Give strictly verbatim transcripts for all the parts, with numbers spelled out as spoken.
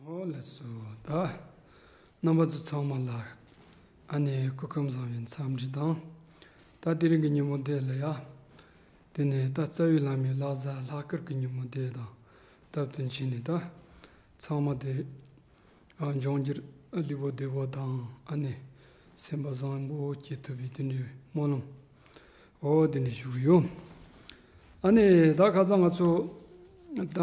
ཨོ་ལགས་སོ། ད་རྣམ་པ་ཚོ་ཚང་མ་ལ་ཨ་ནི་སྐུ་ཁམས་བཟང་བའི་འཚམས་འདྲི་དང་། ད་དེ་རིང་གི་ཉིན་མོ་འདི་ལ་ཡ། དེ་ནས་ད་རྩ་བའི་བླ་མའི་བླ་གཟའ་ལྷག་དཀར་གྱི་ཉིན་མོ་འདི་དང་སྟབས་བསྟུན་བྱས་ནས། ད་ཚང་མ་དེ་ཨ་འབྱུང་འགྱུར་ལུས་པོ་བདེ་པོ་དང་། ཨ་ནི་སེམས་པ་བཟང་པོ་སྐྱེ་ཐུབ་པའི་དེ་འདྲའི་སྨོན་ལམ། འོ་དེ་འདྲ་ཞུ་གི་ཡོད། ཨ་ནི་ད་ཁ་སང་ང་ཚོ་ད་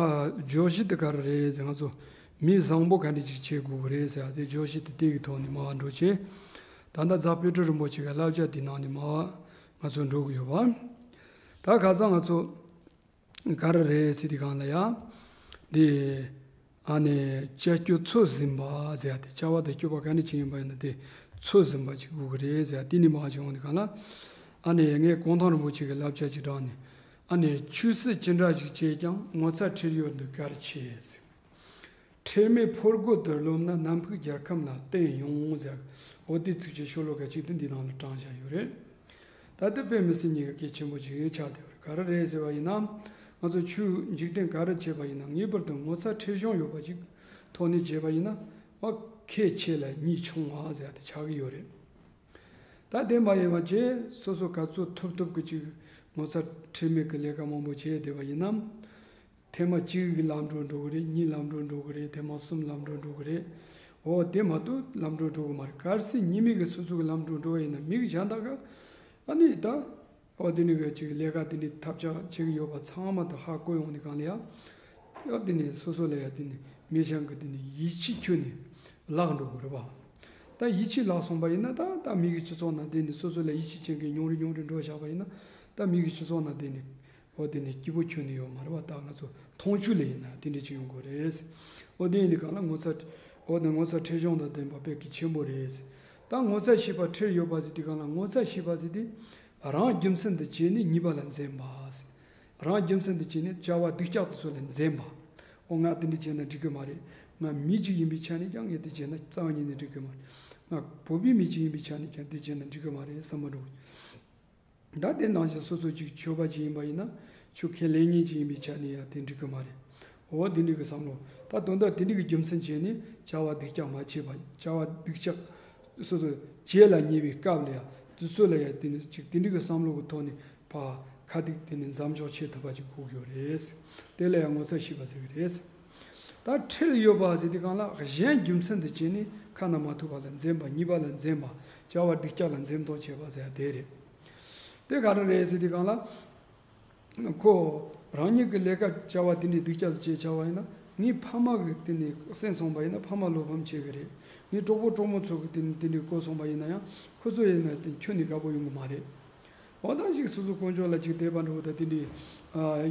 བརྗོད་གཞི་དེ་ག་རེ་རེད་ཟེར། ང་ཚོ་མི་བཟང་པོ་ག་འདྲ་ཅིག་བྱེད་དགོས་ཀྱི་རེད་ཟེར་ཡ་དེ། བརྗོད་གཞི་དེ་དེ་གི་ཐོག་ནས་མར་འགྲོ་བྱས། ད་ལྟ་རྫ་དཔལ་སྤྲུལ་རིན་པོ་ཆེ་གི་བསླབ་བྱ་དེ་ནང་ནས་མར་ང་ཚོ་འགྲོ་གི་ཡོད་པ། ད་ཁ་སང་ང་ཚོ་ག་རེ་རེད་ཟེར་དུས་སྒང་ལ་ཡ། འདི་ཨ་ནི་བྱ་སྤྱོད་ཚོད་ཟིན་པ་ཟེར་ཡ་དེ། བྱ་བ་དང་སྤྱོད་པ་ག་འདྲ་ཅིག་ཡིན་པ་ཡིན་ན་དེ་ཚོད་ཟིན་པ་ཅིག་དགོས་ཀྱི་རེད་ཟེར་ཡ་དེ་ནས་མར་བྱུང་། དེ་སྒང་ལ་ཨ་ནི་ངས་གུང་ཐང་རིན་པོ་ཆེ་གི་བསླབ་བྱ་ཅིག་དྲངས་ནས། ཨ་ནི་ཆོས་སྲིད་ཅི་འདྲ་ཞིག་བྱས་ཀྱང་ངོ་ཚ་ཁྲེལ་ཡོད་འདི་གལ་ཆེ་ཟེར། ཁྲེལ་མེད་ཕོ་རྒོད་དུ་རློམ་ན། ནམ་ཕུགས་རྒྱལ་ཁམས་ལ་བརྟན་ཡོང་ཟེར། འོ་དེ་ཚིགས་བཅད་ཤོ་ལོ་ཀ་གཅིག་དེ་འདི་ནང་ལ་དྲངས་བཞག་ཡོད་རེད། ད་ལྟ་དཔེ་མི་སྲིད་ཉེན་ཁ་གལ་ཆེན་པོ་ཅིག་ཆགས་བསྡད་པ་རེད། ག་རེ་རེད་ཟེར་བ་ཡིན་ན། ང་ཚོ་ཆོས་འཇིག་རྟེན་ག་རེ་བྱེད་པ་ཡིན་ན་ངེས་པར་དུ་ངོ་ཚ་ཁྲེལ་གཞུང་ཡོད་པ་ཅིག་ཐོག་ནས་བྱེད་པ་ཡིན་ན། འོ་ཁེ་ཆེ་ལ་ཉེས་ཆུང་བ་ཟེར་ཡ་དེ་ཆགས་ཀྱི་ཡོད་རེད། ད་དེ་མ་ཡིན་པ་བྱས་སོ་སོ་ག་ཚོད་ཐུབ་ཐུབ་ཀྱི་ཅིག་ངོ་ཚ་ཁྲེལ་མེད་ཀྱི་ལས་ཀ་མང་པོ་བྱས་བསྡད་པ་ཡིན་ན། ཐེངས་མ་གཅིག་གི་ལམ་འགྲོ་འགྲོ་གི་རེད། གཉིས་ལམ་འགྲོ་འགྲོ་གི་རེད། ཐེངས་མ་གསུམ་ལམ་འགྲོ་འགྲོ་གི་རེད། འོ་དེ་མ་གཏོགས་ལམ་འགྲོ་འགྲོ་གི་མ་རེད། གལ་སྲིད་ཉི་མ་གི་སོ་སོ་གི་ལམ་འགྲོ་འགྲོ་བ་ཡིན་ན། མི་གི་གཞན་དག་ག་ཨ་ནི་ད་འོ་དེ་ནི་གི་ཅིག་ལས་ཀ་དེ་འདྲའི་ཐབས་ཆག་བྱེད་གི་ཡོད་པ་ཚང་མ་དེ་ཧ་གོ་ཡོང་དུས་སྒང་ལ་ཡ། ཡ་དེ་ནི་སོ་སོ་ལ་ཡ་དེ་ནི་མི་གཞན་གི་དེ་ནི་ཡིད་ཆེས་ཁྱོན་ནས་བརླག་འགྲོ་གི་རེད་པ། ད་ཡིད་ཆེས་བརླག་སོང་པ་ཡིན་ན། ད་ད་མི་གི་སྤྱི་ཚོགས་ནང་དེ་ནི་སོ་སོ་ལ་ཡིད་ཆེས་བྱེད་མཁན་ཉུང་རུ་ཉུང་རུ་འགྲོ་བཞག་པ་ཡིན་ན། ད་མི་གི་སྤྱི་ཚོགས་ནང་དེ་ནི་འོ་དེ་ནི་སྐྱིད་པོ་ཁྱོན་ནས་ཡོད་མ་རེད་པ། ད་ང་ཚོ་མཐོང་ཆོས་ལ་ཡིན་ན་དེ་འདྲ་ཅིག་ཡོང་གི་རེད། འོ་དེ་ཡིན་དུས་སྒང་ལ་ངོ་ཚ། འོ་ནི་ངོ་ཚ་ཁྲེལ་གཞུང་དང་ལྡན་པ་དཔེ་གལ་ཆེན་པོ་རེད། ད་ངོ་ཚ་ཤེས་པ་ཁྲེལ་ཡོད་པ་ཟེར་དུས་སྒང་ལ། ངོ་ཚ་ཤེས་པ་ཟེར་དུས་རང་རྒྱུ་མཚན་དུ་བྱས་ནས་ཉེས་པ་ལ་འཛེམ་པ། རང་རྒྱུ་མཚན་དུ་བྱས་ནས་བྱ་བ་སྡུག་ཅག་དེ་ཚོ་ལ་འཛེམ་པ། འོ་ང་དེ་འདྲ་བྱས་ན་འགྲིག་གི་མ་རེད། ང་མི་གཅིག་ཡིན་པའི་ཆ་ནས་ཀྱང་ངས་དེ་བྱས་ན་རྩ་བ་ཉིད་ནས་འགྲིག་གི་མ་རེད། ང་བོད་པའི་མི་གཅིག་ཡིན་པའི་ཆ་ནས་ཀྱང་དེ་བྱས་ན་འགྲིག་གི་མ་རེད་བསམ་པ་འགྲོ། ད་དེ་ནང་བཞིན་སོ་སོ་གཅིག་ཆོས་པ་གཅིག་ཡིན་པ་ཡིན་ན། ཆོས་ཁས་ལེན་མཁན་གཅིག་ཡིན་པའི་ཆ་ནས་ཡང་དེ་འགྲིག་གི་མ་རེད། འོ་དེ་འདྲ་གི་བསམ་བློ། ད་དོན་དག་དེ་འདྲ་གི་རྒྱུ་མཚན་བྱས་ནས་བྱ་བ་སྡུག་ཅག་མ་བྱེད་པ། བྱ་བ་སྡུག་ཅག་སོ་སོ་བྱེད་ལ་ཉེ་བའི་སྐབས་ལ་ཡང་དེ་ཚོ་ལ་ཡང་དེ་ནི་ཅིག་དེ་འདྲ་གི་བསམ་བློ་གི་ཐོག་ནས་ཕར་ཁ་ཐུག་དེ་ནི་མཚམས་འཇོག་བྱེད་ཐུབ་པ་ཅིག་དགོས་ཀྱི་ཡོད་རེད། དེ་ལ་ཡང་ངོ་ཚ་ཤེས་པ་ཟེར་གི་རེད། ད་ཁྲེལ་ཡོད་པ་ཟེར་དུས་སྒང་ལ་གཞན་རྒྱུ་མཚན་དུ་བྱས་ནས་ཁ་ན་མ་ཐོ་བ་ལ་འཛེམ་པ། ཉེས་པ་ལ་འཛེམ་པ། བྱ་བ་སྡུག་ཅག་ལ་འཛེམ་དོགས་བྱེད་པ་ཟེར་ཡ་དེ་རེད། དེ་ག་རེ་རེད་ཟེར་དུས་སྒང་ལ། ཁོ་རང་ཉིད་ཀྱི་ལས་ཀ་བྱ་བ་དེ་འདྲའི་སྡུག་ཅག་ཅིག་བྱས་བྱ་བ་ཡིན་ན། ངའི་ཕ་མ་གི་དེ་ནས་གསན་སོང་པ་ཡིན་ན་ཕ་མ་བློ་ཕམ་བྱེད་གི་རེད། ངའི་གྲོགས་པོ་གྲོགས་མོ་ཚོ་གི་དེ་ནས་དེ་འདྲའི་གོ་སོང་པ་ཡིན་ན་ཡང་ཁོ་ཚོ་ཡིན་ན་དེ་ཁྱོན་ནས་དགའ་པོ་ཡོང་གི་མ་རེད། འོ་ད་ཅིག་སོ་སོ་དཀོན་མཆོག་ལ་ཅིག་དད་པ་འདྲ་བོ་ད་དེ་འདྲའི་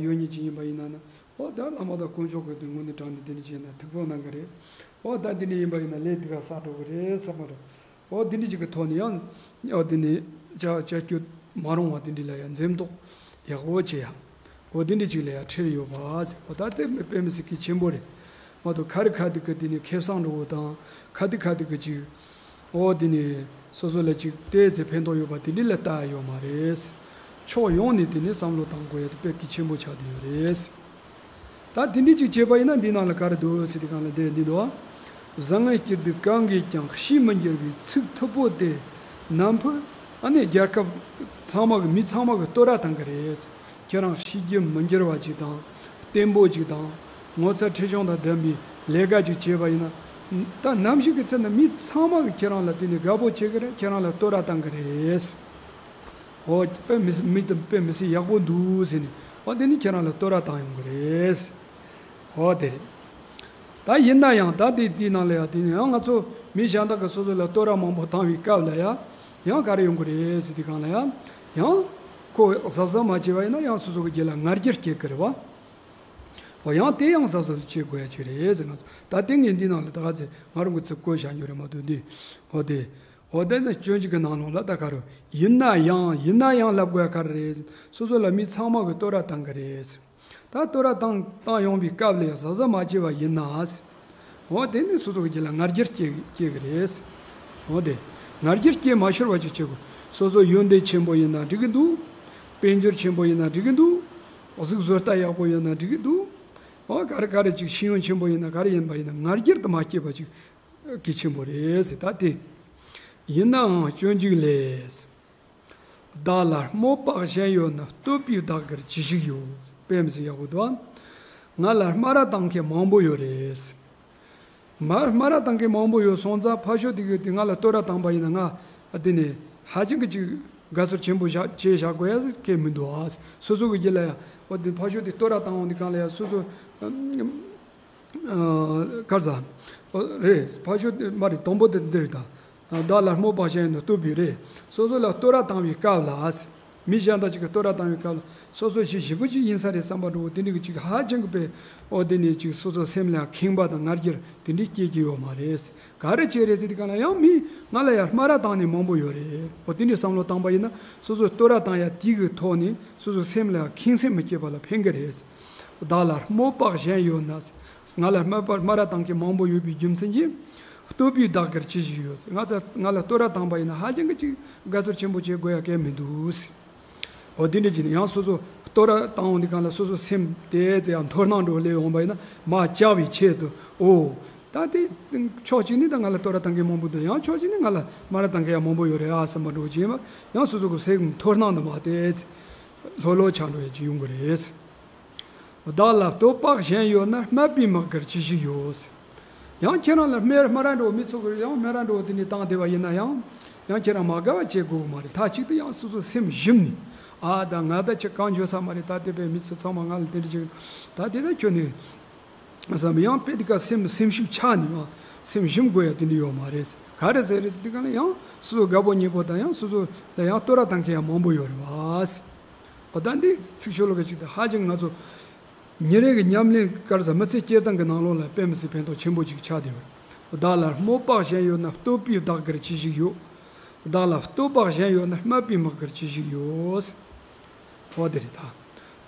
ཡོད་མཁན་ཅིག་ཡིན་པ་ཡིན་ན་ན། འོ་ད་བླ་མ་དང་དཀོན་མཆོག་གི་དེ་ངོས་ནས་དྲངས་ནས་དེ་འདྲ་བྱས་ན་ཐུགས་ཕན་གནང་གི་རེད། འོ་ད་དེ་འདྲ་ཡིན་པ་ཡིན་ན་ལས་སྡུག་ག་བསགས་འགྲོ་གི་རེད་བསམ་པ་རེད། འོ་དེ་འདྲ་ཅིག་གི་ཐོག་ནས་ཡང་འོ་དེ་ནས་བྱ་བྱ་སྤྱོད་མ་རུང་བ་དེ་འདྲ་ལ་ཡང་འཛེམ་དོགས་ཡག་པོ་བྱེད་ཡ། འོ་དེ་འདྲ་ཅིག་ལ་ཡང་ཁྲེལ་ཡོད་པ་ཟེར། འོ་ད་དེ་དཔེ་མི་སྲིད་གལ་ཆེན་པོ་རེད། མ་གཏོགས་ཁ་རི་ཁ་ཐུག་གི་དེ་ནས་ཁེ་བཟང་འདྲ་བོ་དང་། ཁ་ཐུག་ཁ་ཐུག་གི་ཅིག་འོ་དེ་ནས་སོ་སོ་ལ་ཅིག་ཏོག་ཙམ་ཕན་ཐོགས་ཡོད་པ་དེ་འདྲ་ལ་ལྟ་ཡ་ཡོད་མ་རེད། ཕྱོགས་ཡོངས་ནས་དེ་ནས་བསམ་བློ་བཏང་དགོས་ཡ་དེ་དཔེ་གལ་ཆེན་པོ་ཆགས་བསྡད་ཡོད་རེད། ད་དེ་འདྲ་ཅིག་བྱས་པ་ཡིན་ན་འདི་ནང་ལ་ག་རེ་འདུག་ཟེར་དུས་སྒང་ལ་དེ་འདི་འདུག་བཟང་ངན་སྐྱིད་སྡུག་གང་གིས་ཀྱང་ཤེས་མི་འགྱུར་བའི་ཚིག་མཐུག་པོ་དེ། ནམ་ཕུགས་ཨ་ནི་རྒྱལ་ཁབ་ཚང་མ་གི་མི་ཚང་མ་གི་བསྟོད་ར་བཏང་གི་རེད། ཁྱེད་རང་ཤེས་རྒྱུ་མི་འགྱུར་བ་ཅིག་དང་། བརྟན་པོ་ཅིག་དང་། ངོ་ཚ་ཁྲེལ་གཞུང་དང་ལྡན་པའི་ལས་ཀ་ཅིག་བྱས་པ་ཡིན་ན། ད་ནམ་ཞིག་གི་ཚེ་ན་མི་ཚང་མ་གི་ཁྱེད་རང་ལ་དེ་ནས་དགའ་པོ་བྱེད་གི་རེད། ཁྱེད་རང་ལ་བསྟོད་ར་བཏང་གི་རེད། འོ་དཔེ་མི་སྲིད་མི་དེ་དཔེ་མི་སྲིད་ཡག་པོ་འདུག་ཟེར་ནས། འོ་དེ་ནི་ཁྱེད་རང་ལ་བསྟོད་ར་བཏང་ཡོང་གི་རེད། འོ་དེ་རེད། ད་ཡིན་ན་ཡང་ད་དེ་དེའི་ནང་ལ་ཡང་དེ་ནི་ཡང་ང་ཚོ་མི་གཞན་དག་གི་སོ་སོ་ལ་བསྟོད་ར་མང་པོ་བཏང་བའི་སྐབས་ལ་ཡང་ཡང་ག་རེ་ཡོང་གི་རེད་ཟེར་དུས་སྒང་ལ་ཡང་ཡང་ཁོ་གཟབ་གཟབ་མ་བྱས་པ་ཡིན་ན་ཡང་སོ་སོ་གི་རྒྱུད་ལ་ང་རྒྱལ་སྐྱེ་གི་རེད་བ། འོ་ཡང་དེ་ཡང་གཟབ་གཟབ་བྱེད་དགོས་ཡ་ཅིག་རེད་ཟེར། ང་ཚོ་ད་དེ་ངས་འདི་ནང་ལ་ད་ག་ཚེ་ང་རང་གི་ཚིག་བཀོད་བཞག་ཉོ་རེད་མ་གཏོགས་འདི། འོ་དེ། འོ་དེ་ནི་སྤྱོད་འཇུག་གི་ནང་ལོགས་ལ་ད་ག་རུ། ཡིན་ན་ཡང་ཡིན་ན་ཡང་ལབ་དགོས་ཡ་ག་རེ་རེད། སོ་སོ་ལ་མི་ཚང་མ་གི་བསྟོད་ར་བཏང་གི་རེད། ད་བསྟོད་ར་བཏང་བཏང་ཡོང་བའི་སྐབས་ལ་གཟབ་གཟབ་མ་བྱས་པ་ཡིན་ན། འོ་དེ་ནི་སོ་སོ་གི་རྒྱུད་ལ་ང་རྒྱལ་སྐྱེ་སྐྱེ་གི་རེད། འོ་དེ། ང་རྒྱལ་སྐྱེ་མ་ཤོར་བ་ཅིག་བྱེད་དགོས། སོ་སོ་ཡོན་ཏན་ཆེན་པོ་ཡིན་ན་འགྲིག་གི་འདུག་དཔལ་འབྱོར་ཆེན་པོ་ཡིན་ན་འགྲིག་གི་འདུག་གཟུགས་བཟོ་ལྟ་ཡག་པོ་ཡོད་ན་འགྲིག་གི་འདུག་ཨོ་ག་རེ་ག་རེ་ཅིག་ཤེས་ཡོན་ཆེན་པོ་ཡིན་ན་ག་རེ་ཡིན་པ་ཡིན་ན་ང་རྒྱལ་དུ་མ་སྐྱེས་པ་ཅིག་གལ་ཆེན་པོ་རེད་ཟེར། ད་དེ་ཡིན་ནའང་སྤྱོད་འཇུག་ལས། བདག་ལ་རྨོ་པག་གཞན་ཡོད་ན། བསྟོད་པས་བདག་གིར་ཅི་ཞིག་ཡོད། དཔེ་མི་སྲིད་ཡག་པོ་འདུག། ང་ལ་སྨ་ར་བཏང་མཁན་མང་པོ་ཡོད་རེད། མ་སྨ་ར་བཏང་མཁན་མང་པོ་ཡོད་སོང་ཙང་ཕར་ཕྱོགས་དེ་གིས་དེ་ང་ལ་བསྟོད་ར་བཏང་པ་ཡིན་ན་ང་དེ་ནས་ཧ་ཅང་གི་ཅིག་དགའ་ཚོར་ཆེན་པོ་བཞག་བྱས་བཞག་དགོས་ཡ་གལ་མི་འདུག་ཨ། སོ་སོ་གི་རྒྱུད་ལ་ཡ་འོ་དེ་ཕར་ཕྱོགས་དེ་བསྟོད་ར་བཏང་འོང་དུས་སྒང་ལ་ཡ་སོ་སོ་གར་ཟ་རེད། ཕར་ཕྱོགས་དེ་མ་རེད། དང་པོ་དེ་འདི་རེད། ད་བདག་ལ་རྨོ་པག་གཞན་ཡོད་ན། བསྟོད་པས་རེད། སོ་སོ་ལ་བསྟོད་ར་བཏང་བའི་སྐབས་ལ། མི་གཞན་དག་ཅིག་གིས་བསྟོད་ར་བཏང་བའི་སྐབས་ལ་སོ་སོ་ཞེ་ཞེ་པོ་ཅིག་ཡིན་ས་རེད་བསམ་པ་འདྲ་བོ་དེ་འདྲ་གི་ཅིག་ཧ་ཅང་གི་དཔེ་ཨོ་དེ་ནས་ཅིག་སོ་སོ་སེམས་ལ་ཁེངས་པ་དང་ང་རྒྱལ་དེ་འདྲ་སྐྱེ་གི་ཡོད་མ་རེད། ག་རེ་བྱས་རེད་ཟེར་དུས་སྒང་ལ་ཡང་མི་ང་ལ་ཡ་སྨ་ར་བཏང་ནི་མང་པོ་ཡོད་རེད། ཨོ་དེ་འདྲ་བསམ་བློ་བཏང་པ་ཡིན་ན་སོ་སོ་བསྟོད་ར་བཏང་ཡ་དེ་གི་ཐོག་ནས་སོ་སོ་སེམས་ལ་ཁེངས་སེམས་མི་སྐྱེ་བ་ལ་ཕན་གི་རེད། བདག་ལ་རྨོ་པག་གཞན་ཡོད་ན། ང་ལ་སྨ་པ་སྨ་ར་བཏང་མཁན་མང་པོ་ཡོད་པའི་རྒྱུ་མཚན་གྱིས། བསྟོད་པས་བདག་གིར་ཅི་ཞིག་ཡོད། ང་ཚ་ང་ལ་བསྟོད་ར་བཏང་པ་ཡིན་ན་ཧ་ཅང་གི་ཅིག་དགའ་ཚོར་ཆེན་པོ་བྱེད་དགོས་ཡ་གལ་མི་འདུག། འོ་དེ་འདྲ་བྱས་ནས་ཡང་སོ་སོ་བསྟོད་ར་བཏང་འོང་དུས་སྒང་ལ་སོ་སོ་སེམས་དེ་ཚོ་ཡང་མཐོ་སྣང་འདྲ་བོ་སླེབས་འོང་པ་ཡིན་ན་མར་བཅག་པའི་ཆེད་དུ་ཨོ། ད་དེ་ཕྱོགས་གཅིག་ནས་ད་ང་ལ་བསྟོད་ར་བཏང་མཁན་མང་པོ་འདུག། ཡང་ཕྱོགས་གཅིག་ནས་ང་ལ་སྨ་ར་བཏང་མཁན་ཡང་མང་པོ་ཡོད་རེད་ཨ་བསམ་པ་འདྲ་བོ་བྱས་མ་ཡང་སོ་སོ་གི་སེམས་མཐོ་སྣང་དུ་མར་དེ་ཚོ་ལྷོད་ལྷོད་ཆགས་འགྲོ་ཡ་ཅིག་ཡོང་གི་རེད། བདག་ལ་བསྟོད་པག་གཞན་ཡོད་ན། སྨད་པས་སྨྲ་གིར་ཅི་ཞིག་ཡོད། ཡང་ཁྱེད་རང་ལ་སྨད་སྨ་ར་འདྲ་བོ་མི་ཚོ་གིས་ཡང་སྨ་ར་འདྲ་བོ་དེ་འདྲ་བཏང་བསྡད་པ་ཡིན་ན་ཡང་ཡང་ཁྱེད་རང་མ་དགའ་བ་བྱེད་དགོས་ཀྱི་མ་རེད། མཐའ་གཅིག་ཏུ་ཡང་སོ་སོ་སེམས་ཞུམ་ནས་ཨ་ད་ང་ད་ཅི་གང་འཇོག་ས་མ་རེད། ད་དེ་བས་མི་ཚོ་ཚང་མ་ང་ལ་དེ་འདྲ་བྱེད་ད་དེ་ད་ཁྱོད་ནས་བསམ་ཡང་དཔེ་དེ་ག་སེམས་སེམས་ཤུགས་ཆག་ནས་མ་སེམས་ཞུམ་དགོས་ཡ་དེ་འདྲ་ཡོད་མ་རེད། ག་རེ་ཟེར་རེད་ཟེར་དུས་སྒང་ལ་ཡང་སོ་སོ་དགའ་པོ་ཉེ་པོ་དང་ཡང་སོ་སོ་ལ་ཡང་བསྟོད་ར་བཏང་མཁན་ཡང་མང་པོ་ཡོད་རེད་བ། འོ་ད་འདི་ཚིག་ཤོ་ལོ་ཀ་ཅིག་དང་ཧ་ཅང་ང་ཚོ་ཉིན་རེ་གི་ཉམས་ལེན་སྐར་ཟ་མི་ཚེ་སྐྱེལ་སྟངས་ཀྱི་ནང་ལོགས་ལ་དཔེ་མི་སྲིད་ཕན་ཐོགས་ཆེན་པོ་ཅིག་ཆགས་བསྡད་ཡོད། བདག་ལ་རྨོ་པག་གཞན་ཡོད་ན། བསྟོད་པས་བདག་གིར་ཅི་ཞིག་ཡོད། བདག་ལ་བསྟོད་པག་གཞན་ཡོད་ན། སྨད་པས་སྨྲ་གིར་ཅི་ཞིག་ཡོད། འོ་དེ་རེད་ད།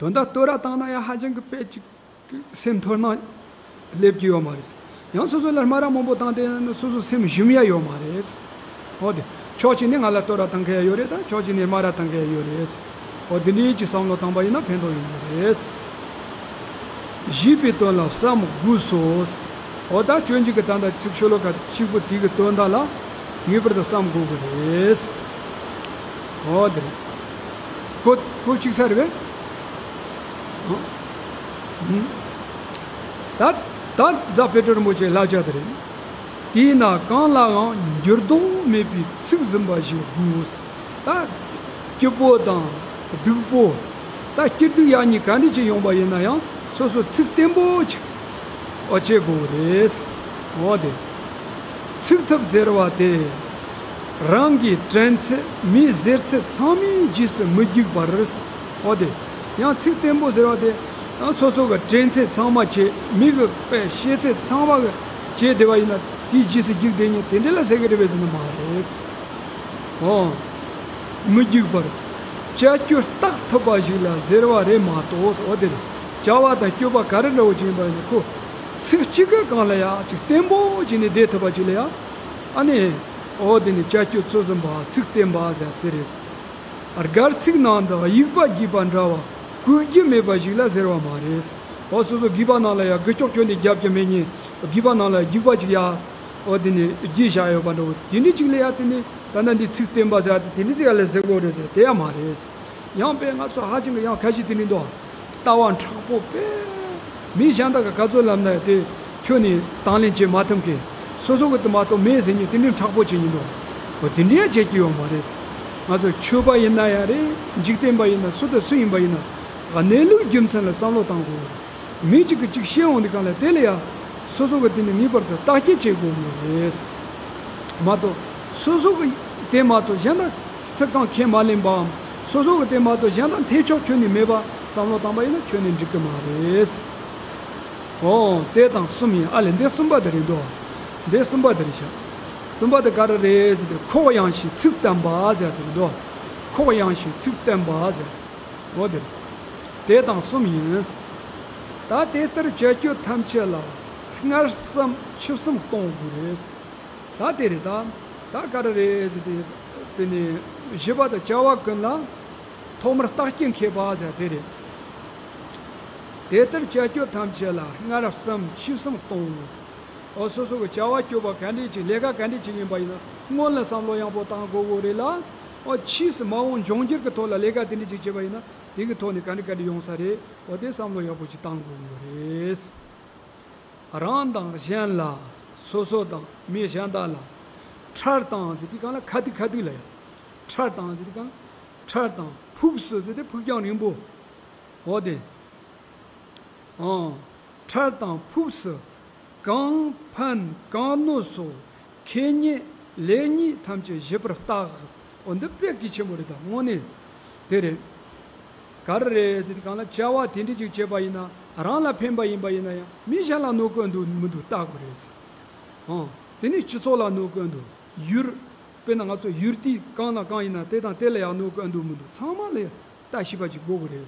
དོན་དག་བསྟོད་ར་བཏང་ན་ཡང་ཧ་ཅང་གི་དཔེ་ཅིག་སེམས་མཐོ་སྣང་སླེབས་ཀྱི་ཡོད་མ་རེད། ཡང་སོ་སོ་ལ་སྨ་ར་མང་པོ་བཏང་དེ་ན་སོ་སོ་སེམས་ཞུམ་ཡ་ཡོད་མ་རེད། འོ་དེ། ཕྱོགས་གཅིག་ནས་ང་ལ་བསྟོད་ར་བཏང་མཁན་ཡ་ཡོད་རེད། ད་ཕྱོགས་གཅིག་ནས་སྨ་ར་བཏང་མཁན་ཡ་ཡོད་རེད། འོ་དེ་འདྲའི་ཅིག་བསམ་བློ་བཏང་པ་ཡིན་ན་ཕན་ཐོགས་ཡོང་གི་རེད། བཞེད་པའི་དོན་ལ་བསམ་དགོས་སོ། འོ་ད་སྤྱོད་འཇུག་གི་ད་ལྟ་ཚིག་ཤོ་ལོ་ཀ་གཅིག་པུ་དེ་གི་དོན་དག་ལ་ངེས་པར་དུ་བསམ་དགོས་ཀྱི་རེད། འོ་དེ་རེད། ཁོ་ཁོ་གཅིག་ས་རེད་པས། ད་ད་རྫ་དཔལ་སྤྲུལ་རིན་པོ་ཆེའི་བསླབ་བྱ་དེ་རེད། དེས་ན་གང་ལའང་འགྱུར་ལྡོག་མེད་པའི་ཚིག་ཟིན་པ་ཞིག་དགོས། ད་སྐྱིད་པོ་དང་སྡུག་པོ། ད་སྐྱིད་སྡུག་ཡག་ཉེས་ག་འདྲ་ཅིག་ཡོང་པ་ཡིན་ན་ཡང་སོ་སོ་ཚིག་བརྟན་པོ་ཅིག་འོ་བྱེད་དགོས་རེད། འོ་དེ། ཚིག་ཐབས་ཟེར་བ་དེ། རང་གི་དྲན་ཚད་མིས་ཟེར་ཚད་ཚང་མའི་རྗེས་སུ་མི་རྒྱུག་པར། འོ་དེ། ཡང་ཚིག་བརྟན་པོ་ཟེར་བ་དེ། ཡང་སོ་སོ་གི་དྲན་ཚད་ཚང་མ་བྱས་མི་གི་དཔེ་བཤད་ཚད་ཚང་མ་གི་བྱས་བསྡད་པ་ཡིན་ན་དེའི་རྗེས་སུ་རྒྱུག་བསྡད་མཁན་དེ་འདྲ་ལ་ཟེར་གི་རེད་པས་ཟེར་ན་མ་རེད། འོ། མི་རྒྱུག་པར། བྱ་སྤྱོད་བརྟག་ཐུབ་པ་ཞིག་ལ་ཟེར་བ་རེད་མ་གཏོགས། འོ་དེ་རེད། བྱ་བ་དང་སྤྱོད་པ་ག་རེ་འདྲ་བོ་ཅིག་ཡིན་པ་ཡིན་ན་ཁོ། ཚིག་གཅིག་གི་སྒང་ལ་ཡ་ཅིག་བརྟན་པོ་བྱས་ནས་བསྡད་ཐུབ་པ་ཅིག་ལ་ཡ། ཨ་ནི། འོ་དེ་ནི་བྱ་སྤྱོད་ཚོད་འཛིན་པ་ཚིག་བརྟན་པ་ཟེར་དེ་རེད། སྒར་ཚིག་ནང་དུ་དབྱུག་པ་རྒྱུག་པ་འདྲ་བ་བཀོལ་རྒྱུ་མེད་པ་ཞིག་ལ་ཟེར་བ་མ་རེད། འོ་སོ་སོ་རྒྱུག་པ་ནང་ལ་ཡ་རྒུ་ཅོག་ཁྱོན་ནས་རྒྱབ་རྒྱུ་མེད་ཉིན་རྒྱུག་པ་ནང་ལ་རྒྱུག་པ་ཅིག་ཡ། འོ་དེ་ནི་རྒྱས་བཞག་ཡོད་པ་འདྲ་བོ་དེ་འདྲ་ཅིག་ལ་ཡ་དེ་ནི་ད་ལྟ་འདི་ཚིག་བརྟན་པ་ཟེར་ཡ་དེ་དེ་འདྲ་ཅིག་ཡ་ལ་ཟེར་དགོས་རེད་ཟེར་དེ་ཡ་མ་རེད། ཡང་དཔེ་ང་ཚོ་ཧ་ཅང་གི་ཡང་ཁ་ཤས་དེ་ནི་འདུག། ལྟ་བ་མཁྲེགས་པོ་དཔེ། མི་གཞན་དག་གི་ག་ཚོད་ལབ་ན་ཡང་དེ་ཁྱོན་ནས་དང་ལེན་བྱེད་མ་ཐུབ་མཁན། སོ་སོ་གི་དེ་མ་གཏོགས་མེད་ཟེར་མཁན་དེ་འདྲའི་མཁྲེགས་པོ་བྱེད་མཁན་འདུག། འོ་དེ་འདྲའི་བྱེད་ཀྱི་ཡོད་མ་རེད། ང་ཚོ་ཆོས་པ་ཡིན་ན་ཡང་རེད། འཇིག་རྟེན་པ་ཡིན་ན་སུ་དང་སུ་ཡིན་པ་ཡིན་ན་གནས་ལུགས་རྒྱུ་མཚན་ལ་བསམ་བློ་བཏང་དགོས། མི་གཅིག་གིས་གཅིག་བཤད་འོང་དུས་སྒང་ལ་དེ་ལ་ཡང་སོ་སོ་གི་དེ་ནི་ངེས་པར་དུ་བརྟག་དཔྱད་བྱེད་དགོས་ཀྱི་ཡོད་རེད། མ་གཏོགས་སོ་སོ་གི་དེ་མ་གཏོགས་གཞན་དག་ཚིག་རྐང་ཁས་མ་ལེན་པའམ་སོ་སོ་གི་དེ་མ་གཏོགས་གཞན་དག་འཐེན་ཆོག་ཁྱོན་ནས་མེད་པ་བསམ་བློ་བཏང་པ་ཡིན་ན་ཁྱོན་ནས་འགྲིག་གི་མ་རེད། འོ་དེ་དང་གསུམ་ཡིན། ཨ་ལས་འདི་གསུམ་པ་དེ་རེད་འདུག། འདི་གསུམ་པ་དེ་རེད་ཤག། གསུམ་པ་དེ་ག་རེ་རེད་ཟེར་ཏེ་ཁོག་ཡངས་ཤིང་ཚིག་བརྟན་པ་ཟེར་དེ་རེད་འདུག། ཁོག་ཡངས་ཤིང་ཚིག་བརྟན་པ་ཟེར། འོ་དེ་རེད། དེ་དང་གསུམ་ཡིན། ད་དེ་ལྟར་བྱ་སྤྱོད་ཐམས་ཅད་ལ་སྔར་བསམ་ཕྱི་བསམ་གཏོང་དགོས་རེད། ད་དེ་རེད་ད། ད་ག་རེ་རེད་ཟེར་ཏེ། དེ་ནས་བཞི་པ་དང་བྱ་བ་ཀུན་ལ་ཐོག་མར་བརྟག་དཔྱད་མཁས་པ་ཟེར་དེ་རེད། དེ་ལྟར་བྱ་སྤྱོད་ཐམས་ཅད་ལ་སྔར་བསམ་ཕྱི་བསམ་གཏོང་། ཨོ་སོ་སོ་གི་བྱ་བ་སྤྱོད་པ་ག་འདྲས་ཅིག་ལས་ཀ་ག་འདྲས་ཅིག་ཡིན་པ་ཡིན་ན་སྔོན་ལ་བསམ་བློ་ཡག་པོ་བཏང་དགོས་དགོས་རེད་ལ། ཨོ་ཕྱིས་སུ་མ་འོངས་འབྱུང་འགྱུར་གྱི་ཐོག་ལ་ལས་ཀ་དེ་འདྲས་ཅིག་བྱེད་པ་ཡིན་ན་དེ་གི་ཐོག་ནས་ག་འདྲས་ག་འདྲས་ཡོང་ས་རེད། ཨོ་དེ་བསམ་བློ་ཡག་པོ་ཅིག་བཏང་དགོས་ཀྱི་ཡོད་རེད། རང་དང་གཞན་ལ། སོ་སོ་དང་མི་གཞན་དག་ལ། འཕྲལ་དང་ཟེར་དུས་གང་ལ་ཁ་ཐུག་ཁ་ཐུག་ལ་ཡང་། འཕྲལ་དང་ཟེར་དུས་གང་། འཕྲལ་དང་ཕུགས་སུ་ཟེར་དུས་ཕུགས་རྒྱང་རིང་པོ། འོ་དེ། ཨང་། འཕྲལ་དང་ཕུགས་སུ། གང་ཕན་གང་གནོད་སོགས་ཁེ་ཉེས་ལེགས་ཉེས་ཐམས་ཅད་ཞིབ་པར་བརྟག། འོ་འདི་དཔེ་གལ་ཆེན་པོ་རེད་ད་དངོས་གནས། དེ་རེད། ག་རེ་རེད་ཟེར་དུས་གང་ལ་བྱ་བ་དེ་འདྲ་ཅིག་བྱེད་པ་ཡིན་ན་རང་ལ་ཕན་པ་ཡིན་པ་ཡིན་ན་ཡང་མི་གཞན་ལ་གནོད་ཀྱི་འདུག་མི་འདུག་བལྟ་དགོས་རེད། ཨང་། དེ་ནི་སྤྱི་ཚོགས་ལ་གནོད་ཀྱི་འདུག་ཡུལ། དཔེར་ན་ང་ཚོ་ཡུལ་དུས་གང་དང་གང་ཡིན་ན་དེ་དང་དེ་ལ་ཡང་གནོད་ཀྱི་འདུག་མི་འདུག་ཚང་མ་ལ་ལྟ་ཤེས་པ་ཅིག་དགོས་ཀྱི་རེད།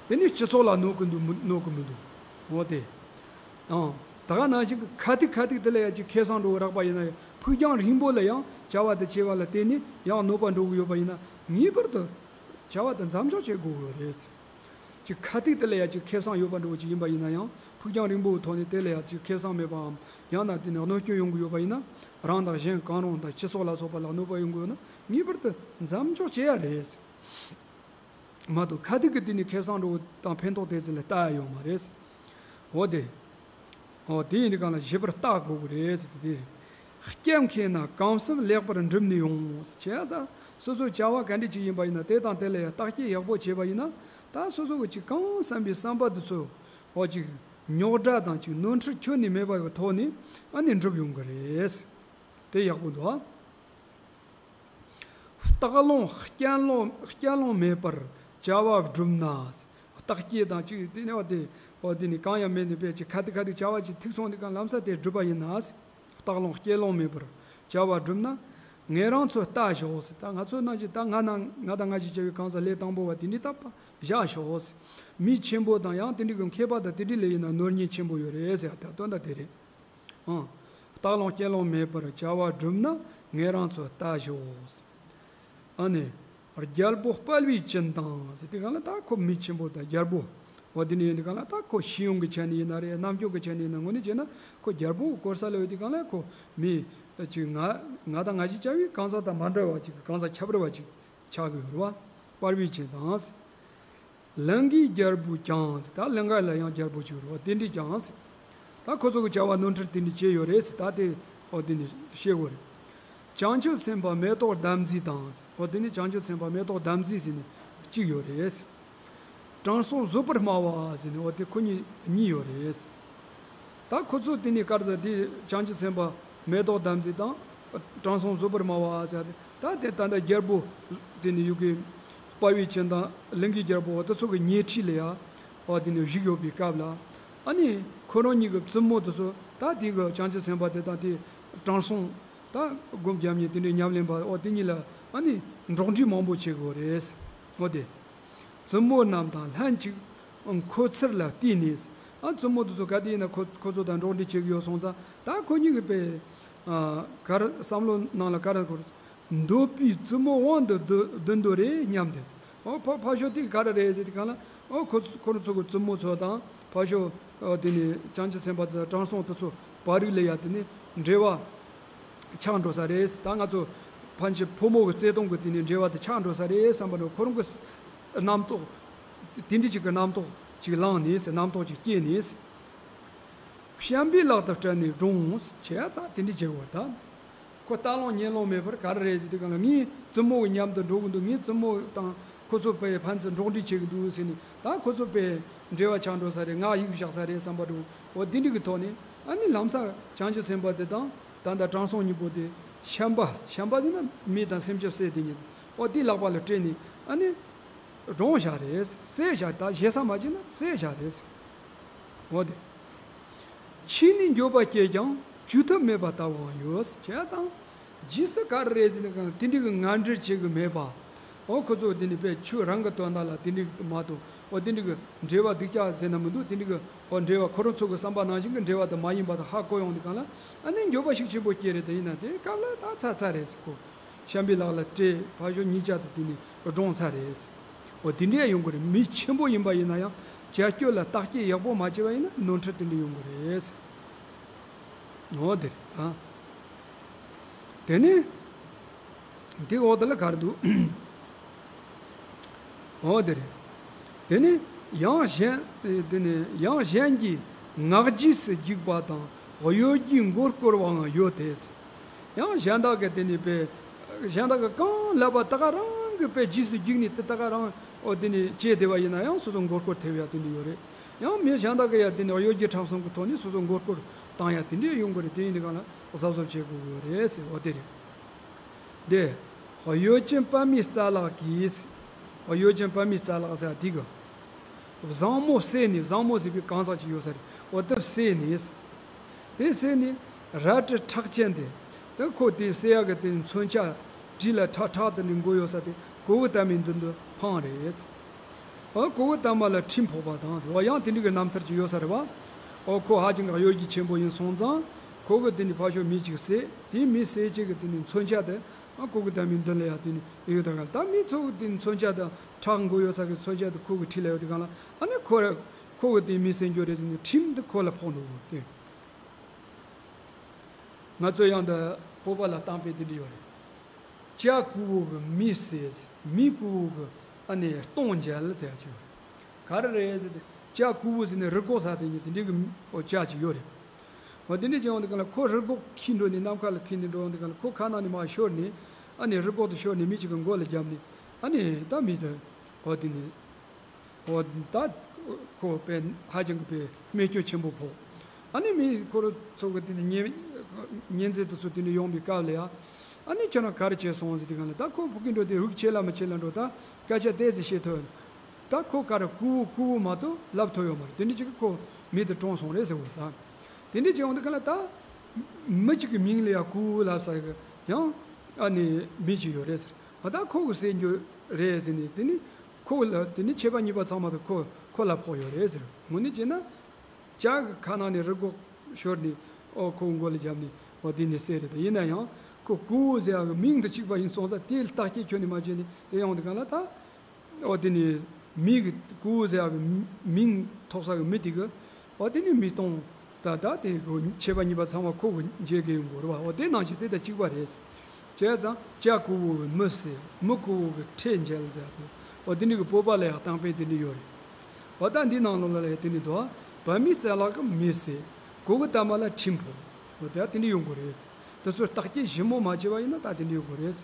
དེ་ནི་སྤྱི་ཚོགས་ལ་གནོད་ཀྱི་འདུག་མི་གནོད་ཀྱི་མི་འདུག་འོ་དེ། ཨང་། ད་ག་ནང་བཞིན་གྱི་ཁ་ཐུག་ཁ་ཐུག་དེ་ལ་ཡང་ཅིག་ཁེ་བཟང་འགྲོ་གི་རག་པ་ཡིན་ན་ཡང་ཕུགས་རྒྱང་རིང་པོ་ལ་ཡང་བྱ་བ་དེ་བྱེད་པ་ལ་བརྟེན་ནས་ཡང་གནོད་པ་འགྲོ་གི་ཡོད་པ་ཡིན་ན་ངེས་པར་དུ་བྱ་བ་དེ་མཚམས་འཇོག་བྱེད་དགོས་ཀྱི་ཡོད་རེད། ཅིག་ཁ་ཐུག་དེ་ལ་ཡང་ཅིག་ཁེ་བཟང་ཡོད་པ་འགྲོ་གི་ཅིག་ཡིན་པ་ཡིན་ན་ཡང་ཕུགས་རྒྱང་རིང་པོའི་ཐོག་ནས་དེ་ལ་ཡང་ཅིག་ཁེ་བཟང་མེད་པའམ་ཡང་ན་དེ་ནས་གནོད་སྐྱོན་ཡོང་གི་ཡོད་པ་ཡིན་ན་རང་དང་གཞན་གང་རུང་དང་སྤྱི་ཚོགས་ལ་སོགས་པ་ལ་གནོད་པ་ཡོང་གི་ཡོད་ན་ངེས་པར་དུ་མཚམས་འཇོག་བྱེད་ཡ་རེད། མ་གཏོགས་ཁ་ཐུག་གི་དེ་ནས་ཁེ་བཟང་འགྲོ་དང་ཕན་ཐོགས་དེ་ཚོ་ལ་ལྟ་ཡ་ཡོད་མ་རེད། འོ་དེ། འོ་དེ་ཡིན་དུས་གང་ལ་ཞིབ་པར་བལྟ་དགོས་ཀྱི་རེད་ཟེར་དེ་དེ་རེད། སྐྱེ་མཁན་ན་གང་བསམ་ལེགས་པར་འགྲུབ་ནས་ཡོང་ཟེར་བྱས་ཙང་སོ་སོའི་བྱ་བ་ག་འདྲ་ཅིག་ཡིན་པ་ཡིན་ན་དེ་དང་དེ་ལ་ཡང་བརྟག་དཔྱད་ཡག་པོ་བྱས་པ་ཡིན་ན་ད་སོ་སོ་གི་ཅིག་གང་བསམ་པའི་བསམ་པ་དེ་ཚོ་འོ་ཅིག་རྙོག་དྲ་དང་ཅིག་ནོར་འཁྲུལ་ཁྱོན་ནས་མེད་པ་གི་ཐོག་ནས་ཨ་ནི་འགྲུབ་ཡོང་གི་རེད། དེ་ཡག་པོ་འདུག་ཨ། རྟག་ལོང་གཅེན་ལོང་གཅེན་ལོང་མེད་པར་བྱ་བ་བསྒྲུབས་ན། བརྟག་དཔྱད་དང་གཅིག་དེ་ནས་བ་དེ་འོ་དེ་ནི་གང་ཡང་མེད་ནས་པས་ཀྱི་ཁ་ཐུག་ཁ་ཐུག་བྱ་བ་ཅིག་ཐུག་སོང་དུས་གང་ལམ་སང་དེ་བསྒྲུབས་པ་ཡིན་ན། རྟག་ལོང་གཅེན་ལོང་མེད་པར་བྱ་བ་བསྒྲུབས་ན། ངེད་རང་ཚོ་ལྟ་ཞོག་ཟེར། ད་ང་ཚོ་ནང་གི་ད་ང་ནང་ང་དང་ང་ཞིག་བྱ་བའི་གང་ཟག་ལས་དང་པོ་བ་དེ་འདྲའི་ལྟ་བ་བཞག་ཞོག་ཟེར། མི་ཆེན་པོ་དང་ཡང་དེ་འདྲའི་གི་མཁས་པ་དང་དེ་འདྲའི་ལས་ཡིན་ན་ནོར་ཉེན་ཆེན་པོ་ཡོད་རེད་ཟེར། ད་དོན་དག་དེ་རེད། ཨང་། རྟག་ལོང་གཅེན་ལོང་མེད་པར་བྱ་བ་བསྒྲུབས་ན་ངེད་རང་ཚོ་ལྟ་ཞོག་ཨ་ནི། རྒྱལ་པོ་དཔའ་བོས་བྱིན་དང་ཟེར་དུས་གང་ལ་ད་ཁོ་མི་ཆེན་པོ་དང་རྒྱལ་པོ། འོ་དེ་ནས་ཡིན་དུས་གང་ལ་ད་ཁོ་ཤེས་ཡོན་གྱི་ཆ་ནས་ཡིན་ན་རེད། རྣམ་དཔྱོད་ཀྱི་ཆ་ནས་ཡིན་ན་དངོས་གནས་བྱས་ན་ཁོ་རྒྱལ་པོ་གི་སྐོར་ས་ལ་ཡོད་དུས་གང་ལ་ཁོ་མི། ཅིག་ང་ང་དང་ང་ཞིག་བྱ་བའི་གང་ཟག་དང་མ་འདྲ་བ་ཅིག་གང་ཟག་ཁྱད་པར་བ་ཅིག་ཆགས་ཀྱི་ཡོད་རེད་བ། དཔའ་བོས་བྱིན་དང་། ལང་ཀའི་རྒྱལ་པོས་ཀྱང་ཟེར། ད་ལང་ཀ་ལ་ཡང་རྒྱལ་པོ་ཅིག་ཡོད་རེད་བ། དེ་འདྲས་ཀྱང་ཟེར། ད་ཁོ་ཚོ་གི་བྱ་བ་ནོར་འཁྲུལ་དེ་འདྲས་བྱས་ཡོད་རེད་ཟེར། ད་དེ་འོ་དེ་ནས་བཤད་དགོས་རེད། བྱང་ཆུབ་སེམས་དཔའ་མེ་ཏོག་དམ་ཚིག་དང་ཟེར། འོ་དེ་ནས་བྱང་ཆུབ་སེམས་དཔའ་མེ་ཏོག་དམ་ཚིག་ཟེར་ནས་གཅིག་ཡོད་རེད་ཟེར། དྲང་སྲོང་བཟོད་པར་སྨྲ་བ་ཟེར་ནས་འོ་དེ་ཁོ་གཉིས་གཉིས་ཡོད་རེད་ཟེར། ད་ཁོ་ཚོ་དེ་ནས་ག་རེ་ཟེར། དེ་བྱང་ཆུབ་སེམས་དཔའ་མེ་ཏོག་དམ་ཚིག་དང་། དྲང་སྲོང་བཟོད་པར་སྨྲ་བ་ཟེར་ཏེ། ད་དེ་ད་ལྟ་རྒྱལ་པོ་དེ་ནས་ཡུལ་གྱི་དཔའ་བོས་བྱིན་དང་ལང་ཀའི་རྒྱལ་པོ་འོ་དེ་ཚོ་གི་ཉེ་འཁྲིས་ལ་ཡ་འོ་དེ་ནས་བཞུགས་ཡོད་པའི་སྐབས་ལ། ཨ་ནི་ཁོ་རང་གཉིས་ཀྱི་བཙུན་མོ་དེ་ཚོ་ད་དེ་གི་བྱང་ཆུབ་སེམས་དཔའ་དེ་དང་དེ་དྲང་སྲོང་ད་སྒོམ་རྒྱབ་མཁན་དེ་འདྲའི་ཉམས་ལེན་པ་འོ་དེ་གཉིས་ལ་ཨ་ནི་འགྲོགས་འདྲིས་མང་པོ་བྱེད་དགོས་རེད། འོ་དེ། བཙུན་མོ་རྣམས་དང་ལྷན་ཅིག་འཁོད་ཚུལ་ལ་བལྟས་ནས། ཨ་བཙུན་མོ་དེ་ཚོ་ག་དེ་ཡིན་ན་ཁོ་ཁོ་ཚོ་དང་འགྲོགས་འདྲིས་བྱེད་ཀྱི་ཡོད་སོང་ཙང་ད་ཁོ་གཉིས་ཀྱི་པའི་ཨ་ག་རེ་བསམ་བློ་ནང་ལ་ག་རེ་འཁོར། འདོད་པའི་བཙུན་མོ་དབང་དུ་བསྡུ་བསྡུ་འདོད་རེ་སྙམ་སྟེ། ཨོ་ཕ་ཕ་ཤོ་དེ་ག་རེ་རེད་ཟེར་དུས་གང་ལ། ཨོ་ཁོ་ཁོ་རང་ཚོ་གི་བཙུན་མོ་ཚོ་དང་ཕ་ཤོ་ཨོ་དེ་ནས་བྱང་ཆུབ་སེམས་དཔའ་དང་དྲང་སྲོང་དེ་ཚོ་བར་རིགས་ལ་ཡ་དེ་ནས་འབྲེལ་བ། ཆགས་འགྲོ་ས་རེད། ད་ང་ཚོ་ཕན་ཆད་ཕོ་མོ་གི་བརྩེ་དུང་གི་དེ་ནས་འབྲེལ་བ་དེ་ཆགས་འགྲོ་ས་རེད་བསམ་པ་ནི་ཁོ་རང་གི་རྣམ་རྟོག་དེ་འདྲ་ཅིག་གི་རྣམ་རྟོག་ཅིག་ལངས་ནས་རྣམ་རྟོག་ཅིག་སྐྱེས་ནས། བྱམས་པའི་ལག་ཏུ་སྤྲད་ནས་སྒྲུང་བྱས་ཙང་དེ་འདྲ་བྱེད་དགོས་ད། ཁོ་རྟག་ལོང་གཉེན་ལོང་མེད་པར་ག་རེ་རེད་ཟེར་དུས་གང་ལ་ངའི་བཙུན་མོ་གི་མཉམ་དུ་འགྲོ་གི་འདུག་ངའི་བཙུན་མོ་དང་ཁོ་ཚོ་དཔེ་ཕན་ཚུན་འགྲོགས་འདྲིས་བྱེད་ཀྱི་འདུག་ཟེར་ནས་ད་ཁོ་ཚོ་དཔེ་འབྲེལ་བ་ཆགས་འགྲོ་ས་རེད། ང་གཡུག་བཞག་ས་རེད་བསམ་པ་འདྲ་བོ་འོ་དེ་འདྲ་གི་ཐོག་ནས་ཨ་ནི་ལམ་སང་བྱང་ཆུབ་སེམས་དཔའ་དེ་དང་ད་ལྟ་དྲང་སྲོང་གཉིས་པོ་དེ་བྱམས་པ་བྱམས་པ་ཟེར་ན་མི་དང་སེམས་ཅན་བསད་དེ་ཉིད་འོ་དེ་ལག་པ་ལ་སྤྲད་ནས་ཨ་ནི་སྒྲུང་བཞག་རེད། བསད་བཞག་ད་ཞེ་ས་མ་བྱས་ན་བསད་བཞག་རེད། འོ་དེ། ཕྱིས་ནས་འགྱོད་པ་སྐྱེས་ཀྱང་བཅོས་ཐབས་མེད་པ་ལྟ་བུའང་ཡོད། བྱས་ཙང་། རྗེས་སུ་ག་རེ་རེད་ཟེར་ན་གང་དེ་འདྲའི་གི་ངན་འབྲེལ་བྱེད་གི་མེད་པ། འོ་ཁོ་ཚོ་དེ་ནི་དཔེ་ཆོས་རང་གི་དོན་དག་ལ་དེ་འདྲའི་མ་གཏོགས་འོ་དེ་འདྲའི་གི་འབྲེལ་བ་སྡུག་ཅག་ཟེར་ན་མི་འདུག་དེ་འདྲའི་གི་འོ་འབྲེལ་བ་ཁོ་རང་ཚོ་གི་བསམ་པ་ནང་བཞིན་གི་འབྲེལ་བ་དེ་མ་ཡིན་པ་དེ་ཧ་གོ་ཡོང་དུས་གང་ལ་ཨ་ནི་འགྱོད་པ་ཤུགས་ཆེན་པོ་སྐྱེ་རེད། དེ་ཡིན་ན་དེ་སྐབས་ལ་ད་ཚར་ཚར་རེད་ཟེར་གོ། བྱམས་པའི་ལག་ལ་སྤྲད་ཕ་ཤོ་གཉིས་ཆ་དེ་དེ་ནི་སྒྲུང་ཚར་རེད་ཟེར། འོ་དེ་འདྲའི་ཡོང་གི་རེད། མི་ཆེན་པོ་ཡིན་པ་ཡིན་ན་ཡང་ བྱ་སྤྱོད་ལ་བརྟག་དཔྱད་ཡག་པོ་མ་བྱས་པ་ཡིན་ན་ནོར་འཁྲུལ་དེ་འདྲ་ཡོང་གི་རེད། འོ་དེ་རེད་ཨ། དེ་ནས་འདི་འོག་དེ་ལ་ག་རེ་འདུག་འོ་དེ་རེད། དེ་ནས་ཡང་གཞན། དེ་ནས་ཡང་གཞན་གྱི་ངག་རྗེས་སུ་འཇུག་པ་དང་གཡོ་སྒྱུའི་མགོ་སྐོར་བའང་ཡོད་དེ། ཡང་གཞན་དག་གི་དེ་ནས་པས། གཞན་དག་གི་གང་ལབ་པ་ད་ག་རང་གི་པས་རྗེས་སུ་འཇུག་ནས་དེ་ད་ག་རང་འོ་དེ་ནས་བྱས་བསྡད་པ་ཡིན་ན་ཡང་སོ་སོ་མགོ་སྐོར་ཐེབས་ཡ་དེ་འདྲ་ཡོད་རེད། ཡང་མི་གཞན་དག་གི་ཡ་དེ་ནས་གཡོ་སྒྱུ་ཁྲམ་གསུམ་གི་ཐོག་ནས་སོ་སོ་མགོ་སྐོར་བཏང་ཡ་དེ་འདྲ་ཡོང་གི་རེད། དེ་ཡིན་དུས་གང་ལ་གཟབ་གཟབ་བྱེད་དགོས་ཀྱི་ཡོད་རེད་ཟེར་བ་དེ་རེད། དེ། གཡོ་ཅན་པདྨའི་རྩ་ལག་གིས། གཡོ་ཅན་པདྨའི་རྩ་ལག་ཟེར་དེ་གི། བཟང་མོ་བསད་ནས། བཟང་མོ་ཟེར་བའི་གང་ཟག་ཅིག་ཡོད་ས་རེད། འོ་དེ་བསད་ནས། དེ་བསད་ནས་རལ་གྲི་ཁྲག་ཅན་དེ། དེ་ཁོ་དེ་བསད་ཡག་གི་དེ་མཚོན་ཆ་གྲི་ལ་ཁྲག་ཁྲག་དེ་འདྲ་མགོ་ཡོད་ས་དེ་གོ་བུ་དམ་པའི་མདུན་དུ་འཕངས་རེད། འོ་གོ་བུ་དམ་པ་ལ་ཁྲིམས་ཕོག་པ་དང་། འོ་ཡང་དེ་འདྲ་གི་རྣམ་ཐར་ཅིག་ཡོད་ས་རེད་བ། འོ་ཁོ་ཧ་ཅང་གི་གཡོ་སྒྱུ་ཆེན་པོ་ཡིན་སོང་ཙང་ཁོ་གི་དེ་ནི་ཕར་ཕྱོགས་མི་ཅིག་བསད། དེ་མི་བསད་ཅིག་གི་དེ་ནི་མཚོན་ཆ་དེ། ཨ་གོ་བུ་དམ་པའི་མདུན་ལ་ཡ་དེ་ནི་ཡོད་ད་ག་ལ། ད་མི་ཚོ་གི་དེ་ནི་མཚོན་ཆ་དང་ཁྲག་མགོ་ཡོད་ས་གི་མཚོན་ཆ་དེ་ཁོ་གི་ཁྲི་ལ་ཡོད་དེ་ག་ལ། ཨ་ནི་ཁོ་ར་ཁོ་གི་དེ་མི་བསད་རྒྱུ་རེད་ཟེར་ནས་ཁྲིམས་དེ་ཁོ་ལ་ཕོག་འདུག་གོ་དེ། ང་ཚོ་ཡང་འདི་བོད་པ་ལ་གཏམ་དཔེ་འདི་འདྲ་ཡོད་རེད། ལྕགས་ཀུ་བོ་གི་མི་བསད། མི་ཀུ་བོ་གི་ཨ་ནི་སྟོང་འཇལ་ཟེར་ཡ་ཅིག་ཡོད་རེད། ག་རེ་རེད་ཟེར་ཏེ། ལྕགས་ཀུ་བོ་ཟེར་ནས་རི་སྒོག་ཟེར་དེ་ཉིད་དེ་འདྲའི་གི་ཨོ་ལྕགས་ཅིག་ཡོད་རེད། འོ་དེ་འདྲ་བྱས་འོང་དུས་ག་ལ་ཁོ་རི་སྒོག་འཁྱེར་འགྲོ་ནས། ནམ་མཁའ་ལ་འཁྱེར་ནས་འགྲོ་འོང་དུས་ག་ལ་ཁོ་ཁ་ནང་ནས་མར་ཤོར་ནས། ཨ་ནི་རི་སྒོག་ཏུ་ཤོར་ནས་མི་གཅིག་གི་མགོ་ལ་བརྒྱབ་ནས། ཨ་ནི་ད་མི་དེ་འོ་དེ་ནས། འོ་ད་ཁོ་དཔེ་ཧ་ཅང་གི་དཔེ་རྨས་སྐྱོན་ཆེན་པོ་ཕོག་ཨ་ནི་མི་ཁོ་རང་ཚོ་གི་དེ་ནི་ཉེ་ཉེ་ཚན་དེ་ཚོ་དེ་ནི་ཡོང་བའི་སྐབས་ལ་ཡ། ཨ་ནི་ཁྱོད་རང་ག་རེ་བྱས་སོང་ཟེར་དུས་ག་ལ། ད་ཁོ་ཕ་གི་འགྲོ་དེ་འུག་ཆེ་ལ་མི་ཆེ་ལ་འགྲོ། ད་སྐད་ཆ་ཏོག་ཙམ་བཤད་ཐུབ། ད་ཁོ་ག་རེ་ཀུ་བོ་ཀུ་བོ་མ་གཏོགས་ལབ་ཐུབ་ཡོད་མ་རེད། དེ་འདྲ་ཅིག་གི་ཁོ་མི་དེ་གྲོངས་སོང་རེད་ཟེར་བ་རེད། ད་དེ་འདྲ་ཅིག་ཡོང་དུས་ག་ལ་ད་མི་གཅིག་གི་མིང་ལ་ཡ་ཀུ་བོ་ལབ་ས་གི་ཡང་ཨ་ནི་མི་གཅིག་ཡོད་རེད་ཟེར། ཨ་ད་ཁོ་གི་བསད་རྒྱུ་རེད་ཟེར་ནས། དེ་ནི་ཁོ་ལ་དེ་ནི་ཆད་པ་གཉིས་པ་ཚང་མ་དེ་ཁོ་ཁོ་ལ་ཕོག་ཡོད་རེད་ཟེར། དངོས་གནས་བྱས་ན་ལྕགས་གི་ཁ་ནང་ནས་རི་སྒོག་ཤོར་ནས་ཨོ་ཁོ་མགོ་ལ་བརྒྱབ་ནས་ཨོ་དེ་ནས་བསད་རེད། ད་ཡིན་ན་ཡང་ཁོ་ཀུ་བོ་ཟེར་ཡག་གི་མིང་དེ་གཅིག་པ་ཡིན་སོང་ཙང་། དེ་བརྟག་དཔྱད་ཁྱོན་ནས་མ་བྱས་ནས་དེ་ཡོང་དུས་ག་ལ་ད། ཨོ་དེ་ནི་མི་གི་ཀུ་བོ་ཟེར་ཡག་གི་མིང་ཐོགས་ས་གི་མི་དེ་གི། ཨོ་དེ་ནི་མི་སྟོང་། ད་ད་དེ་གི་ཆད་པ་གཉིས་པ་ཚང་མ་ཁོ་གི་འཇལ་དགོས་ཡོང་གི་རེད་བ། ཨོ་དེ་ནང་བཞིན་དེ་དང་གཅིག་པ་རེད། བྱས་ཙང་ལྕགས་ཀུ་བོ་གི་མི་བསད། མི་ཀུ་བོ་གི་ཁྲི་འཇལ་ཟེར་ཡག་དེ། ཨོ་དེ་ནི་གི་བོད་པ་ལ་ཡང་གཏམ་དཔེ་དེ་འདྲ་ཡོད་རེད། ཨོ་ད་འདི་ནང་ལོགས་ལ་ཡང་དེ་ནི་འདུག་པདྨའི་རྩ་ལག་གིས་མི་བསད། གོ་བུ་དམ་པ་ལ་ཁྲིམས་ཕོག་ཨོ་དེ་དེ་འདྲ་ཡོང་གི་རེད། དེ་ཚོར་བརྟག་དཔྱད་ཞིབ་མོ་མ་བྱས་པ་ཡིན་ན་ད་དེ་འདྲ་ཡོང་གི་རེད།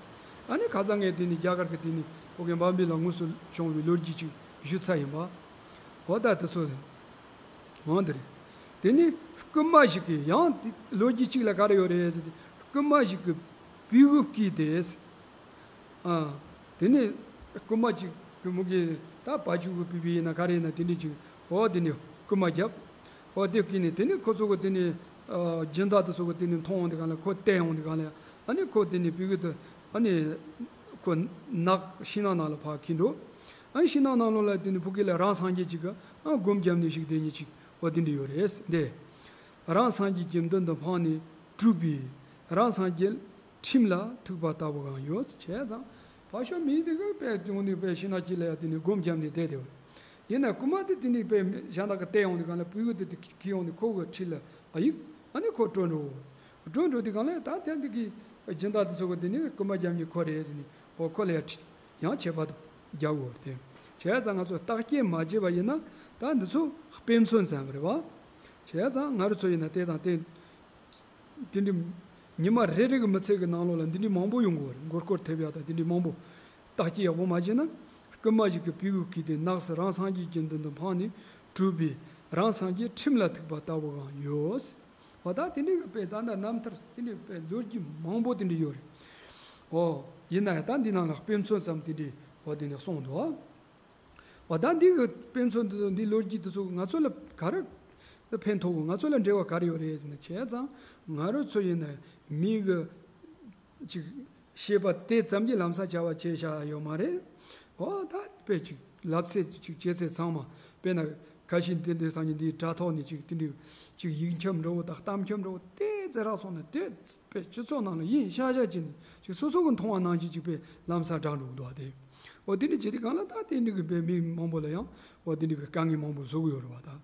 ཨ་ནི་ཁ་སང་ངས་དེ་ནི་རྒྱ་གར་གི་དེ་ནི་ཨོ་གི་འབའ་འབུ་ལ་དངོས་སུ་བྱུང་བའི་ལོ་རྒྱུས་ཅིག་ཞུ་ཚར་ཡིན་པ། ཨོ་ད་དེ་ཚོ་འོང་དེ་རེད། དེ་ནི་རྐུན་མ་ཞིག་གིས་ཡང་དེ་ལོ་རྒྱུས་གཅིག་ལ་ག་རེ་ཡོད་རེད་ཟེར་ཏེ། རྐུན་མ་ཞིག་གིས་སྤུ་གུ་བརྐུས་ཏེ། ཨ། དེ་ནས་རྐུན་མ་གཅིག་གི་མུ་གེ་ད་བ་ཕྱུགས་ཀྱི་སྤུ་སྤུ་ཡིན་ན་ག་རེ་ཡིན་ན་དེ་འདྲས་ཅིག་འོ་དེ་ནས་རྐུན་མ་བརྒྱབ། འོ་དེ་བརྐུས་ནས་དེ་ནས་ཁོ་ཚོ་གི་དེ་ནས་ཨ་སྦྱིན་བདག་དེ་ཚོ་གི་དེ་ནས་མཐོང་འོང་དེ་གང་ལ་ཁོ་བལྟས་འོང་དེ་གང་ལ། ཨ་ནི་ཁོ་དེ་ནས་སྤུ་གུ་དེ་ཨ་ནི་ཁོ་ནགས་ཤིང་ནགས་ནང་ལ་ཕར་འཁྱེར་འགྲོ། ཨ་ནི་ཤིང་ནགས་ནང་ལོགས་ལ་དེ་ནས་ཕ་གི་ལ་རང་སངས་རྒྱས་ཅིག་གི་ཨ་སྒོམ་བརྒྱབ་ནས་ཞིག་བསྡད་མཁན་ཅིག་འོ་དེ་འདྲས་ཡོད་རེད་འདི། རང་སངས་རྒྱས་ཀྱི་མདུན་དུ་འཕངས་ནས་གྲུབ་པས་རང་སངས་རྒྱས་ཁྲིམས་ལ་ཐུག་པ་ལྟ་བུའང་ཡོད། བྱས་ཙང་ཕར་ཕྱོགས་མི་དེ་ག་དཔེ་བྱུང་ནས་དཔེ་ཤིང་ནགས་དཀྱིལ་ལ་ཡ་དེ་ནས་སྒོམ་བརྒྱབ་ནས་བསྡད་དེ། ཡིན་ན་རྐུན་མ་དེ་དེ་ནས་དཔེ་གཞན་དག་གིས་བལྟས་ཡོང་དུས་གང་ལ་སྤུ་གུ་དེ་དེ་འཁྱེར་ཡོང་ནས་ཁོ་གི་འཁྲིས་ལ་ཨ་ཡིག་ཨ་ནི་ཁོ་བྲོས་འགྲོ། བྲོས་འགྲོ་དུས་གང་ལ་ད་དེ་འདི་གི་སྦྱིན་བདག་དེ་ཚོ་གི་དེ་ནས་རྐུན་མ་རྒྱབ་མཁན་ཁོ་རེད་ཟེར་ནས་འོ་ཁོ་ལ་ཡ་ཁྲི་ཡང་ཆད་པ་རྒྱག་དགོས་རེད་དེ། བྱས་ཙང་ང་ཚོ་བརྟག་དཔྱད་མ་བྱས་པ་ཡིན་ན་ད་འདི་ཚོ་དཔེ་མཚོན་ཙམ་རེད་བ། བྱས་ཙང་ང་རང་ཚོ་ཡིན་ན་དེ་དང་དེ། དེ་འདྲའི་ཉི་མ་རེ་རེ་གི་མི་ཚེ་གི་ནང་ལོགས་ལ་འདི་འདྲའི་མང་པོ་ཡོང་གི་ཡོད་རེད། མགོ་སྐོར་ཐེབས་ཡག་དང་དེ་འདྲའི་མང་པོ། བརྟག་དཔྱད་ཡག་པོ་མ་བྱས་ན། རྐུན་མ་ཞིག་གིས་སྤུ་གུ་བརྐུས་ཏེ་ནགས་སུ་རང་སངས་རྒྱས་ཀྱི་མདུན་དུ་འཕངས་ནས་གྲུབ་པས་རང་སངས་རྒྱས་ཁྲིམས་ལ་ཐུག་པ་ལྟ་བུའང་ཡོད། འོ་ད་དེ་འདྲའི་གི་དཔེ་ད་ལྟ་རྣམ་ཐར་དེ་འདྲའི་དཔེ་ལོ་རྒྱུས་མང་པོ་དེ་འདྲ་ཡོད་རེད། འོ་ཡིན་ན་ཡང་ད་འདི་ནང་ལ་དཔེ་མཚོན་ཙམ་དེ་འདྲའི་འོ་དེ་འདྲ་གསུངས་འདུག་འོ་ད་འདི་གི་དཔེ་མཚོན་དེ་ཚོ་འདི་ལོ་རྒྱུས་དེ་ཚོ་ང་ཚོ་ལ་ག་རེ་ཕན་ཐོགས་གི། ང་ཚོ་ལ་འབྲེལ་བ་ག་རེ་ཡོད་རེད་ཟེར་ན། བྱས་ཙང་ང་རང་ཚོ་ཡིན་ན་མི་གི་ཅིག་ཤེས་པ་དེ་ཙམ་གྱིས་ལམ་སང་བྱ་བ་བྱས་བཞག་ཡོད་མ་རེད། འོ་ད་དཔེ་ཅིག་ལབ་ཚད་ཅིག་བྱེད་ཚད་ཚང་མ་དཔེར་ན་ཁ་ཤས་འདི་འདྲའི་སང་ཉིན་འདིའི་དྲ་ཐོག་ནས་ཅིག་དེ་འདྲའི་ཅིག་ཡིག་ཁྱབ་འདྲ་བོ་དང་གཏམ་ཁྱབ་འདྲ་བོ་དེ་ཙམ་རག་སོང་ན་དེ་དཔེ་སྤྱི་ཚོགས་ནང་ལ་ཡིན་ཤག་ཤག་བྱས་ནས་ཅིག་སོ་སོ་གི་མཐོང་བ་ནང་བཞིན་ཅིག་དཔེ་ལམ་སང་བསྒྲགས་འགྲོ་གི་འདུག་བ་དེ། འོ་དེ་འདྲ་བྱེད་དུས་སྒང་ལ་ད་དེ་འདྲ་གི་དཔེ་མི་མང་པོ་ལ་ཡང་འོ་དེ་འདྲ་གི་དཀའ་ངལ་མང་པོ་བཟོ་གི་ཡོད་རེད་བ་ད།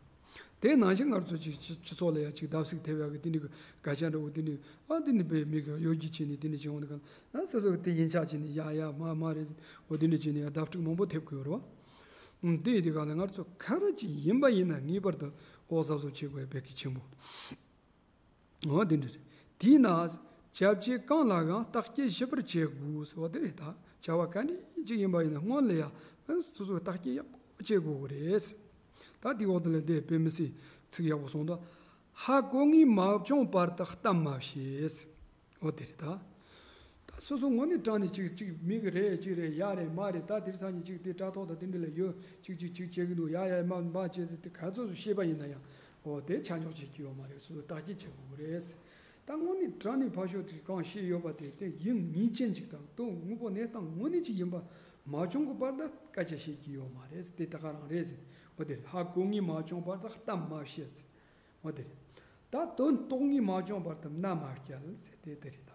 དེ་ནང་བཞིན་ང་ཚོ་ཅིག་སྤྱི་སྤྱི་ཚོགས་ལ་ཡང་ཅིག་བརྡབ་གསིག་ཐེབས་ཡག་གི་དེ་འདྲ་གི་སྐད་ཆ་འདྲ་བོ་དེ་འདྲ་ཨ་དེ་འདྲ་དཔེ་མི་གི་གཡོ་སྒྱུ་བྱས་ནས་དེ་འདྲ་བྱས་འོང་དུས་སྒང་ལ་ཨ་སོ་སོ་གི་དེ་ཡིན་ཆགས་བྱས་ནས་ཡ་ཡ་མ་མ་རེད་འོ་དེ་འདྲ་བྱས་ནས་ཡང་བརྡབ་འཁྲུག་མང་པོ་ཐེབས་གི་ཡོད་རེད་བ། ཨུམ་དེ་ཡིན་དུས་སྒང་ལ་ང་ཚོ་ག་རེ་ཅིག་ཡིན་པ་ཡིན་ན་ངེས་པར་དུ་འོ་གཟབ་གཟབ་བྱེད་དགོས་ཡ་དཔེ་གལ་ཆེན་པོ། འོ་དེ་འདྲ་རེད། དེས་ན། བྱ་བྱེད་གང་ལའང་བརྟག་དཔྱད་ཞིབ་པར་བྱེད་དགོས་ཟེར་བ་དེ་རེད་ད། བྱ་བ་ག་འདྲ་ཅིག་ཡིན་པ་ཡིན་ན་སྔོན་ལ་ཡང་སོ་སོས་བརྟག་དཔྱད་ཡག་པོ་བྱེད་དགོས་ཀྱི་རེད། ད་དེའི་འོག་ཏུ་ལ་དེ་དཔེ་མི་སྲིད་ཚིག་ཡག་པོ་གསུངས་འདུག་ཧ་གོ་ངེས་མ་བྱུང་བར་དུ་གཏམ་མ་བྱེད། འོ་དེ་རེད་ད། ད་སོ་སོ་དངོས་གནས་དྲང་ནས་ཅིག་ཅིག་མི་གི་རེད་ཅིག་རེད་ཡ་རེད་མ་རེད་ད་དེར་སང་ཉིན་ཅིག་དེ་དྲ་ཐོག་དང་དེ་འདྲ་ལ་ཡོད་ཅིག་ཅིག་ཅིག་བྱེད་གི་འདུག་ཡ་ཡ་མ་མ་བྱེད་ཟེར་དེ་ག་ཚོད་ཚོད་ཤེས་པ་ཡིན་ན་ཡང་འོ་དེ་ཆ་འཇོག་བྱེད་ཀྱི་ཡོད་མ་རེད། སོ་སོ་བརྟག་དཔྱད་བྱེད་དགོས་ཀྱི་རེད། ད་དངོས་གནས་དྲང་ནས་ཕར་ཕྱོགས་དེ་གང་བཤད་ཡོད་པ་དེ་དེ་ཡིན་ངེས་ཅན་ཅིག་དང་དོན་དངོས་པོ་གནས་སྟངས་དངོས་གནས་ཅིག་ཡིན་པ་མ་བྱུང་གི་བར་དུ་སྐད་ཆ་བཤད་ཀྱི་ཡོད་མ་རེད་དེ་ད་ག་རང་རེད་ཟེར། འོ་དེ་རེད། ཧ་གོ་ངེས་མ་བྱུང་བར་དུ་གཏམ་མ་བཤད་ཟེར། འོ་དེ་རེད། ད་དོན་རྟོགས་ངེས་མ་བྱུང་བར་དུ་མནའ་མ་བསྐྱལ་ཟེར་དེ་དེ་རེད་ད།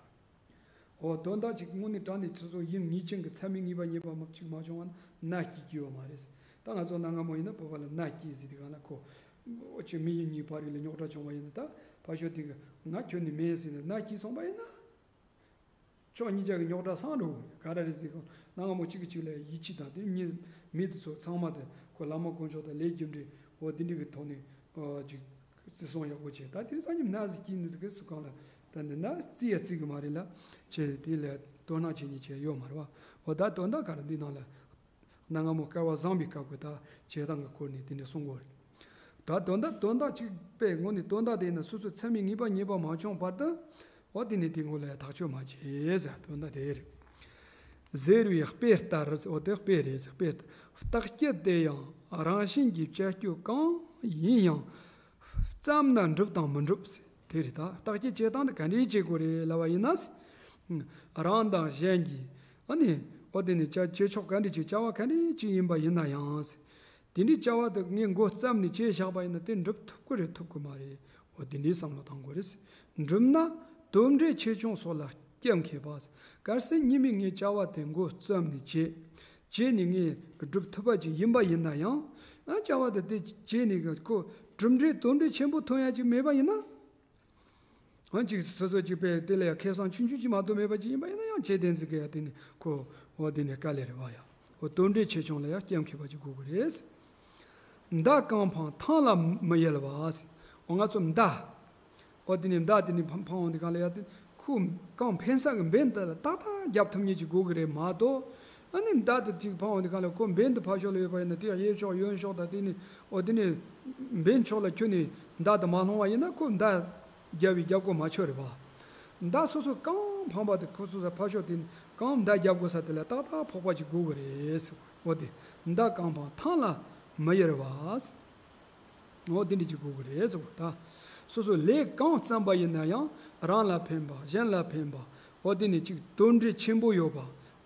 འོ་དོན་དག་ཅིག་དངོས་གནས་དྲང་ནས་སོ་སོ་ཡིན་ངེས་ཅན་གྱི་མཚན་མའི་ངེས་པ་རྙེད་པ་མ་ཅིག་མ་བྱུང་བ་ན་མནའ་སྐྱེལ་གྱི་ཡོད་མ་རེད། ད་ང་ཚོ་གནའ་སྔ་མོ་ཡིན་ན་བོད་པ་ལ་མནའ་སྐྱེལ་ཟེར་དུས་སྒང་ལ་ཁོ་འོ་ཅིག་མི་གཉིས་བར་ལ་རྙོག་དྲ་བྱུང་བ་ཡིན་ན་ད་ཕར་ཕྱོགས་དེ་གི་ང་ཁྱོད་ནི་མིན་ཟེར་ནས་མནའ་སྐྱེལ་སོང་བ་ཡིན་ན། ཕྱོགས་གཉིས་ཆ་གི་རྙོག་དྲ་སངས་འགྲོ་གི་རེད། ག་རེ་རེད་ཟེར་གོང་གནའ་སྔ་མོ་གཅིག་གིས་གཅིག་ལ་ཡིད་ཆེས་དང་དེ་ཉིད་མི་དེ་ཚོ་ཚང་མ་དེ་ཁོ་བླ་མ་དཀོན་མཆོག་དང་ལས་རྒྱུ་འབྲས་འོ་དེ་འདྲ་གི་ཐོག་ནས་འོ་ཅིག་བརྩི་སྲུང་ཡག་པོ་བྱས་ད་དེ་རིང་སང་ཉིན་མནའ་ཟིག་སྐྱེལ་ནི་ཟིག་གི་སུ་གང་ལ་ད་ནི་མནའ་བརྩི་ཡ་བརྩི་གི་མ་རེད་ལ་བྱས་དེ་ལ་དོ་སྣང་བྱེད་ཉེན་བྱས་ཡོད་མ་རེད་བ། འོ་ད་དོན་དག་ག་རེ་འདི་ནང་ལ་གནའ་སྔ་མོ་སྐལ་བ་བཟང་པོའི་སྐབས་ཀྱི་ད་བྱེད་སྟངས་ཀྱི་སྐོར་ནས་དེ་འདྲ་གསུང་གི་ཡོད་རེད། ད་དོན་དག་དོན་དག་ཅིག་དཔེ་དངོས་ནས་དོན་དག་དེ་ཡིན་ན་སོ་སོའི་མཚན་མའི་ངེས་པ་རྙེད་པ་མ་བྱུང་བར་དུ་འོ་དེ་ནས་དེ་ངོ་ལ་ཐག་གཅོད་མ་བྱེད་ཟེར་དོན་དག་དེ་རེད། ཟེར་བའི་དཔེ་ལྟར་འོ་དེ་དཔེ་རེད་ཟེར་དཔེ་ལྟར་བརྟག་དཔྱད་དེ་ཡང་རང་བཞིན་གྱིས་བྱ་སྤྱོད་གང་ཡིན་ཡང་བརྩམས་ན་འགྲུབ་དང་མི་འགྲུབ་ཟེར་དེ་རེད། ད་བརྟག་དཔྱད་བྱེད་སྟངས་དེ་ག་འདྲས་བྱེད་དགོས་རེད་ལབ་པ་ཡིན་ན། རང་དང་གཞན་གྱི་ཨ་ནི་འོ་དེ་ནས་བྱ་བྱེད་ཕྱོགས་ག་འདྲས་ཅིག་བྱ་བ་ག་འདྲས་ཅིག་ཡིན་པ་ཡིན་ན་ཡང་། དེ་འདྲའི་བྱ་བ་དེ་ངས་འགོ་བརྩམས་ནས་བྱས་བཞག་པ་ཡིན་ན་དེ་འགྲུབ་ཐུབ་ཀྱི་རེད་ཐུབ་ཀྱི་མ་རེད། འོ་དེ་འདྲའི་བསམ་བློ་བཏང་དགོས་རེད། འགྲུབ་ན་དོན་འབྲས་ཆེ་ཆུང་སོགས་ལ་སྐྱབས་མཁས་པ། གལ་སྲིད་ཉི་མས་ངས་བྱ་བ་དེ་འགོ་བརྩམས་ནས་བྱས། བྱས་ནས་ངས་སྒྲུབ་ཐུབ་པ་ཅིག་ཡིན་པ་ཡིན་ན་ཡང་ཨ་བྱ་བ་དེ་དེ་བྱས་ནས་ཁོ་གྲུབ་འབྲས་དོན་འབྲས་ཆེན་པོ་ཐོན་ཡ་ཅིག་མེད་པ་ཡིན་ན། འོན་ཅིག་སོ་སོ་གཅིག་པས་དེ་ལ་ཡང་ཁེ་བཟང་ཆུང་ཆུང་ཅིག་མ་གཏོགས་མེད་པ་ཅིག་ཡིན་པ་ཡིན་ན་ཡང་ཆེ་ལྡན་ཟིག་གི་ཡ་དེ་ནི་ཁོ་འོ་དེ་ནི་དཀའ་ལས་རེད་བ་ཡ། འོ་དོན་འབྲས་ཆེ་ཆུང་ལ་ཡང་སྐྱབས་མཁས་པ་ཅིག་དགོས་ཀྱི་རེད། མདའ་གང་འཕངས་ཐང་ལ་མི་ཡལ་བ། འོ་ང་ཚོ་མདའ། འོ་དེ་ནི་མདའ་དེ་ནི་འཕང་འཕང་འོང་དེ་གང་ལ་ཡ་དེ་ཁོ་གང་འཕེན་ས་གི་འབེན་དེ་ལ་ཏག་ཏག་རྒྱབ་ཐུབ་མཁན་ཅིག་དགོས་ཀྱི་རེད་མ་གཏོགས། ཨ་ནི་མདའ་དེ་ཅིག་འཕང་འོང་དེ་གང་ལ་ཁོ་འབེན་དེ་ཕར་ཕྱོགས་ལ་ཡོད་པ་ཡིན་ན་དེ་གཡས་ཕྱོགས་གཡོན་ཕྱོགས་དང་དེ་ནི་འོ་དེ་ནི་འབེན་ཕྱོགས་ལ་ཁྱོད་ནི་མདའ་དེ་མ་ལྷུང་བ་ཡིན་ན་ཁོ་མདའ་རྒྱབ་པའི་རྒྱབ་སྐོར་མ་ཆོད་རེད་བ། མདའ་སོ་སོ་གང་འཕངས་པ་དེ་ཁོ་སོ་སོ་ཕར་ཕྱོགས་དེ་ནི་གང་མདའ་རྒྱབ་དགོས་ས་དེ་ལ་ཏག་ཏག་ཕོག་པ་ཅིག་དགོས་ཀྱི་རེད་ཟེར་བ། འོ་དེ་མདའ་གང་འཕངས་ཐང་ལ་མི་ཡལ་བ། འོ་དེ་འདྲ་ཅིག་དགོས་ཀྱི་རེད་ཟེར་བ་ད། སོ་སོ་ལས་གང་བརྩམས་པ་ཡིན་ན་ཡང་རང་ལ་ཕན་པ་གཞན་ལ་ཕན་པ། འོ་དེ་ནི་ཅིག་དོན་འབྲས་ཆེན་པོ་ཡོད་པ།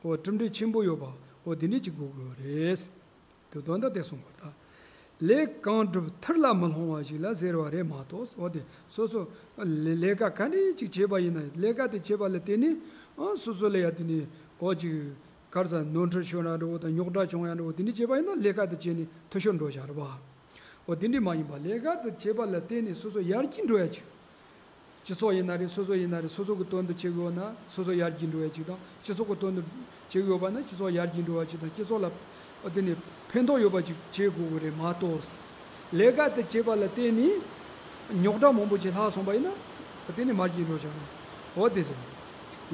འོ་གྲུབ་འབྲས་ཆེན་པོ་ཡོད་པ། འོ་དེ་འདྲ་ཅིག་དགོས་ཀྱི་ཡོད་རེད། དེ་དོན་དག་དེ་གསུངས་པ་ད། ལས་གང་བསྒྲུབས་ཐུར་ལ་མི་ལྷུང་བ་ཞིག་ལ་ཟེར་བ་རེད་མ་གཏོགས། འོ་དེ་སོ་སོ་ལས་ལས་ཀ་ག་འདྲ་ཅིག་བྱས་པ་ཡིན་ན་ལས་ཀ་དེ་བྱས་པ་ལ་བརྟེན་ནས་ཨ་སོ་སོ་ལ་ཡ་དེ་ནི་འོ་ཅིག་གར་ས་ནོར་འཁྲུལ་བྱུང་ཡ་འགྲོ་དང་རྙོག་དྲ་བྱུང་ཡ་འགྲོ་དེ་འདྲ་བྱས་པ་ཡིན་ན་ལས་ཀ་དེ་བྱས་ནས་འཐུས་ཤོར་འགྲོ་བཞག་རེད་བ། འོ་དེ་འདྲ་མ་ཡིན་པ་ལས་ཀ་དེ་བྱས་པ་ལ་བརྟེན་ནས་སོ་སོ་ཡར་རྒྱས་འགྲོ་ཡ་ཅིག་སྤྱི་ཚོགས་ཡིན་ན་རེད། སོ་སོ་ཡིན་ན་རེད། སོ་སོ་གི་དོན་དུ་བྱེད་དགོས་ན་སོ་སོ་ཡར་རྒྱས་འགྲོ་བ་ཅིག་དང་། སྤྱི་ཚོགས་ཀྱི་དོན་དུ་བྱེད་དགོས་པ་ན་སྤྱི་ཚོགས་ཡར་རྒྱས་འགྲོ་བ་ཅིག་དང་། སྤྱི་ཚོགས་ལ་དེ་ནི་ཕན་ཐོགས་ཡོད་པ་ཅིག་བྱེད་དགོས་ཀྱི་རེད་མ་གཏོགས། ལས་ཀ་དེ་བྱེད་པ་ལ་བརྟེན་ནས་རྙོག་དྲ་མང་པོ་ཅིག་ལྷག་སོང་པ་ཡིན་ན་དེ་ནི་མར་རྒྱས་འགྲོ་བྱ་རུང་། འོ་དེ་ཟེར།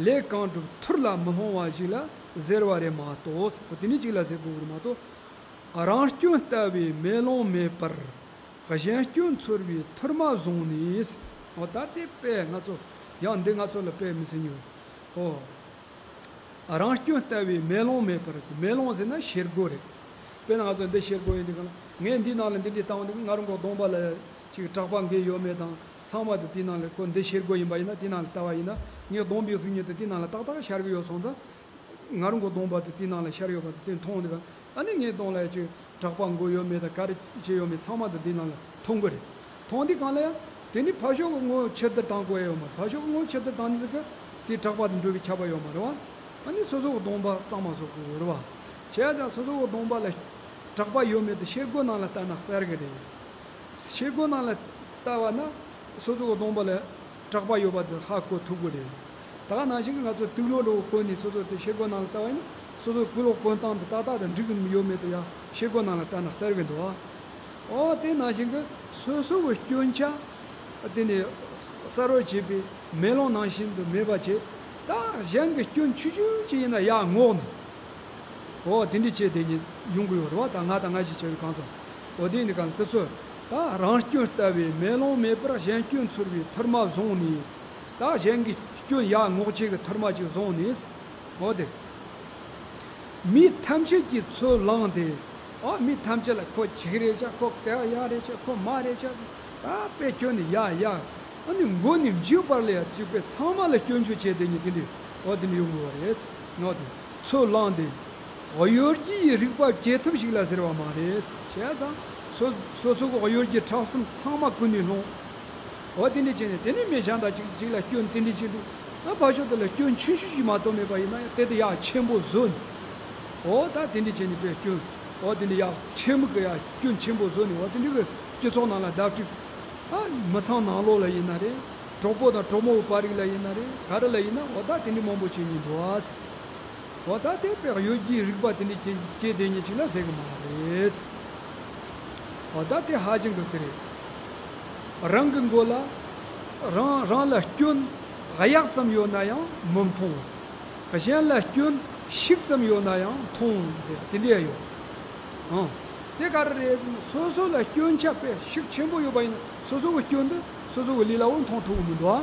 ལས་གང་བསྒྲུབས་ཐུར་ལ་མི་ལྷུང་བ་ཞིག་ལ་ཟེར་བ་རེད་མ་གཏོགས། འོ་དེ་ནི་ཅིག་ལ་ཟེར་དགོས་ཀྱི་རེད་མ་གཏོགས། རང་སྐྱོན་ལྟ་བུའི་མེ་ལོང་མེད་པར། གཞན་སྐྱོན་ཚོར་བའི་ཐུར་མ་བཟུང་ནས། འོ་ད་དེ་དཔེ་ང་ཚོ་ཡང་འདི་ང་ཚོ་ལ་དཔེ་མི་སྲིད་ཉོ། འོ། རང་སྐྱོན་ལྟ་བུའི་མེ་ལོང་མེད་པར་ཟེར། མེ་ལོང་ཟེར་ན་ཤེལ་སྒོ་རེད། དཔེར་ན་ང་ཚོ་འདི་ཤེལ་སྒོ་ཡིན་དུས་གང་ལ་ངས་འདི་ནང་ལ་འདི་འདྲའི་བཏང་འདུག་ང་རང་གི་གདོང་པ་ལ་ཅིག་གྲགས་པ་འགའ་ཡོད་མེད་དང་ཚང་མ་དེ་དེའི་ནང་ལ་ཁོ་འདི་ཤེལ་སྒོ་ཡིན་པ་ཡིན་ན་དེའི་ནང་ལ་ལྟ་བ་ཡིན་ན་ངའི་གདོང་པའི་གཟུགས་བརྙན་དེ་དེའི་ནང་ལ་ཏག་ཏག་ཤར་གི་ཡོད་སོང་ཙང་། ང་རང་གི་གདོང་པ་དེ་དེའི་ནང་ལ་ཤར་ཡོད་པ་དེ་དེ་མཐོང་འདུག་ཨ་ནི་ངའི་གདོང་ལ་ཅིག་གྲགས་པ་འགོ་ཡོད་མེད་དང་ག་རེ་བྱས་ཡོད་མེད་ཚང་མ་དེ་དེའི་ནང་ལ་མཐོང་གི་རེད། མཐོང་དུས་གང་ལ་ཡང་དེ་ནི་ཕར་ཕྱོགས་ཀྱི་ངོ་ཕྱིར་བསྡུར་བཏང་དགོས་ཡ་ཡོད་མ་རེད། ཕར་ཕྱོགས་ཀྱི་ངོ་ཕྱིར་བསྡུར་བཏང་ནི་ཟིག་གི་དེ་གྲགས་པ་དེ་འགྲོ་བའི་ཁྱབ་པ་ཡོད་མ་རེད་བ། ཨ་ནི་སོ་སོ་གི་གདོང་པ་གཙང་མ་བཟོ་དགོས་རེད་བ། བྱས་ཙང་སོ་སོ་གི་གདོང་པ་ལ་གྲགས་པ་ཡོད་མེད་དེ་ཤེལ་སྒོ་ནང་ལ་ལྟ་ན་གསལ་གི་རེད། ཤེལ་སྒོ་ནང་ལ་ལྟ་བ་ན་སོ་སོ་གི་གདོང་པ་ལ་གྲགས་པ་ཡོད་པ་དེ་ཧ་གོ་ཐུབ་གི་རེད། ད་ག་ནང་བཞིན་གྱི་ང་ཚོ་དུག་ལོག་འདྲ་བོ་གོན་ནས་སོ་སོ་དེ་ཤེལ་སྒོ་ནང་ལ་ལྟ་བ་ཡིན་ན་སོ་སོ་དུག་ལོག་གོན་སྟངས་དེ་ཏག་ཏག་དང་འགྲིག་གི་ཡོད་མེད་དེ་ཡང་ཤེལ་སྒོ་ནང་ལ་ལྟ་ན་གསལ་གི་འདུག་ཨ། ཨོ་དེ་ནང་བཞིན་གྱི་སོ་སོ་གི་སྐྱོན་ཆ་དེ་ནས་གསར་བར་བྱེད་པའི་མེ་ལོང་ནང་བཞིན་དུ་མེད་པ་བྱས། ད་གཞན་གྱི་སྐྱོན་ཆུང་ཆུང་ཅིག་ཡིན་ན་ཡར་ངོགས་ནས། ཨོ་དེ་འདྲ་བྱས་དེ་ཉིད་ཡོང་གི་ཡོད་རེད་བ། ད་ང་དང་ང་ཞིག་བྱ་བའི་གང་ཟག་ཨོ་དེ་ནི་གང་དེ་ཚོ་ད་རང་སྐྱོན་ལྟ་བའི་མེ་ལོང་མེད་པར་གཞན་སྐྱོན་འཚོལ་བའི་ཐུར་མ་བཟུང་ནས། ད་གཞན་གྱི་སྐྱོན་ཡར་ངོགས་བྱེད་ཀྱི་ཐུར་མ་ཅིག་བཟུང་ནས། འོ་དེ། མི་ཐམས་ཅད་ཀྱིས་ཚུར་བླངས་ཏེ། ཨ་མི་ཐམས་ཅད་ལ་ཁོ་འཇིགས་རེད་ཤག་ཁོ་སྐལ་བ་ཡག་རེད་ཤག་ཁོ་མ་རེད་ཤག་ད་དཔེ་ཁྱོད་ནི་ཡ་ཡ། ཨ་ནི་མགོ་ནས་མཇུག་བར་ལ་ཡ་གཅིག་པའི་ཚང་མ་ལ་སྐྱོན་བརྗོད་བྱས་དེ་ཉིད་དེ་འདྲ་འོ་དེ་འདྲ་ཡོང་དགོས་པ་རེད། འོ་དེ་ཚུར་བླངས་ཏེ། གཡོ་སྒྱུའི་རིག་པ་བསྐྱེད་ཐབས་ཤིག་ལ་ཟེར་བ་མ་རེད། བྱས་ཙང་སོ་སོ་སོ་གི་གཡོ་སྒྱུའི་ཕྲ་གསུམ་ཚང་མ་ཀུན་ནས་སློང་། འོ་དེ་འདྲ་བྱས་ནས་དེ་ནས་མི་གཞན་དག་ཅིག་ཅིག་ལ་སྐྱོན་དེ་འདྲ་ཅིག་འདུག་ཨ་ཕར་ཕྱོགས་དེ་ལ་སྐྱོན་ཆུང་ཆུང་ཞིག་མ་གཏོགས་མེད་པ་ཡིན་ན་ཡང་དེ་དེ་ཡག་ཆེན་པོ་བཟོ་ནས། འོ་ད་དེ་འདྲ་བྱས་ནས་དཔེ་སྐྱོན། འོ་དེ་འདྲ་ཡག་ཆེན་པོ་གི་ཡག་སྐྱོན་ཆེན་པོ་བཟོ་ནས་འོ་དེ་འདྲ་གི་སྤྱི་ཚོགས་ནང་ལ་བརྡ་སྤྲོད། ཨ་མི་ཚང་ནང་ལོགས་ལ་ཡིན་ན་རེད། གྲོགས་པོ་དང་གྲོགས་མོ་བར་རིགས་ལ་ཡིན་ན་རེད། ག་རེ་ལ་ཡིན་ན་འོ་ད་དེ་འདྲ་མང་པོ་བྱེད་ཉིན་འདུག་ཨ། འོ་ད་དེ་དཔེ་གཡོ་སྒྱུའི་རིག་པ་དེ་འདྲ་སྐྱེ་སྐྱེ་དེ་ཉིད་ཅིག་ལ་ཟེར་གི་མ་རེད། འོ་ད་དེ་ཧ་ཅང་གི་དེ་རེད། རང་གི་མགོ་ལ་རང་རང་ལ་སྐྱོན་གཡག་ཙམ་ཡོད་ན་ཡང་མི་མཐོང་། གཞན་ལ་སྐྱོན་ཤིག་ཙམ་ཡོད་ན་ཡང་མཐོང་ཟེར་དེ་འདྲ་ཡོད། ཨང་། དེ་ག་རེ་རེད་ཟེར་ན་སོ་སོ་ལ་སྐྱོན་ཆ་དཔེ་ཤུགས་ཆེན་པོ་ཡོད་པ་ཡིན་ན་སོ་སོ་གི་སྐྱོན་དེ་སོ་སོ་གི་ལུས་ལ་འོ་མཐོང་ཐུབ་གི་མི་འདུག་ཨ།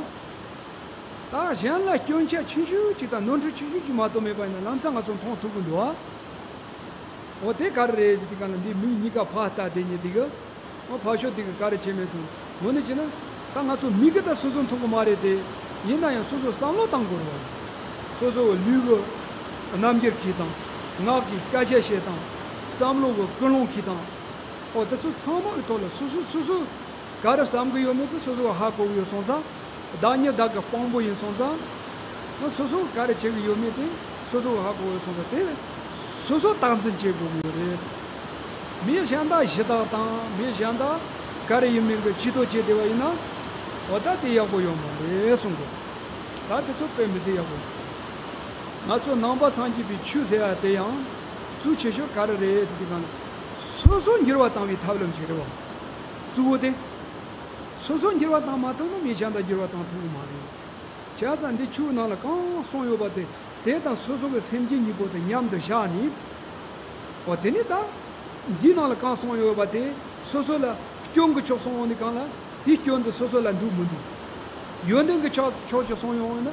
ད་གཞན་ལ་སྐྱོན་ཆ་ཆུང་ཆུང་ཅིག་དང་ནོར་འཁྲུལ་ཆུང་ཆུང་ཅིག་མ་གཏོགས་མེད་པ་ཡིན་ན་ལམ་སང་ང་ཚོ་མཐོང་ཐུབ་གི་འདུག་ཨ། འོ་དེ་ག་རེ་རེད་ཟེར་དུས་གང་ལ་འདི་མིག་གཉིས་ཀ་ཕར་ལྟ་དེ་ཉིད་དེ་གི། འོ་ཕར་ཕྱོགས་དེ་གི་ག་རེ་བྱས་མེད་དུ་ངོ་ནས་བྱས་ན། ད་ང་ཚོ་མིག་གིས་ད་སོ་སོ་མཐོང་གི་མ་རེད་དེ། ཡིན་ན་ཡང་སོ་སོ་བསམ་བློ་བཏང་དགོས་རེད་བ། སོ་སོ་གི་ལུས་གི་རྣམ་འགྱུར་གྱིས་དང་། ངག་གི་སྐད་ཆ་བཤད་སྟངས། བསམ་བློ་གི་ཀུན་སློང་གིས་དང་། འོ་དེ་ཚོ་ཚང་མ་གི་ཐོག་ལ་སོ་སོ་སོ་སོ་ག་རེ་བསམ་གི་ཡོད་མེད་དེ་སོ་སོ་གི་ཧ་གོ་གི་ཡོད་སོང་ཙང་། བདག་ཉིད་བདག་གི་དཔང་པོ་ཡིན་སོང་ཙང་། ང་སོ་སོ་ག་རེ་བྱེད་ཀྱི་ཡོད་མེད་དེ་སོ་སོ་གི་ཧ་གོ་ཡོད་སོང་ཙང་དེ་སོ་སོ་བདག་འཛིན་བྱེད་དགོས་ཀྱི་ཡོད་རེད། མི་གཞན་དག་ཞུ་དག་དང་མི་གཞན་དག་ག་རེ་ཡིན་མིན་གྱི་ཇུས་གཏོགས་བྱས་བསྡད་པ་ཡིན་ན། འོ་ད་དེ་ཡག་པོ་ཡོད་མ་རེད་གསུང་གི། ད་དེ་ཚོ་དཔེ་མི་སྲིད་ཡག་པོ་ཡོད། ང་ཚོ་ནང་པ་སངས་རྒྱས་པའི་ཆོས་ཟེར་ཡ་དེ་ཡང་གཙོ་ཆེ་ཤོས་ག་རེ་རེད་ཟེར་དུས་གང་ལ་སོ་སོ་འགྱུར་བ་བཏང་བའི་ཐབས་ལམ་ཅིག་རེད་བ། གཙོ་བོ་དེ། སོ་སོ་འགྱུར་བ་བཏང་མ་ཐུབ་ན་མི་གཞན་དག་འགྱུར་བ་བཏང་ཐུབ་ཀྱི་མ་རེད། བྱས་ཙང་འདི་ཆོས་ནང་ལ་གང་གསུངས་ཡོད་པ་དེ་དེ་དང་སོ་སོ་གི་སེམས་ཅན་གཉིས་པོ་དེ་མཉམ་དུ་བཞག་ནས། འོ་དེ་ནི་ད་འདི་ནང་ལ་གང་གསུངས་ཡོད་པ་དེ་སོ་སོ་ལ་སྐྱོན་གྱི་ཕྱོགས་གསུངས་འོང་ནི་གང་ལ་དེའི་སྐྱོན་དེ་སོ་སོ་ལ་འདུག་མི་འདུག་ཡོན་ཏན་གྱི་ཕྱོགས་ཕྱོགས་ཀྱི་གསུངས་ཡོང་ན།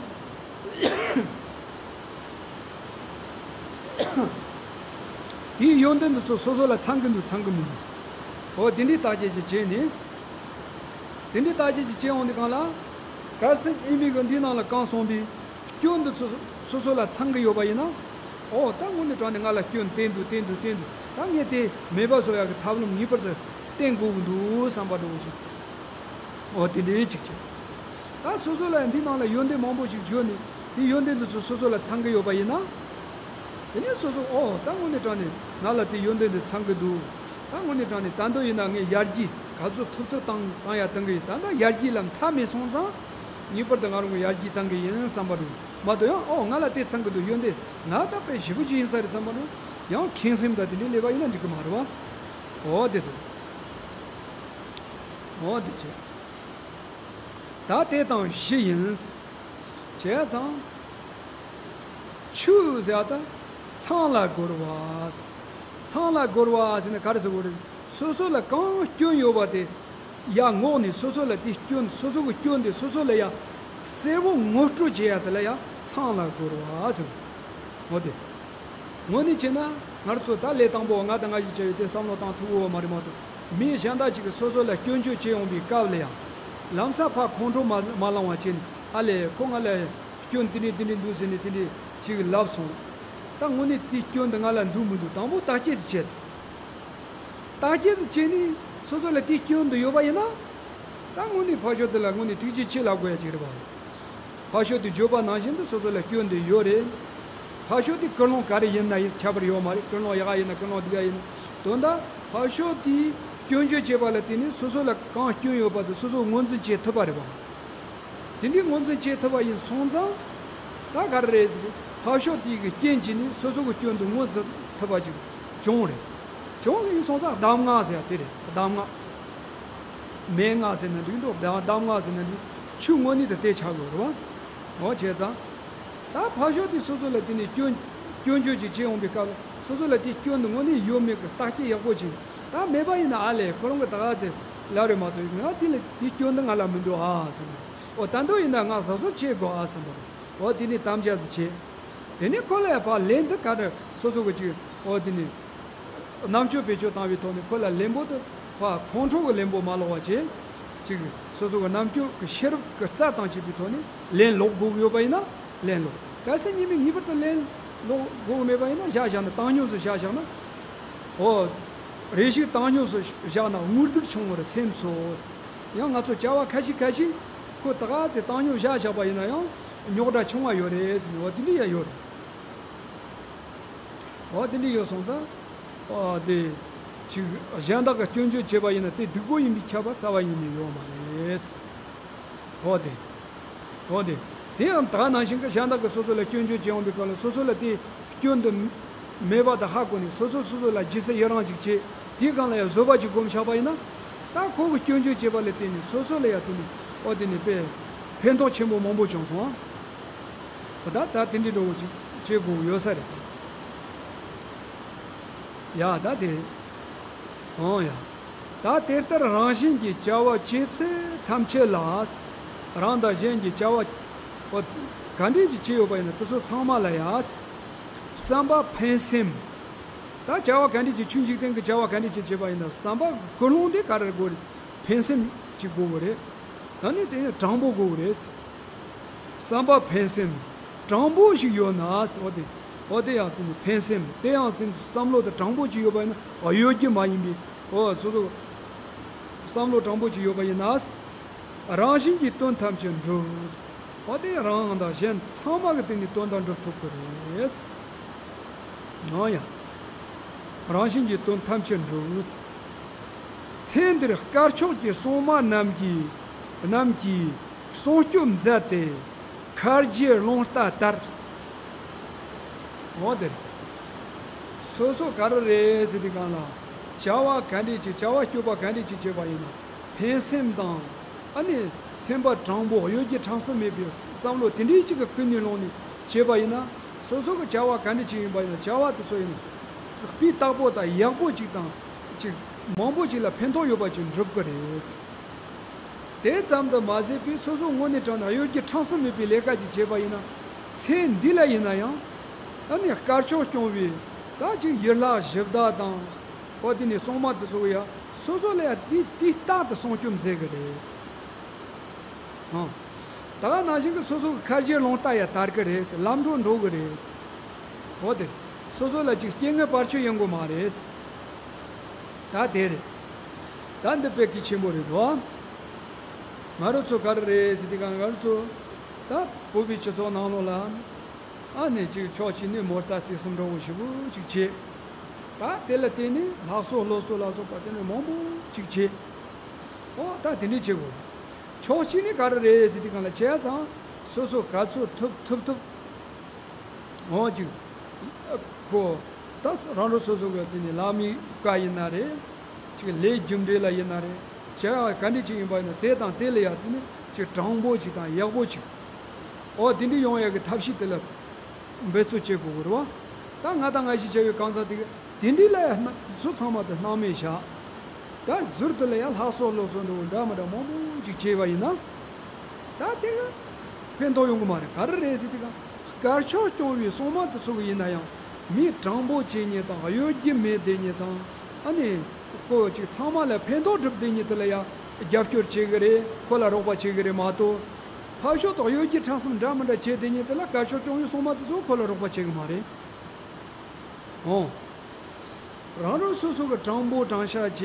དེའི་ཡོན་ཏན་དེ་ཚོ་སོ་སོ་ལ་ཚང་གི་འདུག་ཚང་གི་མི་འདུག་འོ་དེ་འདྲའི་བརྟག་དཔྱད་ཅིག་བྱས་ནས། དེ་འདྲའི་བརྟག་དཔྱད་ཅིག་བྱས་འོང་དུས་གང་ལ། གལ་སྲིད་ཨིན་མི་གི་འདི་ནང་ལ་གང་གསུངས་པའི་སྐྱོན་འདི་ཚོ་སོ་སོ་ལ་ཚང་གི་ཡོད་པ་ཡིན་ན། ཨོ་ད་དངོས་གནས་དྲང་གནས་ང་ལ་སྐྱོན་བསྟན་འདུག་བསྟན་འདུག་བསྟན་འདུག་ད་ངས་དེ་མེད་པ་བཟོ་ཡག་གི་ཐབས་ལམ་ངེས་པར་དུ་བསྟེན་དགོས་ཀྱི་འདུག་བསམ་པ་འདྲ་བོ་ཅིག་འོ་དེ་འདྲའི་ཅིག་བྱས། ད་སོ་སོ་ལ་འདི་ནང་ལ་ཡོན་ཏན་མང་པོ་ཞིག་བརྗོད་ནས་དེ་ཡོན་ཏན་འདི་ཚོ་སོ་སོ་ལ་ཚང་གི་ཡོད་པ་ཡིན་ན། དེ་ནས་སོ་སོ་ཨོ་ད་དངོས་གནས་དྲང་གནས་ང་ལ་དེ་ཡོན་ཏན་འདི་ཚང་གི་འདུག་ད་དངོས་གནས་དྲང་གནས་ད་འདོད་ཡིན་ན་ངས་ཡར་རྒྱས་ག་ཚོད་ཐུབ་ཐུབ་བཏང་བཏང་ཡ་བཏང་གི་ཡིན། ད་ལྟ་ཡར་རྒྱས་ལ་མཐའ་མེད་སོང་ཙང་ངེས་པར་དུ་ང་རང་གི་ཡར་རྒྱས་བཏང་གི་ཡིན་བསམ་པ་རུ་མ་གཏོགས་ཡང་ཨོ་ང་ལ་དེ་ཚང་གི་འདུག་ཡོན་ཏན་ང་ད་དཔེ་ཞེ་པོ་ཅིག་ཡིན་ས་རེད་བསམ་པ་རུ་ཡང་ཁེངས་སེམས་དང་དེ་འདྲའི་སླེབས་པ་ཡིན་ན་འགྲིག་གི་མ་རེད་བ། ཨོ་དེ་ཟེར། ཨོ་དེ་བྱས། ད་དེ་དང་བཞི་ཡིན། བྱས་ཙང་། ཆོས་ཟེར་བ་ད་ཚང་ལ་རྒོལ་བ། ཚང་ལ་རྒོལ་བ་ཟེར་ན་ག་རེ་ཟེར་དགོས་རེད། སོ་སོ་ལ་གང་སྐྱོན་ཡོད་པ་དེ་ཡར་ངོགས་ནས་སོ་སོ་ལ་དེ་སྐྱོན་སོ་སོ་གི་སྐྱོན་དེ་སོ་སོ་ལ་ཡང་གསལ་པོ་ངོ་སྤྲོད་བྱེད་ཡ་དེ་ལ་ཡང་ཚང་ལ་རྒོལ་བ་ཟེར། འོ་དེ། དངོས་གནས་བྱས་ན་ང་ཚོ་ད་ལས་དང་པོ་ང་དང་ང་ཞིག་བྱས་ཡོད་དེ་བསམ་བློ་བཏང་ཐུབ་ཡོད་མ་རེད་མ་གཏོགས་མི་གཞན་དག་ཅིག་གིས་སོ་སོ་ལ་སྐྱོན་བརྗོད་བྱེད་ཡོང་པའི་སྐབས་ལ་ཡང་ལམ་སང་ཕར་ཁོང་ཁྲོ་མ་མ་ལངས་པ་བྱས་ནས་ཨ་ལས་ཁོ་ང་ལ་སྐྱོན་དེ་འདྲས་དེ་འདྲས་འདུག་ཟེར་ནས་དེ་འདྲས་ཅིག་ལབ་སོང་། ད་དངོས་གནས་དེའི་སྐྱོན་འདི་ང་ལ་འདུག་མི་འདུག་དང་པོ་བརྟག་དཔྱད་ཅིག་བྱས། བརྟག་དཔྱད་ཅིག་བྱས་ནས་སོ་སོ་ལ་དེའི་སྐྱོན་འདི་ཡོད་པ་ཡིན་ན། ད་དངོས་གནས་ཕར་ཕྱོགས་དེ་ལ་དངོས་གནས་ཐུགས་རྗེ་ཆེ་ལབ་དགོས་ཡ་ཅིག་རེད་པ། ཕར་ཕྱོགས་དེ་བརྗོད་པ་ནང་བཞིན་དུ་སོ་སོ་ལ་སྐྱོན་དེ་ཡོད་རེད། ཕར་ཕྱོགས་དེ་ཀུན་སློང་ག་རེ་ཡིན་ན་ཡིན་ཁྱད་པར་ཡོད་མ་རེད། ཀུན་སློང་ཡག་ག་ཡིན་ན་ཀུན་སློང་སྡུག་ག་ཡིན་ན། དོན་དག་ཕར་ཕྱོགས་དེ་སྐྱོན་བརྗོད་བྱེད་པ་ལ་བརྟེན་ནས་སོ་སོ་ལ་གང་སྐྱོན་ཡོད་པ་དེ་སོ་སོ་ངོས་འཛིན་བྱེད་ཐུབ་པ་རེད་པ། དེ་འདྲའི་ངོས་འཛིན་བྱེད་ཐུབ་པ་ཡིན་སོང་ཙང་། ད་ག་རེ་རེད་ཟེར་ན་ཕར་ཕྱོགས་དེ་གི་རྐྱེན་གྱིས་ནི་སོ་སོ་གི་སྐྱོན་དེ་ངོས་ཟིན་ཐུབ་པ་ཅིག་བྱུང་རེད། བྱུང་ཡིན་སོང་ཙང་གདམས་ངག་ཟེར་ཡ་དེ་རེད། གདམས་ངག་མན་ངག་ཟེར་ན་འགྲིག་འདུག་གདམས་ངག་ཟེར་ན་འགྲིག་ཆོས་དངོས་གནས་དེ་དེ་ཆགས་དགོས་རེད་པ། འོ་བྱས་ཙང་། ད་ཕར་ཕྱོགས་དེ་སོ་སོ་ལ་དེ་ནས་སྐྱོན་སྐྱོན་བརྗོད་ཅིག་བྱེད་འོང་པའི་སྐབས་ལ་སོ་སོ་ལ་དེ་སྐྱོན་དེ་དངོས་གནས་ཡོད་མེད་ཀྱི་བརྟག་དཔྱད་ཡག་པོ་བྱས། ད་མེད་པ་ཡིན་ན་ཨ་ལས་ཁོ་རང་གི་ད་ག་ཚེ་ལབ་རེད་མ་གཏོགས་ང་དེ་ལ་དེ་སྐྱོན་དེ་ང་ལ་མི་འདུག་ཨ་བསམ་པ། འོ་ད་འདོད་ཡིན་ན་ང་གཟབ་གཟབ་བྱེད་དགོས་ཨ་བསམ་པ་རེད། འོ་དེ་ནས་དམ་བཅའ་ཟིག་བྱས། དེ་ནས་ཁོ་ལ་ཡང་ཕར་ལན་འདི་ག་འདྲ་སོ་སོ་གི་ཅིག་འོ་དེ་ནས་རྣམ་དཔྱོད་བེད་སྤྱོད་བཏང་བའི་ཐོག་ནས་ཁོ་ལ་ལན་པོ་དེ་ཕར་ཁོང་ཁྲོ་གི་ལན་པོ་མ་ལོག་པ་བྱས། ཅིག་སོ་སོ་གི་རྣམ་དཔྱོད་ཀྱི་ཤེས་རབ་ཀྱི་རྩལ་དང་བཅས་པའི་ཐོག་ནས་ལན་ལོག་དགོས་ཀྱི་ཡོད་པ་ཡིན་ན་ལན་ལོག་གལ་སྲིད་ངེས་མེད་ངེས་པར་དུ་ལན་ལོག་དགོས་ཀྱི་མེད་པ་ཡིན་ན་བཞག་བཞག་ན་བཏང་སྙོམས་སུ་བཞག་བཞག་ན། འོ། རེ་ཞིག་བཏང་སྙོམས་སུ་བཞག་ན་དངོས་སྡུག་ཆུང་བར་སེམས་སོ། ཡང་ང་ཚོ་བྱ་བ་ཁ་ཤས་ཁ་ཤས་ཁོ་ད་ག་ཚེ་བཏང་སྙོམས་བཞག་བཞག་པ་ཡིན་ན་ཡང་རྙོག་དྲ་ཆུང་བ་ཡོད་རེད་ཟེར་ནས་འོ་དེ་འདྲ་ཡང་ཡོད་རེད། འོ་དེ་འདྲ་ཡོད་སོང་ཙང་། འོ་དེ། ཅིག་གཞན་དག་གི་སྐྱོན་བརྗོད་བྱས་པ་ཡིན་ན་དེ་སྡིག་པོ་ཡིན་པའི་ཁྱབ་པ་རྩ་བ་ཉིད་ནས་ཡོད་མ་རེད། འོ་དེ། འོ་དེ། དེ་ཡང་ད་ནང་བཞིན་གྱི་གཞན་དག་གིས་སོ་སོ་ལ་སྐྱོན་བརྗོད་བྱེད་འོང་པའི་སྐབས་ལ་སོ་སོ་ལ་དེ་སྐྱོན་དུ་མེད་པ་དང་ཧ་གོ་ནས་སོ་སོ་སོ་སོ་ལ་ཇི་སྲིད་ཡི་རང་ཅིག་བྱེད། དེའི་སྒང་ལ་ཡང་བཟོད་པ་ཅིག་སྒོམ་བཞག་པ་ཡིན་ན། ད་ཁོ་གི་སྐྱོན་བརྗོད་བྱས་པ་ལ་བརྟེན་ནས་སོ་སོ་ལ་ཡང་དེ་ནི་འོ་དེ་ནི་དཔེ་ཕན་ཐོགས་ཆེན་པོ་མང་པོ་བྱུང་སོང་ཨ། ད་ད་དེ་འདྲའི་འགྲོ་བོ་ཅིག་བྱེད་དགོས་ཡོད་ས་རེད། ཡ་ད་དེ། འོང་ཡ། ད་དེ་ལྟར་རང་བཞིན་གྱིས་བྱ་བ་བྱེད་ཚུལ་ཐམས་ཅད་ལ། རང་དང་གཞན་གྱི་བྱ་བ། འོ། ག་འདྲས་ཀྱི་བྱས་ཡོད་པ་ཡིན་ན་དེ་ཚོ་ཚང་མ་ལ་ཡ། བསམ་པ་ཕན་སེམས། ད་བྱ་བ་ག་འདྲས་ཀྱི་ཆོས་འཇིག་རྟེན་གྱི་བྱ་བ་ག་འདྲས་ཀྱི་བྱེད་པ་ཡིན་ན་བསམ་པ་ཀུན་སློང་དེ་ག་རེ་དགོས་རེད། ཕན་སེམས་ཀྱི་དགོས་པ་རེད། ད་ནི་དེ་ནི་དྲང་པོ་དགོས་པ་རེད། བསམ་པ་ཕན་སེམས། དྲང་པོ་ཞིག་ཡོད་ན་ཟེར་བ་དེ། འོ་དེ་ཡང་དེ་ནི་ཕན་སེམས་དེ་ཡང་དེ་ནི་བསམ་བློ་དེ་དྲང་པོ་ཅིག་ཡོད་པ་ཡིན་ན་གཡོ་སྒྱུ་མ་ཡིན་པའི་འོ་སོ་སོ། བསམ་བློ་དྲང་པོ་ཅིག་ཡོད་པ་ཡིན་ན། རང་བཞིན་གྱིས་དོན་ཐམས་ཅད་འགྲུབ། འོ་དེ་རང་དང་གཞན་ཚང་མ་གི་སྟེང་ནས་དོན་དག་འགྲུབ་ཐུབ་ཀྱི་རེད། འོ་ཡ། རང་བཞིན་གྱིས་དོན་ཐམས་ཅད་འགྲུབ། ཚེ་འདིར་དཀར་ཕྱོགས་ཀྱི་སྲུང་མ་རྣམས་ཀྱིས་རྣམས་ཀྱིས་སྲུང་སྐྱོབ་མཛད་དེ། མཁར་གྱི་རླུང་རྟ་ལྟར། འོ་དེ་རེད། སོ་སོ་ག་རེ་རེད་ཟེར་དུས་སྒང་ལ། བྱ་བ་ག་འདྲས་ཅིག་བྱ་བ་སྤྱོད་པ་ག་འདྲས་ཅིག་བྱེད་པ་ཡིན་ན། ཕན་སེམས་དང་། ཨ་ནི་སེམས་པ་དྲང་པོ་གཡོ་སྒྱུ་ཕྲན་སུ་མེད་པའི་བསམ་བློ་དེ་འདྲའི་ཅིག་གི་ཀུན་ནས་བསླངས་ནས་བྱེད་པ་ཡིན་ན། སོ་སོ་གི་བྱ་བ་ག་འདྲས་ཅིག་ཡིན་པ་ཡིན་ན་བྱ་བ་དེ་ཚོ་ཡིན་ན། སྤུས་དག་པོ་དང་ཡག་པོ་ཅིག་དང་། ཅིག་མང་པོ་ཅིག་ལ་ཕན་ཐོགས་ཡོད་པ་ཅིག་འགྲུབ་ཀྱི་རེད། དེ་ཙམ་དུ་མ་ཟད་པའི་སོ་སོ་དངོས་གནས་དྲང་ནས་གཡོ་སྒྱུ་ཕྲན་སུ་མེད་པའི་ལས་ཀ་ཅིག་བྱས་པ་ཡིན་ན། ཚེ་འདི་ལ་ཡིན་ན་ཡང་། ཨ་ནི་དཀར་ཕྱོགས་སྐྱོང་བའི་ད་ཅིག་ཡུལ་ལྷ་གཞི་བདག་དང་། འོ་དེ་ནས་སྲུང་མ་དེ་ཚོ་ཡང་སོ་སོ་ལ་ཡང་དེ་དེ་རྟག་ཏུ་སྲུང་སྐྱོབ་མཛད་ཀྱི་རེད། ཨང་། ད་ག་ནང་བཞིན་གྱི་སོ་སོ་གི་མཁར་གྱི་རླུང་རྟ་ཡང་དར་གྱི་རེད། ལམ་འགྲོ་འགྲོ་གི་རེད། འོ་དེ། སོ་སོ་ལ་ཅིག་རྐྱེན་ངན་བར་ཆད་ཡོང་གི་མ་རེད། ད་དེ་རེད། ད་འདི་དཔེ་གལ་ཆེན་པོ་རེད་དོ། ང་རང་ཚོ་ག་རེ་རེད་ཟེར་དུས་སྒང་ང་རང་ཚོ། ད་བོད་པའི་སྤྱི་ཚོགས་ནང་ལོགས་ལ། ཨ་ནི་ཅིག་ཕྱོགས་གཅིག་ནས་མོ་རྟ་རྩིས་གསུམ་འདྲ་བོ་ཞེ་པོ་ཅིག་བྱེད། ད་དེ་ལ་བརྟེན་ནས་ལྷ་གསོལ་ལོ་གསོལ་ལ་སོགས་པ་དེ་ནས་མང་པོ་ཅིག་བྱེད། ཨོ་ད་དེ་འདྲས་བྱེད་དགོས། ཕྱོགས་གཅིག་ནས་ག་རེ་རེད་ཟེར་དུས་སྒང་ལ་བྱས་ཙང་སོ་སོ་ག་ཚོད་ཐུབ་ཐུབ་ཐུབ། འོ་ཅིག་ཁོ། ད་རང་རང་སོ་སོ་གི་དེ་ནས་ལམ་ཡིག་ཀ་ཡིན་ན་རེད། ཅིག་ལས་རྒྱུ་འབྲས་ལ་ཡིན་ན་རེད། བྱ་བ་ག་འདྲས་ཅིག་ཡིན་པ་ཡིན་ན་དེ་དང་དེ་ལ་ཡ་དེ་ནས་ཅིག་དྲང་པོ་ཅིག་དང་ཡག་པོ་ཅིག་ཨོ་དེ་འདྲས་ཡོང་ཡག་གི་ཐབས་ཤེས་དེ་ལ་འབད་རྩོལ་བྱེད་དགོས་ཀྱི་རེད་བ། ད་ང་དང་ང་ཞིག་བྱ་བའི་གང་ཟག་དེ་གི་དེ་འདྲས་ལ་ཡ་སྣ་ཚོ་ཚང་མ་དེ་སྣང་མེད་བཞག་ད་ཟུར་དུ་ལ་ཡང་ལྷག་སོགས་སློབ་གསོ་འདྲ་བོ་འདྲ་མི་འདྲ་མང་པོ་ཅིག་བྱས་པ་ཡིན་ན། ད་དེ་ག་ཕན་ཐོགས་ཡོང་གི་མ་རེད། ག་རེ་རེད་ཟེར་དུས་ཀ་དཀར་ཕྱོགས་སྐྱོང་བའི་སྲུང་མ་དེ་ཚོ་གི་ཡིན་ན་ཡང་མི་དྲང་པོ་བྱེད་མཁན་དང་གཡོ་སྒྱུ་མེད་བསྡད་མཁན་དང་ཨ་ནི་ཁོ་ཅིག་ཚང་མ་ལ་ཕན་ཐོགས་སྒྲུབ་བསྡད་མཁན་དེ་ལ་ཡང་རྒྱབ་སྐྱོར་བྱེད་གི་རེད། ཁོ་ལ་རོགས་པ་བྱེད་གི་རེད་མ་གཏོགས། ཕར་ཕྱོགས་དང་གཡོ་སྒྱུ་ཕྲན་སུམ་འདྲ་མི་འདྲ་བྱེད་བསྡད་མཁན་དེ་ལ་དཀར་ཕྱོགས་སྐྱོང་བའི་སྲུང་མ་དེ་ཚོ་ཁོ་ལ་རོགས་པ་བྱེད་གི་མ་རེད། འོང་། རང་རང་སོ་སོ་གི་དྲང་པོ་དྲང་བཞག་བྱས་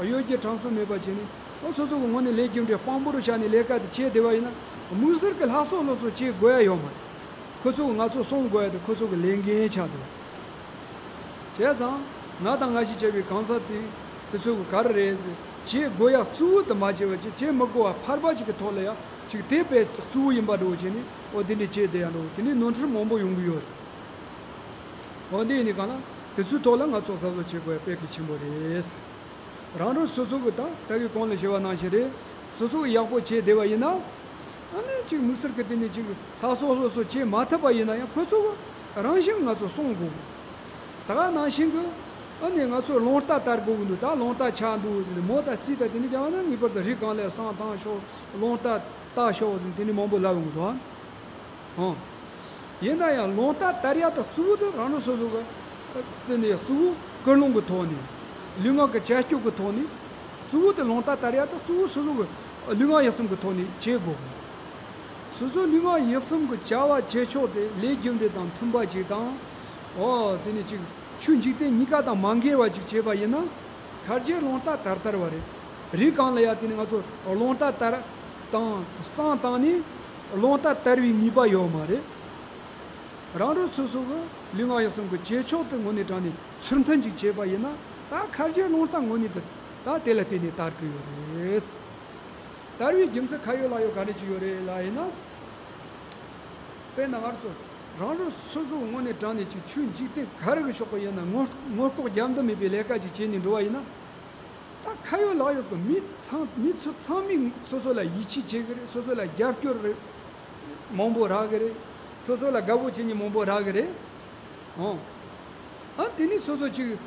གཡོ་སྒྱུ་ཕྲན་སུམ་མེད་པ་བྱས་ནས་ཨོ་སོ་སོ་གི་ངོས་ནས་ལས་རྒྱུ་འབྲས་དཔང་པོ་རུ་བཞག་ནས་ལས་ཀ་དེ་བྱས་བསྡད་པ་ཡིན་ན་དམིགས་བསལ་གྱི་ལྷག་སོགས་སློབ་གསོ་བྱེད་དགོས་ཡ་ཡོད་མ་རེད། ཁོ་ཚོ་གི་ང་ཚོ་སྲུང་དགོས་ཡ་དེ་ཁོ་ཚོ་གི་ལས་འགན་ཆགས་འདུག་བྱས་ཙང་ང་དང་ང་ཞིག་བྱས་པའི་གང་ཟག་དེ་དེ་ཚོ་གི་ག་རེ་རེད་ཟེར། བྱེད་དགོས་ཡ་གཙོ་བོ་དེ་མ་བྱས་པ་ཅིག་བྱེད་མི་དགོས་པ་ཕལ་པ་ཅིག་གི་ཐོག་ལ་ཡ་ཅིག་དེ་དཔེ་གཙོ་བོ་ཡིན་པ་འདྲ་བོ་བྱས་ནས། འོ་དེ་འདྲས་བྱས་བསྡད་ཡ་འདྲ་བོ། དེ་ནས་ནོར་འཁྲུལ་མང་པོ་ཡོང་གི་ཡོད་རེད། འོ་འདི་ཡིན་ནི་གང་ལ་དེ་ཚོའི་ཐོག་ལ་ང་ཚོ་གཟབ་གཟབ་བྱེད་དགོས་ཡ་དཔེ་གལ་ཆེན་པོ་རེད། རང་རང་སོ་སོ་གི་ད་ལྟ་གི་གོང་ལ་ཞུས་པ་ནང་བཞིན་རེད། སོ་སོ་གི་ཡག་པོ་བྱས་བསྡད་པ་ཡིན་ན། ཨ་ནི་ཅིག་དམིགས་བསལ་གི་དེ་ནས་ཅིག་ལྷག་སོ་སོ་སོ་བྱས་མ་ཐུབ་པ་ཡིན་ན་ཡང་ཁོ་ཚོ་གི་རང་བཞིན་ང་ཚོ་སྲུང་དགོས། ད་ག་ནང་བཞིན་གི་ཨ་ནི་ང་ཚོ་རླུང་རྟ་དར་དགོས་གི་འདུག་ད་རླུང་རྟ་ཆག་འདུག་ཟེར་ནས་མོ་ད་རྩིས་ད་དེ་ནས་རྒྱབ་ན་ངེས་པར་དུ་རི་སྒང་ལ་བསང་བཏང་ཤོག་རླུང་རྟ་བཏགས་ཤོག་ཟེར་ནས་དེ་ནས་མང་པོ་ལབ་ཡོང་གི་འདུག་ཨ། ཨང་། ཡིན་ན་ཡང་རླུང་རྟ་དར་ཡ་དང་གཙོ་བོ་དེ་རང་རང་སོ་སོ་གི་དེ་ནས་གཙོ་བོ་ཀུན་སློང་གི་ཐོག་ནས། ལུས་ངག་གི་བྱ་སྤྱོད་ཀྱི་ཐོག་ནས། གཙོ་བོ་དེ་རླུང་རྟ་དར་ཡ་དང་གཙོ་བོ་སོ་སོ་གི་ལུས་ངག་ཡིད་གསུམ་གྱི་ཐོག་ནས་བྱེད་དགོས་གི། སོ་སོ་ལུས་ངག་ཡིད་གསུམ་གྱི་བྱ་བ་བྱེད་ཕྱོགས་དེ་ལས་རྒྱུ་འབྲས་དང་མཐུན་པ་ཅིག་དང་། ཨོ་དེ་ནས་ཅིག་ཆོས་འཇིག་རྟེན་གཉིས་ཀ་དང་མ་འགལ་བ་ཅིག་བྱེད་པ་ཡིན་ན། ཁ་རྗེ་རླུང་རྟ་དར་དར་བ་རེད། རི་སྒང་ལ་ཡ་དེ་ནི་ང་ཚོ་རླུང་རྟ་དར་དང་བསང་བཏང་ནས་རླུང་རྟ་དར་བའི་ངེས་པ་ཡོད་མ་རེད། རང་རང་སོ་སོ་གི་ལུས་ངག་ཡིད་གསུམ་གྱི་བྱེད་ཕྱོགས་དེ་དངོས་གནས་དྲང་ནས་ཚུལ་མཐུན་ཅིག་བྱས་པ་ཡིན་ན། ད་ཁ་རྗེ་རླུང་རྟ་དངོས་གནས་དེ་ད་དེ་ལ་བརྟེན་ནས་དར་གི་ཡོད་རེད། དར་བའི་རྒྱུ་མཚན་ཁ་ཡོད་ལག་ཡོད་ག་རེ་ཅིག་ཡོད་རེད་ལ་ཡིན་ན། དཔེར་ན་ང་ཚོ་རང་རང་སོ་སོ་དངོས་གནས་དྲང་ནས་ཅིག་ཆོས་འཇིག་རྟེན་ག་རེ་གི་ཕྱོགས་གི་ཡིན་ན་ངོ་ངོ་ལྐོག་རྒྱབ་འདུམ་མེད་པའི་ལས་ཀ་ཅིག་བྱས་ནས་འགྲོ་བ་ཡིན་ན། ད་ཁ་ཡོད་ལག་ཡོད་གི་མི་ཚང་མི་ཚོ་ཚང་མས་སོ་སོ་ལ་ཡིད་ཆེས་བྱེད་གི་རེད། སོ་སོ་ལ་རྒྱབ་སྐྱོར་རེད། མང་པོ་རག་གི་རེད། སོ་སོ་ལ་དགའ་པོ་བྱེད་མཁན་མང་པོ་རག་གི་རེད། ཨོ། ཨ་དེ་ནས་སོ་སོ་ཅིག་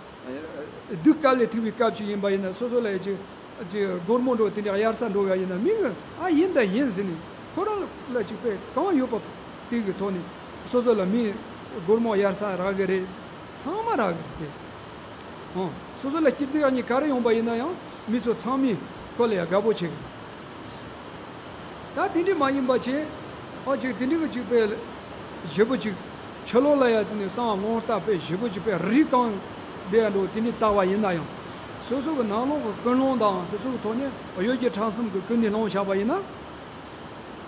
སྡུག་སྐབས་ལས་ཐུག་པའི་སྐབས་ཅིག་ཡིན་པ་ཡིན་ན། སོ་སོ་ལ་ཅིག་ཅིག་སྒོར་མོ་འགྲོ་དེ་འདྲ་གཡར་ས་འགྲོ་བ་ཡིན་ན། མི་གི་ཨ་ཡིན་ད་ཡིན་ཟེར་ནས་ཁོ་རང་ལ་ཅིག་དཔེ་གང་ཡོད་པ་དེ་གི་ཐོག་ནས་སོ་སོ་ལ་མི་སྒོར་མོ་གཡར་ས་རག་གི་རེད། ཚང་མ་རག་གི་རེད་དེ། ཨོ། སོ་སོ་ལ་སྐྱིད་སྡུག་ཨ་ནི་ག་རེ་ཡོང་པ་ཡིན་ན་ཡང་མི་ཚོ་ཚང་མས་ཁོ་ལ་ཡ་དགའ་པོ་བྱེད་གི་རེད། ད་དེ་འདྲ་མ་ཡིན་པ་བྱས། ཨོ་ཅིག་དེ་འདྲ་གི་ཅིག་དཔེ་ཞེ་པོ་ཅིག་ཕྱི་ལོགས་ལ་ཡ་དེ་ནས་བསང་རླུང་རྟ་དཔེ་ཞེ་པོ་ཅིག་དཔེ་རི་སྒང་དེ་འགྲོ་དེ་འདྲ་བཏགས་པ་ཡིན་ན་ཡང་། སོ་སོ་གི་ནང་ལོགས་ཀྱི་ཀུན་སློང་དང་དེ་ཚོ་གི་ཐོག་ནས་གཡོ་སྒྱུ་ཕྲན་གསུམ་གྱིས་ཀུན་ནས་བསླངས་བཞག་པ་ཡིན་ན།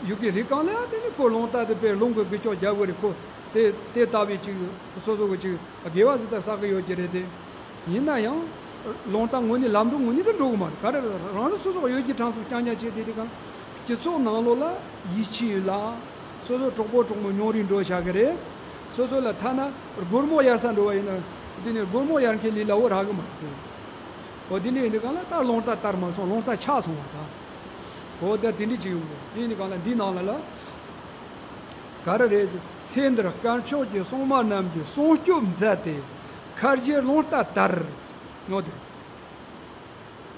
ཡུལ་གྱི་རི་སྒང་ལ་ཡ་དེ་ནས་ཁོ་རླུང་རྟ་དེ་དཔེ་རླུང་གི་འགུལ་སྐྱོད་རྒྱག་དགོས་རེད། ཁོ་དེ་དེ་ལྟ་བུའི་ཅིག་སོ་སོ་གི་ཅིག་དགེ་བ་ཟིག་ད་བསགས་གི་ཡོད་ཀྱི་རེད་དེ། ཡིན་ན་ཡང་རླུང་རྟ་དངོས་གནས་ལམ་འགྲོ་དངོས་གནས་དེ་འགྲོ་གི་མ་རེད། ག་རེ་རེད། རང་རང་སོ་སོ་གི་གཡོ་སྒྱུ་ཕྲན་གསུམ་རྐྱང་རྐྱང་བྱས་དེ་དེ་གང་། སྤྱི་ཚོགས་ནང་ལོགས་ལ་ཡིད་ཆེས་ཡོད་ལ། སོ་སོ་གྲོགས་པོ་གྲོགས་མོ་ཉུང་རུ་འགྲོ་བཞག་གི་རེད། སོ་སོ་ལ་ཐ་ན་སྒོར་མོ་གཡར་ས་འགྲོ་བ་ཡིན་ན། དེ་ནས་སྒོར་མོ་གཡར་མཁན་ལས་སླ་བོ་རག་གི་མ་རེད། འོ་དེ་འདྲ་ཡིན་དུས་གང་ལ་ད་རླུང་རྟ་དར་མ་སོང་། རླུང་རྟ་ཆག་སོང་བ་དང་། འོ་ད་དེ་འདྲ་ཅིག་ཡོང་གི་རེད། དེ་ཡིན་དུས་གང་ལ་འདི་ནང་ལ་ལ། ག་རེ་རེད་ཟེར། ཚེ་འདིར་དཀར་ཕྱོགས་ཀྱི་སྲུང་མ་རྣམས་ཀྱི་སྲུང་སྐྱོབ་མཛད་དེ། ཁ་རྗེ་རླུང་རྟ་དར། འོ་དེ།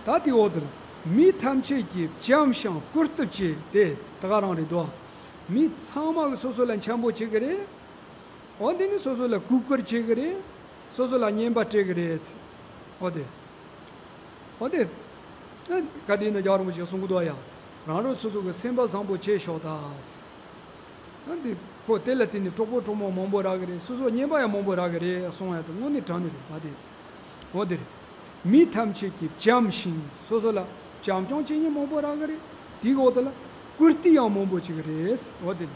ད་དེ་འོ་དེ་ལ། མི་ཐམས་ཅད་ཀྱིས་བྱམས་ཤིང་བཀུར་སྟི་བྱེད་དེ། ད་ག་རང་རེད་དོ། མི་ཚང་མ་གིས་སོ་སོ་ལ་འཆམ་པོ་བྱེད་གི་རེད། འོ་དེ་ནི་སོ་སོ་ལ་གུས་བཀུར་བྱེད་གི་རེད། སོ་སོ་ལ་སྙན་པ་སྤྲད་གི་རེད། འོ་དེ། འོ་དེ། ཨ་ག་དེ་ནི་རྒྱལ་བ་རིན་པོ་ཆེས་གསུང་གི་འདུག་ཡ། རང་རང་སོ་སོ་གི་སེམས་པ་བཟང་པོ་བྱེད་ཤོག་ད། ཨ་འདི་ཁོ་དེ་ལ་བརྟེན་ནས་གྲོགས་པོ་གྲོགས་མོ་མང་པོ་རག་གི་རེད། སོ་སོ་སྙན་པ་ཡང་མང་པོ་རག་གི་རེད་གསུང་ཡ་དེ་དངོས་གནས་དྲང་གནས་རེད་ད་དེ། འོ་དེ་རེད། མི་ཐམས་ཅད་ཀྱིས་བྱམས་ཤིང་། སོ་སོ་ལ་བྱམས་སྐྱོང་བྱེད་མཁན་མང་པོ་རག་གི་རེད། དེའི་འོག་དེ་ལ་བཀུར་སྟི་ཡང་མང་པོ་བྱེད་གི་རེད། འོ་དེ་རེད།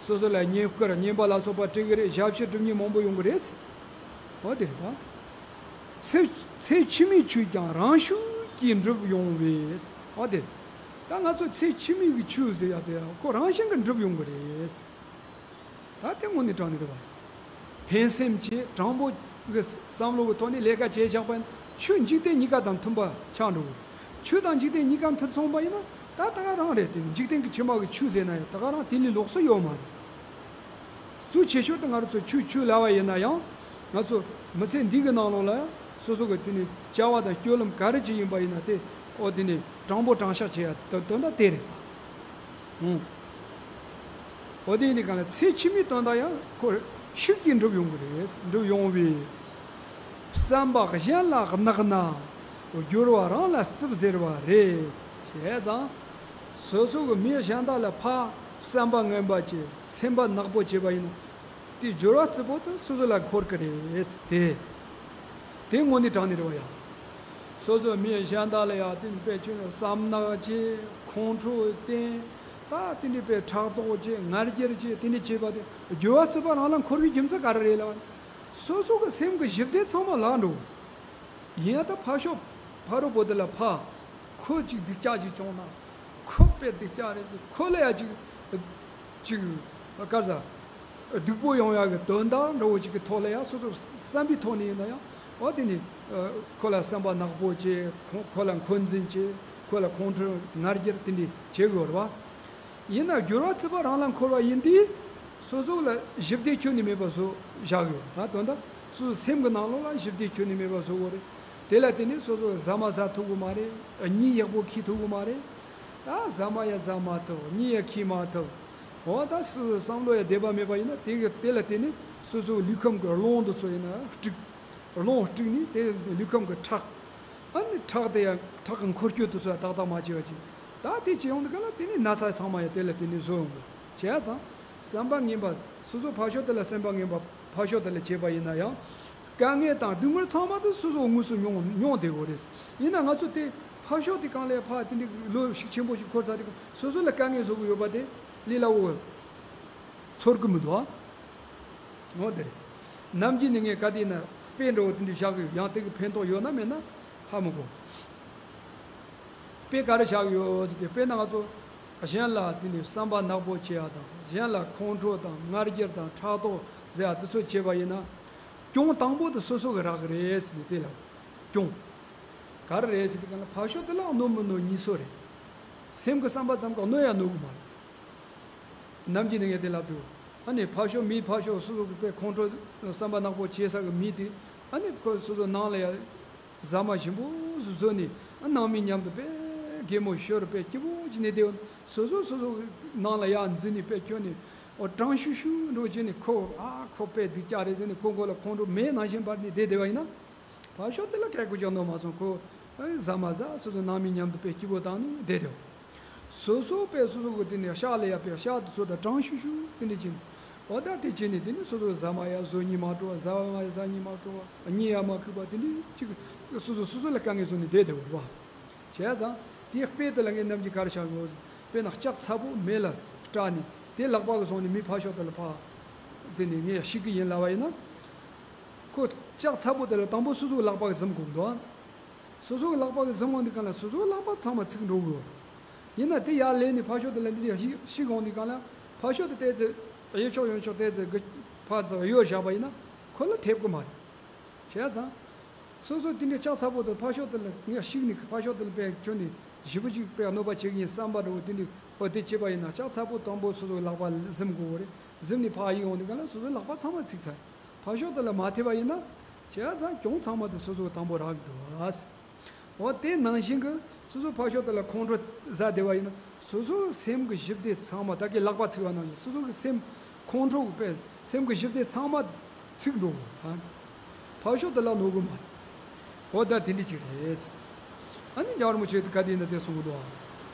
སོ་སོ་ལ་བསྙེན་བཀུར་སྙན་པ་ལ་སོགས་པ་སྤྲད་གི་རེད། ཞབས་ཕྱི་སྒྲུབ་མཁན་མང་པོ་ཡོང་གི་རེད། འོ་དེ་རེད་ད། ཚེ་ཚེ་ཕྱི་མའི་ཆོས་ཀྱང་རང་ཤུགས་ཀྱིས་འགྲུབ་ཡོང་བས། འོ་དེ། ད་ང་ཚོ་ཚེ་ཕྱི་མའི་གི་ཆོས་ཟེར་ཡ་དེ་ཁོ་རང་བཞིན་གྱིས་འགྲུབ་ཡོང་གི་རེད། ད་དེ་དངོས་གནས་དྲང་གནས་རེད་བ། ཕན་སེམས་ཀྱི་དྲང་པོ་གི་བསམ་བློ་གི་ཐོག་ནས་ལས་ཀ་བྱས་བཞག་པ་ཡིན་ན་ཆོས་འཇིག་རྟེན་གཉིས་ཀ་དང་མཐུན་པ་ཆགས་འགྲོ་གི་རེད། ཆོས་དང་འཇིག་རྟེན་གཉིས་ཀ་མཐུན་སོང་པ་ཡིན་ན་ད་ད་ག་རང་རེད། དེ་ནི་འཇིག་རྟེན་གྱི་ཕྱི་མ་གི་ཆོས་ཟེར་ན་ཡང་ད་ག་རང་དེ་ལས་ལོགས་སུ་ཡོད་མ་རེད། གཙོ་ཆེ་ཤོས་དེ་ང་རང་ཚོ་ཆོས་ཆོས་ལབ་པ་ཡིན་ན་ཡང་། ང་ཚོ་མི་ཚེ་འདི་གི་ནང་ལོགས་ལ་སོ་སོ་གི་དེ་ནི་བྱ་བ་དང་སྤྱོད་ལམ་ག་རེ་ཅིག་ཡིན་པ་ཡིན་ན་དེ། འོ་དེ་ནི་དྲང་པོ་དྲང་བཞག་བྱེད་ཡ་དོན་དོན་དག་དེ་རེད། ཨང་། འོ་དེ་ཡིན་དུས་གང་ལ་ཚེ་ཕྱི་མའི་དོན་དག་ཡང་ཁོ་ཤུགས་ཀྱིས་འགྲུབ་ཡོང་གི་རེད། འགྲུབ་ཡོང་བས། བསམ་པ་གཞན་ལ་གནག་ན། སྦྱོར་བ་རང་ལ་རྩུབ་ཟེར་བ་རེད། བྱས་ཙང་། སོ་སོ་གི་མི་གཞན་དག་ལ་ཕར་བསམ་པ་ངན་པ་བྱས། སེམས་པ་ནག་པོ་བྱས་པ་ཡིན་ན། དེ་སྦྱོར་བ་རྩུབ་པོ་དེ་སོ་སོ་ལ་འཁོར་གི་རེད་དེ། དེ་དངོས་གནས་དྲང་གནས་རེད་བ་ཡ། སོ་སོ་མི་གཞན་དག་ལ་ཡ་དེ་དཔེ་ཆོས་ནས་བསམ་ནག་བྱས། ཁོང་ཁྲོ་བསྟན། ད་དེ་འདྲའི་པའི་ཕྲག་དོག་བྱས། ང་རྒྱལ་བྱས། དེ་འདྲ་བྱས་པ་དེ་སྦྱོར་བ་རྩི་བ་རང་ལ་འཁོར་བའི་རྒྱུ་མཚན་ག་རེ་རེད་ལབ་ན། སོ་སོ་གི་སེམས་ཀྱི་ཞི་བདེ་ཚང་མ་བརླག་འགྲོ། ཡིན་ཡང་ད་ཕར་ཕྱོགས་ཕ་རོལ་པོ་དེ་ལ་ཕ་ཁོ་ཅིག་སྡུག་ཅག་ཅིག་བྱུང་ན། ཁོ་དཔེ་སྡུག་ཅག་རེད་ཟེར། ཁོ་ལ་ཡ་ཅིག་ཅིག་ག་རེ་ཟ། སྡུག་པོ་ཡོང་ཡག་གི་དོན་དག་འདྲ་བོ་ཅིག་གི་ཐོག་ལ་ཡང་སོ་སོ་བསམ་པའི་ཐོག་ནས་ཡིན་ན་ཡང་། འོ་དེ་ནི་ཁོ་ལ་བསམ་པ་ནག་པོ་བྱས། ཁོ་ཁོ་ལ་འཁོན་འཛིན་བྱས། ཁོ་ལ་ཁོང་ཁྲོ་ང་རྒྱལ་དེ་འདྲ་བྱེད་དགོས་རེད་བ། ཡིན་ན་སྦྱོར་བ་རྩི་བ་རང་ལ་འཁོར་བ་ཡིན་དུས། སོ་སོ་ལ་ཞི་བདེ་ཁྱོན་ནས་མེད་པ་བཟོ་བཞག་ཡོད་ད། དོན་དག་སོ་སོ་སེམས་ཀྱི་ནང་ལོགས་ལ་ཞི་བདེ་ཁྱོན་ནས་མེད་པ་བཟོ་དགོས་རེད། དེ་ལ་བརྟེན་ནས་སོ་སོ་ཟ་མ་ཟ་ཐུབ་ཀྱི་མ་རེད། གཉིད་ཡག་པོ་ཁེལ་ཐུབ་ཀྱི་མ་རེད། ད་ཟ་མ་ཡང་ཟ་མ་ཐུབ། གཉིད་ཡང་ཁེལ་མ་ཐུབ། འོ་ད་སོ་སོ་བསམ་བློ་ཡང་བདེ་བ་མེད་པ་ཡིན་ན། དེ་གི་དེ་ལ་བརྟེན་ནས་སོ་སོའི་ལུས་ཁམས་ཀྱི་རླུང་དེ་ཚོ་ཡིན་ན་དཀྲུག་རླུང་དཀྲུགས་ནས་དེ་ལུས་ཁམས་ཀྱི་ཁྲག་ཨ་ནི་ཁྲག་དེ་ཡང་ཁྲག་གི་འཁོར་སྐྱོད་དེ་ཚོ་ཡང་ཏག་ཏག་མ་བྱས་པ་ཅིག་ད་དེ་བྱས་ཡོང་དུས་ག་ལ་དེ་ནི་ན་ཚ་ཚང་མ་ཡང་དེ་ལ་བརྟེན་ནས་བཟོ་ཡོང་གི། བྱས་ཙང་བསམ་པ་ངན་པ། སོ་སོ་ཕར་ཕྱོགས་དེ་ལ་བསམ་པ་ངན་པ་ཕར་ཕྱོགས་དེ་ལ་བྱས་པ་ཡིན་ན་ཡང་། དཀའ་ངལ་དང་སྡུག་བསྔལ་ཚང་མ་དེ་སོ་སོ་དངོས་སུ་མྱོང་མྱོང་བསྡད་ཡོད་རེད། ཡིན་ན་ང་ཚོ་དེ་ཕར་ཕྱོགས་དེ་གང་ལ་ཕར་དེ་འདྲའི་ལོ་ཤུགས་ཆེན་པོ་ཞིག་འཁོར་ཚར་དུས་སོ་སོ་ལ་དཀའ་ངལ་བཟོ་གི་ཡོད་པ་དེ་ལས་སླ་བོ་ཚོར་གི་མི་འདུག་ཨ། འོ་དེ་རེད། ནམ་རྒྱུན་ནས་ངས་ག་དུས་ན་དཔེ་འདྲ་བོ་དེ་འདྲ་བཞག་གི་ཡོད། ཡང་དེ་གི་ཕན་ཐོགས་ཡོད་ན་མེད་ན་ཧ་མི་གོ། དཔེ་ག་རེ་བཞག་གི་ཡོད་ཟེར་དུས། དཔེར་ན་ང་ཚོ་གཞན་ལ་དེ་ནས་བསམ་པ་ནག་པོ་བྱེད་ཡ་དང་། གཞན་ལ་ཁོང་ཁྲོ་དང་ང་རྒྱལ་དང་ཕྲག་དོག་ཟེར་ཡ་དེ་ཚོ་བྱེད་པ་ཡིན་ན། གྱོང་དང་པོ་དེ་སོ་སོ་གི་རག་གི་རེད་ཟེར་ནས་དེ་ལ་གྱོང་། ག་རེ་རེད་ཟེར་དུས་གང་ལ་ཕར་ཕྱོགས་དེ་ལ་གནོད་མི་གནོད་གཉིས་སོ་རེད། སེམས་ཀྱི་བསམ་པ་ཙམ་ག་གནོད་ཡ་གནོད་གི་མ་རེད། ནམ་རྒྱུན་ནས་ངས་དེ་ལབ་དུས། ཨ་ནི་ཕར་ཕྱོགས་མི་ཕར་ཕྱོགས་སོ་སོ་གི་དཔེ་ཁོང་ཁྲོ་བསམ་པ་ནག་པོ་བྱེད་ས་གི་མི་དེ། ཨ་ནི་ཁོ་སོ་སོ་ནང་ལ་ཡ་ཟ་མ་ཞིམ་པོ་བཟོས་ནས། ཨ་ནང་མི་མཉམ་དུ་དཔེ་གད་མོ་ཤོར་དཔེ་སྐྱིད་པོ་ཅིག་ནས་བསྡད་ཡོད། སོ་སོ་སོ་སོ་གི་ནང་ལ་ཡ་འཛུལ་ནས་དཔེ་ཁྱོན་ནས་འོ་གྲང་ཤུར་ཤུར་འདྲ་བྱས་ནས། ཁོ་ཨ་ཁོ་དཔེ་སྡུག་ཅག་རེད་ཟེར་ནས་ཁོ་མགོ་ལ་ཁོང་ཁྲོ་མེ་ནང་བཞིན་འབར་ནས་བསྡད་བསྡད་པ་ཡིན་ན། ཕར་ཕྱོགས་དེ་ལ་སྐད་ཆ་གཅིག་གནང་མ་སོང་། ཁོ་ཨེ་ཟ་མ་ཟ། སོ་སོ་ནང་མི་མཉམ་དུ་དཔེ་སྐྱིད་པོ་བཏང་ནས་བསྡད་དེ། སོ་སོ་དཔེ་སོ་སོ་གི་དེ་ནས་ཤག་ལ་ཡ་དཔེ་ཤག་དེ་ཚོ་དང་གྲང་ཤུར་ཤུར་དེ་འདྲ་བྱས་ནས། འོ་ད་དེ་བྱས་ནས་དེ་ནས་སོ་སོ་ཟ་མ་ཡ་བཟོ་སྙིང་མ་བྲོ་བ། ཟ་མ་ཡ་ཟ་སྙིང་མ་བྲོ་བ། གཉིད་ཡ་མ་ཁུག་པ་དེ་འདྲ་ཅིག་སོ་སོ་སོ་སོ་ལ་དཀའ་ངལ་བཟོ་ནས་བསྡད་དེ་བར་བ། བྱས་ཙང་དེའི་དཔེ་དེ་ལ་ངས་ནམ་རྒྱུན་ག་རེ་བཞག་ཡོད། དཔེར་ན་ལྕགས་ཚ་པོ་མེ་ལ་སྐྲག་ནས་དེ་ལག་པ་གིས་བཟུང་ནས་མི་ཕར་ཕྱོགས་དེ་ལ་ཕར་དེ་ནས་ངས་བཤིག་གི་ཡིན་ལབ་པ་ཡིན་ན། ཁོ་ལྕགས་ཚ་པོ་དེ་ལ་དང་པོ་སོ་སོའི་ལག་པ་གིས་ཟིན་དགོས་འདུག་སོ་སོའི་ལག་པ་གིས་ཟིན་འོང་དུས་གང་ལ་སོ་སོའི་ལག་པ་ཚང་མ་ཚིག་འགྲོ་གི་ཡོད། ཡིན་ན་དེ་ཡར་ལེན་ནས་ཕར་ཕྱོགས་དེ་ལ་འདི་འདྲ་བཤིག་འོང་དུས་གང་ལ་ཕར་ཕྱོགས་དེ་བལྟས་ཚེ་གཡས་ཕྱོགས་གཡོན་ཕྱོགས་བལྟས་ཚེ་གི་ཕར་ཚུར་གཡོལ་བཞག་པ་ཡིན་ན་ཁོ་ལ་ཐེབས་ཀྱི་མ་རེད། བྱས་ཙང་། སོ་སོ་དེ་འདྲའི་ལྕགས་ཚ་པོ་དེ་ཕར་ཕྱོགས་དེ་ལ་ངས་བཤིག་ནས་ཕར་ཕྱོགས་དེ་ལ་དཔེ་ཁྱོན་ནས་ཞེ་པོ་ཅིག་དཔེ་གནོད་པ་བྱེད་ཀྱི་ཡིན་བསམ་པ་འདྲ་བོ་དེ་འདྲའི་འོ་དེ་བྱས་པ་ཡིན་ན་ལྕགས་ཚ་པོ་དང་པོ་སོ་སོའི་ལག་པ་ཟིན་དགོས་པ་རེད། ཟིན་ནས་ཕར་གཡུག་འོང་དུས་གང་ལ་སོ་སོའི་ལག་པ་ཚང་མ་ཚིག་ཚར། ཕར་ཕྱོགས་དེ་ལ་མ་ཐེབས་པ་ཡིན་ན། བྱས་ཙང་གྱོང་ཚང་མ་དེ་སོ་སོ་དང་པོ་རག་གི་འདུག་ཨ། འོ་དེ་ནང་བཞིན་གྱི་སོ་སོ་ཕར་ཕྱོགས་དེ་ལ་ཁོང་ཁྲོ་ཟ་བསྡད་པ་ཡིན་ན། སོ་སོའི་སེམས་ཀྱི་ཞི་བདེ་ཚང་མ་ད་གིན་ལག་པ་ཚིག་པ་ནང་བཞིན་སོ་སོ་གི་སེམས་ཁོང་ཁྲོ་གི་དཔེ་སེམས་ཀྱི་ཞི་བདེ་ཚང་མ་ཚིག་འགྲོ་གི་ད། ཕར་ཕྱོགས་དེ་ལ་གནོད་གི་མ་རེད། འོ་ད་དེ་འདྲ་ཅིག་རེད། ཨ་ནི་རྒྱལ་བ་རིན་པོ་ཆེ་ག་དུས་ཡིན་ན་དེ་གསུང་གི་འདུག་ཨ།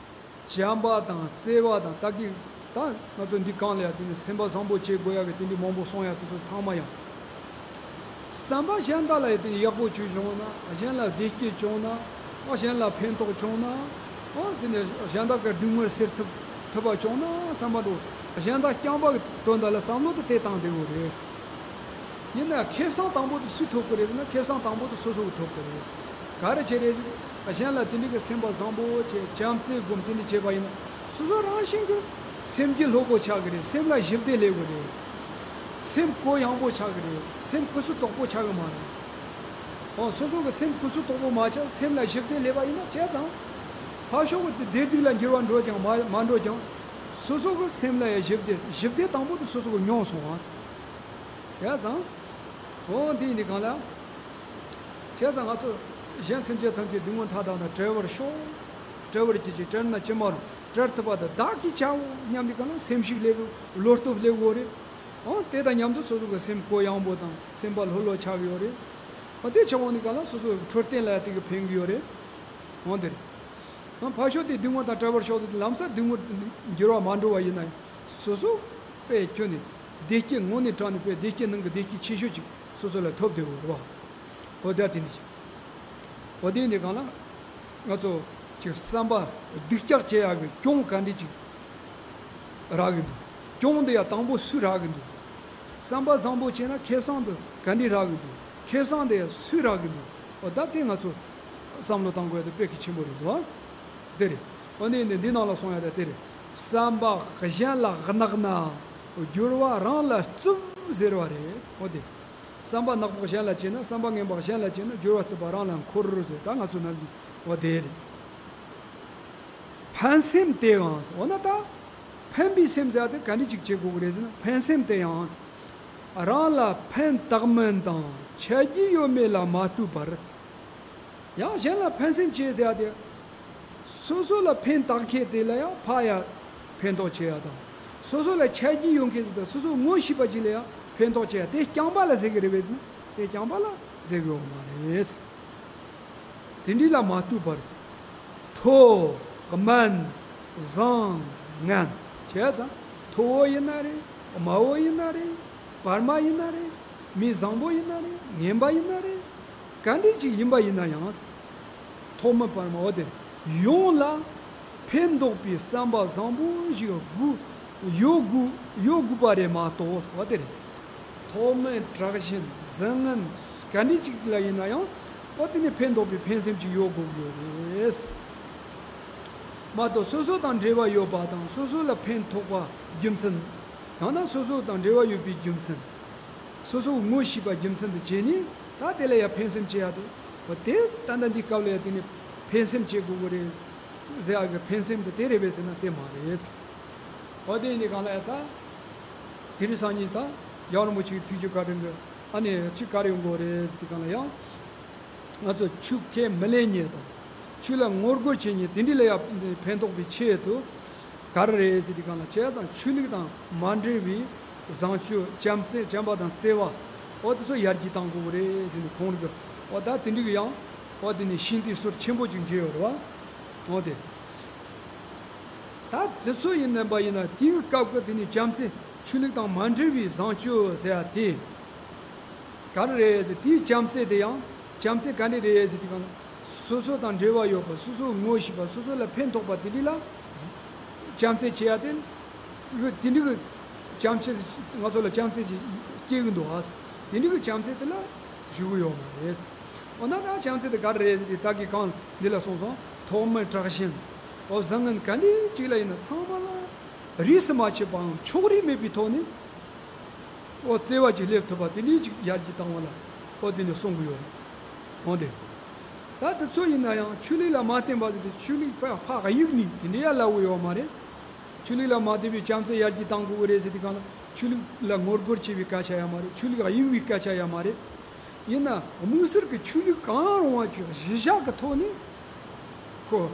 བྱམས་པ་དང་བརྩེ་བ་དང་ད་གིན་ད་ང་ཚོ་འདི་གང་ལ་ཡ་དེ་ནི་སེམས་པ་བཟང་པོ་བྱེད་དགོས་ཡ་གི་དེ་འདྲའི་མང་པོ་གསུང་ཡ་དེ་ཚོ་ཚང་མ་ཡང་། བསམ་པ་གཞན་དག་ལ་ཡ་དེ་ནི་ཡག་པོ་བྱུང་བྱུང་ན། གཞན་ལ་བདེ་སྐྱིད་བྱུང་ན། ཨ་གཞན་ལ་ཕན་ཐོགས་བྱུང་ན། ཨ་དེ་ནི་གཞན་དག་གི་སྡུག་བསྔལ་སེལ་ཐུབ་ཐུབ་པ་བྱུང་ན་བསམ་པ་འགྲོ། གཞན་དག་རྐྱང་པ་གི་དོན་དག་ལ་བསམ་བློ་དེ་དེ་བཏང་བསྡད་དགོས་རེད། ཡིན་ན་ཁེ་བཟང་དང་པོ་དེ་སུས་ཐོབ་ཀྱི་རེད་ཟེར་ན་ཁེ་བཟང་དང་པོ་དེ་སོ་སོ་གིས་ཐོབ་ཀྱི་རེད། ག་རེ་བྱས་རེད་ཟེར་ན་གཞན་ལ་དེ་འདྲ་གི་སེམས་པ་བཟང་པོ་བྱས་བྱམས་བརྩེ་སྒོམ་དེ་འདྲ་བྱས་པ་ཡིན་ན་སོ་སོ་རང་བཞིན་གྱིས་སེམས་རྒྱུད་ལྷོད་པོ་ཆགས་ཀྱི་རེད། སེམས་ལ་ཞི་བདེ་སླེབས་ཀྱི་རེད། སེམས་གུ་ཡངས་པོ་ཆགས་ཀྱི་རེད། སེམས་གུ་སུ་དོག་པོ་ཆགས་ཀྱི་མ་རེད། འོ་སོ་སོ་གི་སེམས་གུ་སུ་དོག་པོ་མ་ཆགས་སེམས་ལ་ཞི་བདེ་སླེབས་པ་ཡིན་ན་བྱས་ཙང་། ཕར་ཕྱོགས་ཀྱི་བདེ་སྡུག་ལ་འགྱུར་བ་འགྲོ་ཀྱང་མ་མ་འགྲོ་ཀྱང་། སོ་སོ་གི་སེམས་ལ་ཡང་ཞི་བདེ་ཞི་བདེ་དང་པོ་དེ་སོ་སོ་གིས་མྱོང་སོང་བ། བྱས་ཙང་། འོ་འདི་ཡིན་དུས་གང་ལ། བྱས་ཙང་ང་ཚོ་གཞན་སེམས་ཅན་ཐམས་ཅད་སྡུག་བསྔལ་མཐའ་དག་ན་བྲལ་བར་ཤོག་བྲལ་བར་གྱིས་ཤིག་བྲལ་ན་ཅི་མ་རུང་། བྲལ་ཐུབ་པ་དེ་བདག་གིས་བྱའོ་སྙམ་དུས་གང་ལ་སེམས་ཤུགས་སླེབས་ཡོད། བློ་སྟོབས་སླེབས་ཡོད་རེད། འོ་དེ་དང་མཉམ་དུ་སོ་སོ་གི་སེམས་གུ་ཡངས་པོ་དང་སེམས་པ་ལྷོད་ལྷོད་ཆགས་ཡོད་རེད། འོ་དེ་ཆགས་འོང་དུས་གང་ལ་སོ་སོ་འཕྲོད་བསྟེན་ལ་དེ་གིས་ཕན་གི་ཡོད་རེད། འོ་དེ་རེད། ཨ་ཕར་ཕྱོགས་དེ་སྡུག་བསྔལ་དང་བྲལ་བར་ཤོག་ཟེར་ཏེ་ལམ་སང་སྡུག་བསྔལ་འགྱུར་བ་མ་འགྲོ་བ་ཡིན་ན་ཡང་། སོ་སོ་དཔེ་ཁྱོན་ནས་བདེ་སྐྱིད་དངོས་གནས་དྲང་གནས་དཔེ་བདེ་སྐྱིད་ནང་གི་བདེ་སྐྱིད་ཆེ་ཤོས་ཅིག་སོ་སོ་ལ་ཐོབ་བསྡད་ཡོད་རེད་བ། འོ་དེ་དེ་འདྲ་ཅིག་འོ་དེ་འདི་གང་ལ། ང་ཚོ་ཅིག་བསམ་པ་སྡུག་ཅག་བྱེད་ཡག་གི་གྱོང་ག་འདྲ་ཅིག་རག་གི་འདུག་གྱོང་དེ་ཡང་དང་པོ་སུས་རག་གི་འདུག་བསམ་པ་བཟང་པོ་བྱས་ན་ཁེ་བཟང་དེ་ག་འདྲས་རག་གི་འདུག་ཁེ་བཟང་དེ་ཡང་སུས་རག་གི་འདུག་འོ་ད་དེ་ང་ཚོ་བསམ་བློ་གཏང་དགོས་ཡ་དེ་དཔེ་གལ་ཆེན་པོ་རེད་འདུག་དེ་རེད། འོ་ནས་ནི་འདི་ནང་ལ་གསུང་ཡ་དེ་དེ་རེད། བསམ་པ་གཞན་ལ་གནག་ན་སྦྱོར་བ་རང་ལ་རྩུབ་ཟེར་བ་རེད། འོ་དེ། བསམ་པ་ནག་པོ་གཞན་ལ་བྱས་ན། བསམ་པ་ངན་པ་གཞན་ལ་བྱས་ན་སྦྱོར་བ་རྩུབ་པ་རང་ལ་འཁོར་ཟེར། ད་ང་ཚོ་ནམ་རྒྱུན་འོ་དེ་རེད། ཕན་སེམས་དེའང་། འོ་ན་ད་ཕན་པའི་སེམས་ཟེར་དེ་ག་འདྲ་ཅིག་བྱེད་དགོས་ཀྱི་རེད་ཟེར་ན། ཕན་སེམས་དེའང་རང་ལ་ཕན་བཏགས་མིན་དང་ཆ་རྒྱུས་ཡོད་མེད་ལ་མ་ལྟོས་པར། ཡང་གཞན་ལ་ཕན་སེམས་བྱེད་ཟེར་ཡ་དེ། སོ་སོ་ལ་ཕན་བཏགས་མཁན་དེ་ལ་ཡང་ཕར་ཡང་ཕན་ཐོགས་བྱེད་ཡ་དང་། སོ་སོ་ལ་ཆ་རྒྱུས་ཡོད་མཁན་ཟེར་དང་སོ་སོ་ངོ་ཤེས་པ་ཅིག་ལ་ཡང་ཕན་ཐོགས་བྱེད་ཡ་དེ་རྐྱང་པ་ལ་ཟེར་གི་རེད་པས་ཟེར་ན། དེ་རྐྱང་པ་ལ་ཟེར་གི་ཡོད་མ་རེད། དེ་འདྲ་ལ་མ་ལྟོས་པར། མཐོ། དམན། བཟང་། ངན། བྱས་ཙང་མཐོ་བོ་ཡིན་ན་རེད། དམའ་བོ་ཡིན་ན་རེད། བར་མ་ཡིན་ན་རེད། མི་བཟང་པོ་ཡིན་ན་རེད། ངན་པ་ཡིན་ན་རེད། ག་འདྲ་ཅིག་ཡིན་པ་ཡིན་ན་ཡང་། ཐོག་མ་བར་མ་འོ་དེ་ཡོངས་ལ་ཕན་འདོགས་པའི་བསམ་པ་བཟང་པོ་ཞིག་དགོས། ཡོད་དགོས། ཡོད་དགོས་པ་རེད་མ་གཏོགས། འོ་དེ་རེད། མཐོ་དམན་དྲག་ཞན་བཟང་ངན་ག་འདྲ་ཅིག་ལ་ཡིན་ན་ཡང་། འོ་དེ་ནི་ཕན་འདོགས་པའི་ཕན་སེམས་ཅིག་ཡོད་དགོས་ཀྱི་ཡོད་རེད། མ་གཏོགས་སོ་སོ་དང་འབྲེལ་བ་ཡོད་པ་དང་སོ་སོ་ལ་ཕན་ཐོགས་པ་རྒྱུ་མཚན། ཡང་ན་སོ་སོ་དང་འབྲེལ་བ་ཡོད་པའི་རྒྱུ་མཚན། སོ་སོ་ངོ་ཤེས་པ་རྒྱུ་མཚན་དུ་བྱས་ནས། ད་དེ་ལ་ཡང་ཕན་སེམས་བྱེད་ཡ་དེ། འོ་དེ་ད་ལྟ་འདི་སྐབས་ལ་ཡང་དེ་ནི་ཕན་སེམས་བྱེད་དགོས་ཀྱི་རེད་ཟེར་ཡ་གི་ཕན་སེམས་དེ་དེ་རེད་པས་ཟེར་ན་དེ་མ་རེད། འོ་དེ་ཡིན་དུས་གང་ལ་ཡང་ད་དེ་རིང་སང་ཉིན་ད་རྒྱལ་བ་རིན་པོ་ཆེའི་ཐུགས་བསྐྱེད་བཀའ་དྲིན་གྱིས་ཨ་ནི་ཅིག་ག་རེ་ཡོང་གི་རེད་ཟེར་དུས་གང་ལ་ཡང་། ང་ཚོ་ཆོས་ཁས་མི་ལེན་མཁན་དང་། ཆོས་ལ་ངོ་རྒོལ་བྱེད་མཁན་དེ་འདྲ་ལ་ཡང་ཕན་ཐོགས་པའི་ཆེད་དུ། ག་རེ་རེད་ཟེར་དུས་གང་ལ། བྱས་ཙང་ཆོས་ལུགས་དང་མ་འབྲེལ་བའི་བཟང་སྤྱོད། བྱམས་བརྩེ། བྱམས་པ་དང་བརྩེ་བ། འོ་དེ་ཚོ་ཡར་རྒྱས་གཏང་དགོས་ཀྱི་རེད་ཟེར་ནས་ཁོང་རིགས། འོ་ད་དེ་འདྲ་གི་ཡང་། འོ་དེ་ནས་ཤིང་རྟའི་ཟུར་ཆེན་པོ་ཅིག་མཇལ་ཡོད་རེད་བ། འོ་དེ། ད་དེ་ཚོ་ཡིན་ནམ་པ་ཡིན་ན་དེའི་སྐབས་ཀྱི་དེ་ནས་བྱམས་བརྩེ། ཆོས་ལུགས་དང་མ་འབྲེལ་བའི་བཟང་སྤྱོད་ཟེར་ཡ་དེ། ག་རེ་རེད་ཟེར་དེའི་བྱམས་བརྩེ་དེ་ཡང་། བྱམས་བརྩེ་ག་འདྲ་རེད་ཟེར་དུས་གང་ལ། སོ་སོ་དང་འབྲེལ་བ་ཡོད་པ། སོ་སོ་ངོ་ཤེས་པ། སོ་སོ་ལ་ཕན་ཐོགས་པ་དེ་འདྲ་ལ་བྱམས་བརྩེ་བྱེད་ཡ་དེ། དེ་འདྲ་གི་བྱམས་བརྩེ་ང་ཚོ་ལ་བྱམས་བརྩེ་ཅིག་སྐྱེ་གི་འདུག་ཨ། དེ་འདྲ་གི་བྱམས་བརྩེ་དེ་ལ་ཞུ་གི་ཡོད་མ་རེད། འོ་ན་ད་བྱམས་བརྩེ་དེ་ག་རེ་རེད་ཟེར་དུས་ད་གིན་གང་འདི་ལ་གསུངས་སོང་། མཐོ་དམན་དྲག་ཞན། འོ་བཟང་ངན་ག་འདྲ་ཅིག་ལ་ཡིན་ན་ཚང་མ་ལ་རིས་སུ་མ་ཆད་པའམ་ཕྱོགས་རིས་མེད་པའི་ཐོག་ནས། འོ་བརྩེ་བ་ཅིག་སླེབས་ཐུབ་པ་དེ་འདྲའི་ཅིག་ཡར་རྒྱས་བཏང་བ་ལ་འོ་དེ་ནས་གསུང་གི་ཡོད་རེད། འོ་དེ། ད་དེ་ཚོ་ཡིན་ན་ཡང་ཆོས་ལུགས་ལ་མ་བརྟེན་པ་ཟེར་ཏེ་ཆོས་ལུགས་ཕ་ཕ་གཡུག་ནས་དེ་འདྲ་ཡ་ལབ་གི་ཡོད་མ་རེད། ཆོས་ལུགས་ལ་མ་བརྟེན་པའི་བྱམས་བརྩེ་ཡར་རྒྱས་བཏང་དགོས་ཀྱི་རེད་ཟེར་དུས་གང་ལ་ཆོས་ལུགས་ལ་ངོ་རྒོལ་བྱེད་པའི་སྐད་ཆ་ཡང་མ་རེད། ཆོས་ལུགས་གཡུག་པའི་སྐད་ཆ་ཡང་མ་རེད། ཡིན་ན་དམིགས་བསལ་གྱི་ཆོས་ལུགས་གང་རུང་བ་ཅིག་གཞི་བཞག་གི་ཐོག་ནས་ཁོ་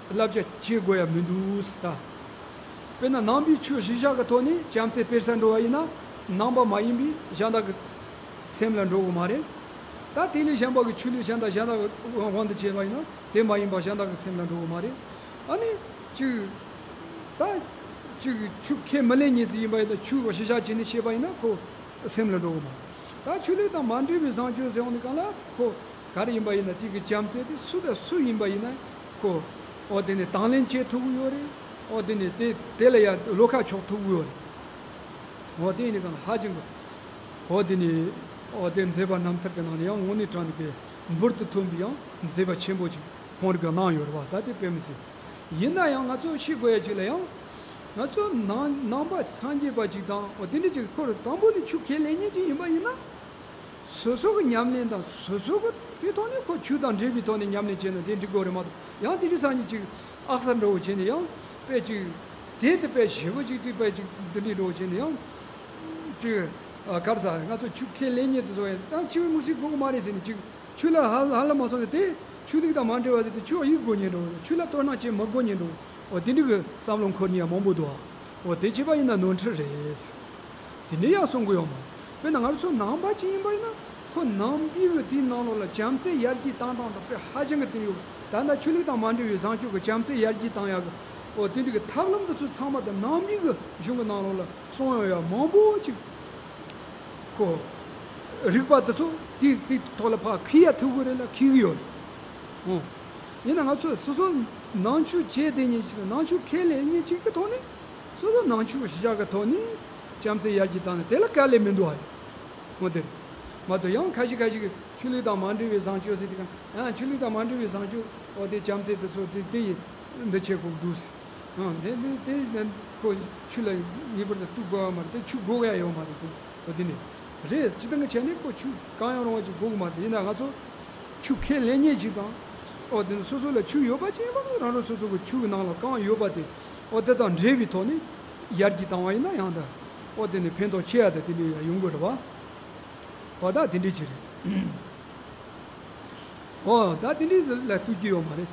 བསླབ་བྱ་བྱེད་དགོས་ཡ་མི་འདུག་ཟེར་ད། དཔེར་ན་ནང་པའི་ཆོས་གཞི་བཞག་གི་ཐོག་ནས་བྱམས་བརྩེ་སྤེལ་ས་འགྲོ་བ་ཡིན་ན་ནང་པ་མ་ཡིན་པའི་གཞན་དག་གི་སེམས་ལ་འགྲོ་གི་མ་རེད། ད་དེ་ལས་གཞན་པ་གི་ཆོས་ལུགས་གཞན་དག་གཞན་དག་གི་དབང་དུ་བྱས་པ་ཡིན་ན་དེ་མ་ཡིན་པ་གཞན་དག་གི་སེམས་ལ་འགྲོ་གི་མ་རེད། ཨ་ནི་ཅིག་ད་ཅིག་ཆོས་ཁས་མི་ལེན་མཁན་ཅིག་ཡིན་པ་ཡིན་ན་ཆོས་གཞི་བཞག་བྱས་ནས་བཤད་པ་ཡིན་ན་ཁོ་སེམས་ལ་འགྲོ་གི་མ་རེད། ད་ཆོས་ལུགས་དང་མ་འབྲེལ་བའི་བཟང་སྤྱོད་ཟེར་ཡོང་དུས་གང་ལ་ཁོ་ག་རེ་ཡིན་པ་ཡིན་ན་དེ་གི་བྱམས་བརྩེ་དེ་སུ་དང་སུ་ཡིན་པ་ཡིན་ན་ཁོ་འོ་དེ་ནས་དང་ལེན་བྱེད་ཐུབ་ཀྱི་ཡོད་རེད། འོ་དེ་ནས་དེ་དེ་ལ་ཡ་བློ་ཁ་ཕྱོགས་ཐུབ་ཀྱི་ཡོད་རེད། འོ་དེ་ཡིན་དུས་གང་ལ་ཧ་ཅང་གི་འོ་དེ་ནས་འོ་དེ་མཛད་པ་རྣམ་ཐར་གྱི་ནང་ནས་ཡང་དངོས་གནས་དྲང་གནས་པའི་འབུར་དུ་ཐོན་པའི་ཡང་མཛད་པ་ཆེན་པོ་ཅིག་ཁོང་རིགས་ཀྱིས་གནང་ཡོད་རེད་བ། ད་དེ་དཔེ་མི་སྲིད། ཡིན་ན་ཡང་ང་ཚོ་ཤེས་དགོས་ཡ་ཅིག་ལ་ཡང་། ང་ཚོ་ནང་ནང་པ་སངས་རྒྱས་པ་ཅིག་དང་འོ་དེ་འདྲ་ཅིག་ཁོ་རང་དང་པོ་ནས་ཆོས་ཁས་ལེན་མཁན་ཅིག་ཡིན་པ་ཡིན་ན། སོ་སོ་གི་ཉམས་ལེན་དང་སོ་སོ་གི་དེ་ཐོག་ནས་ཁོ་ཆོས་དང་འབྲེལ་བའི་ཐོག་ནས་ཉམས་ལེན་བྱས་ན་དེ་འགྲིག་གི་རེད་མ་གཏོགས། ཡང་དེ་འདྲ་སངས་རྒྱས་ཅིག་ཨག་གསར་འགྲོ་བ་བྱས་ནས་ཡང་དཔེ་ཅིག་དེ་དེ་དཔེ་ཞེ་པོ་ཅིག་དེ་དཔེ་ཅིག་འདི་འདྲ་འགྲོ་བ་བྱས་ནས་ཡང་ཅིག་ག་རེ་ཟ། ང་ཚོ་ཆོས་ཁས་ལེན་མཁན་དེ་ཚོ་ཡང་ད་ཆོས་དམིགས་བསལ་དགོས་ཀྱི་མ་རེད་ཟེར་ནས་ཅིག་ཆོས་ལ་ཧ་ཧ་ལམ་མ་སོང་ནས་དེ་ཆོས་ལུགས་དང་མ་འབྲེལ་བ་ཟེར་ཏེ་ཆོས་གཡུག་དགོས་ཉེན་འགྲོ། ཆོས་ལ་དོ་སྣང་བྱེད་མི་དགོས་ཉེན་འགྲོ། འོ་དེ་འདྲ་གི་བསམ་བློ་འཁོར་ཉེན་ཡང་མང་པོ་འདུག་ཨ། འོ་དེ་བྱས་པ་ཡིན་ན་ནོར་འཁྲུལ་རེད། དེ་འདྲ་ཡང་གསུང་གི་ཡོད་མ་རེད། དཔེར་ན་ང་ཚོ་ནང་པ་ཅིག་ཡིན་པ་ཡིན་ན་ཁོ་ནང་པའི་གི་དེའི་ནང་ལོགས་ལ་བྱམས་བརྩེ་ཡར་རྒྱས་བཏང་སྟངས་དང་དཔེ་ཧ་ཅང་གི་དེ་ཡོད། ད་ལྟ་ཆོས་ལུགས་དང་མ་འབྲེལ་བའི་བཟང་སྤྱོད་ཀྱི་བྱམས་བརྩེ་ཡར་རྒྱས་བཏང་ཡག་གི་འོ་དེ་འདྲ་གི་ཐབས་ལམ་འདི་ཚོ་ཚང་མ་དང་ནང་པའི་གི་གཞུང་གི་ནང་ལོགས་ལ་གསུངས་ཡོད་ཡ་མང་པོ་ཅིག་ཁོ། རིག་པ་དེ་ཚོ་དེ་དེ་ཐོག་ལ་ཕར་འཁྱེར་ཡ་ཐུབ་ཀྱི་རེད་ལ་འཁྱེར་གྱི་ཡོད་རེད། ཨོ། ཡིན་ན་ང་ཚོས་སོ་སོ་ནང་ཆོས་བྱས་བསྡད་མཁན་ཅིག་དང་ནང་ཆོས་ཁས་ལེན་མཁན་ཅིག་གི་ཐོག་ནས་ སོ་སོ་ནང་ཆོས་གཞི་བཞག་གི་ཐོག་ནས་བྱམས་བརྩེ་ཡར་རྒྱས་བཏང་ན་དེ་ལ་དཀའ་ལས་མི་འདུག་ཨ། འོ་དེ་རེད། མ་གཏོགས་ཡང་ཁ་ཤས་ཁ་ཤས་ཀྱིས་ཆོས་ལུགས་དང་མ་འབྲེལ་བའི་བཟང་སྤྱོད་ཟེར་དུས་ཀྱང་། ཡང་ཆོས་ལུགས་དང་མ་འབྲེལ་བའི་བཟང་སྤྱོད། འོ་དེ་བྱམས་བརྩེ་དེ་ཚོ་དེ་དེ་ཡིན། འདི་བྱེད་དགོས་འདུག་ཟེར། ཨང་། དེ་དེ་དེ་ཁོ་ཆོས་ལ་ངེས་པར་དུ་གཏུག་དགོས་པ་མ་རེད། དེ་ཆོས་དགོས་ཡ་ཡོད་མ་རེད་ཟེར། འོ་དེ་ནས་རེད། སྤྱིར་བཏང་གི་ཆ་ནས་ཁོ་ཆོས་གང་ཡང་རུང་བ་ཅིག་དགོས་ཀྱི་མ་རེད། ཡིན་ན་ང་ཚོ་ཆོས་ཁས་ལེན་མཁན་ཅིག་དང་། འོ་དེ་ནི་སོ་སོ་ལ་ཆོས་ཡོད་པ་ཅིག་ཡིན་པ་དང་། རང་རང་སོ་སོ་གི་ཆོས་ཀྱི་ནང་ལ་གང་ཡོད་པ་དེ། འོ་དེ་དང་འབྲེལ་བའི་ཐོག་ནས་ཡར་རྒྱས་བཏང་བ་ཡིན་ན་ཡང་ད། འོ་དེ་ནི་ཕན་ཐོགས་ཆེ་ཡ་ད་དེ་འདྲ་ཡོང་གི་རེད་བ། འོ་ད་དེ་འདྲ་ཅིག་རེད། འོ་ད་དེ་འདྲ་ལ་ལྟོས་ཀྱི་ཡོད་མ་རེད།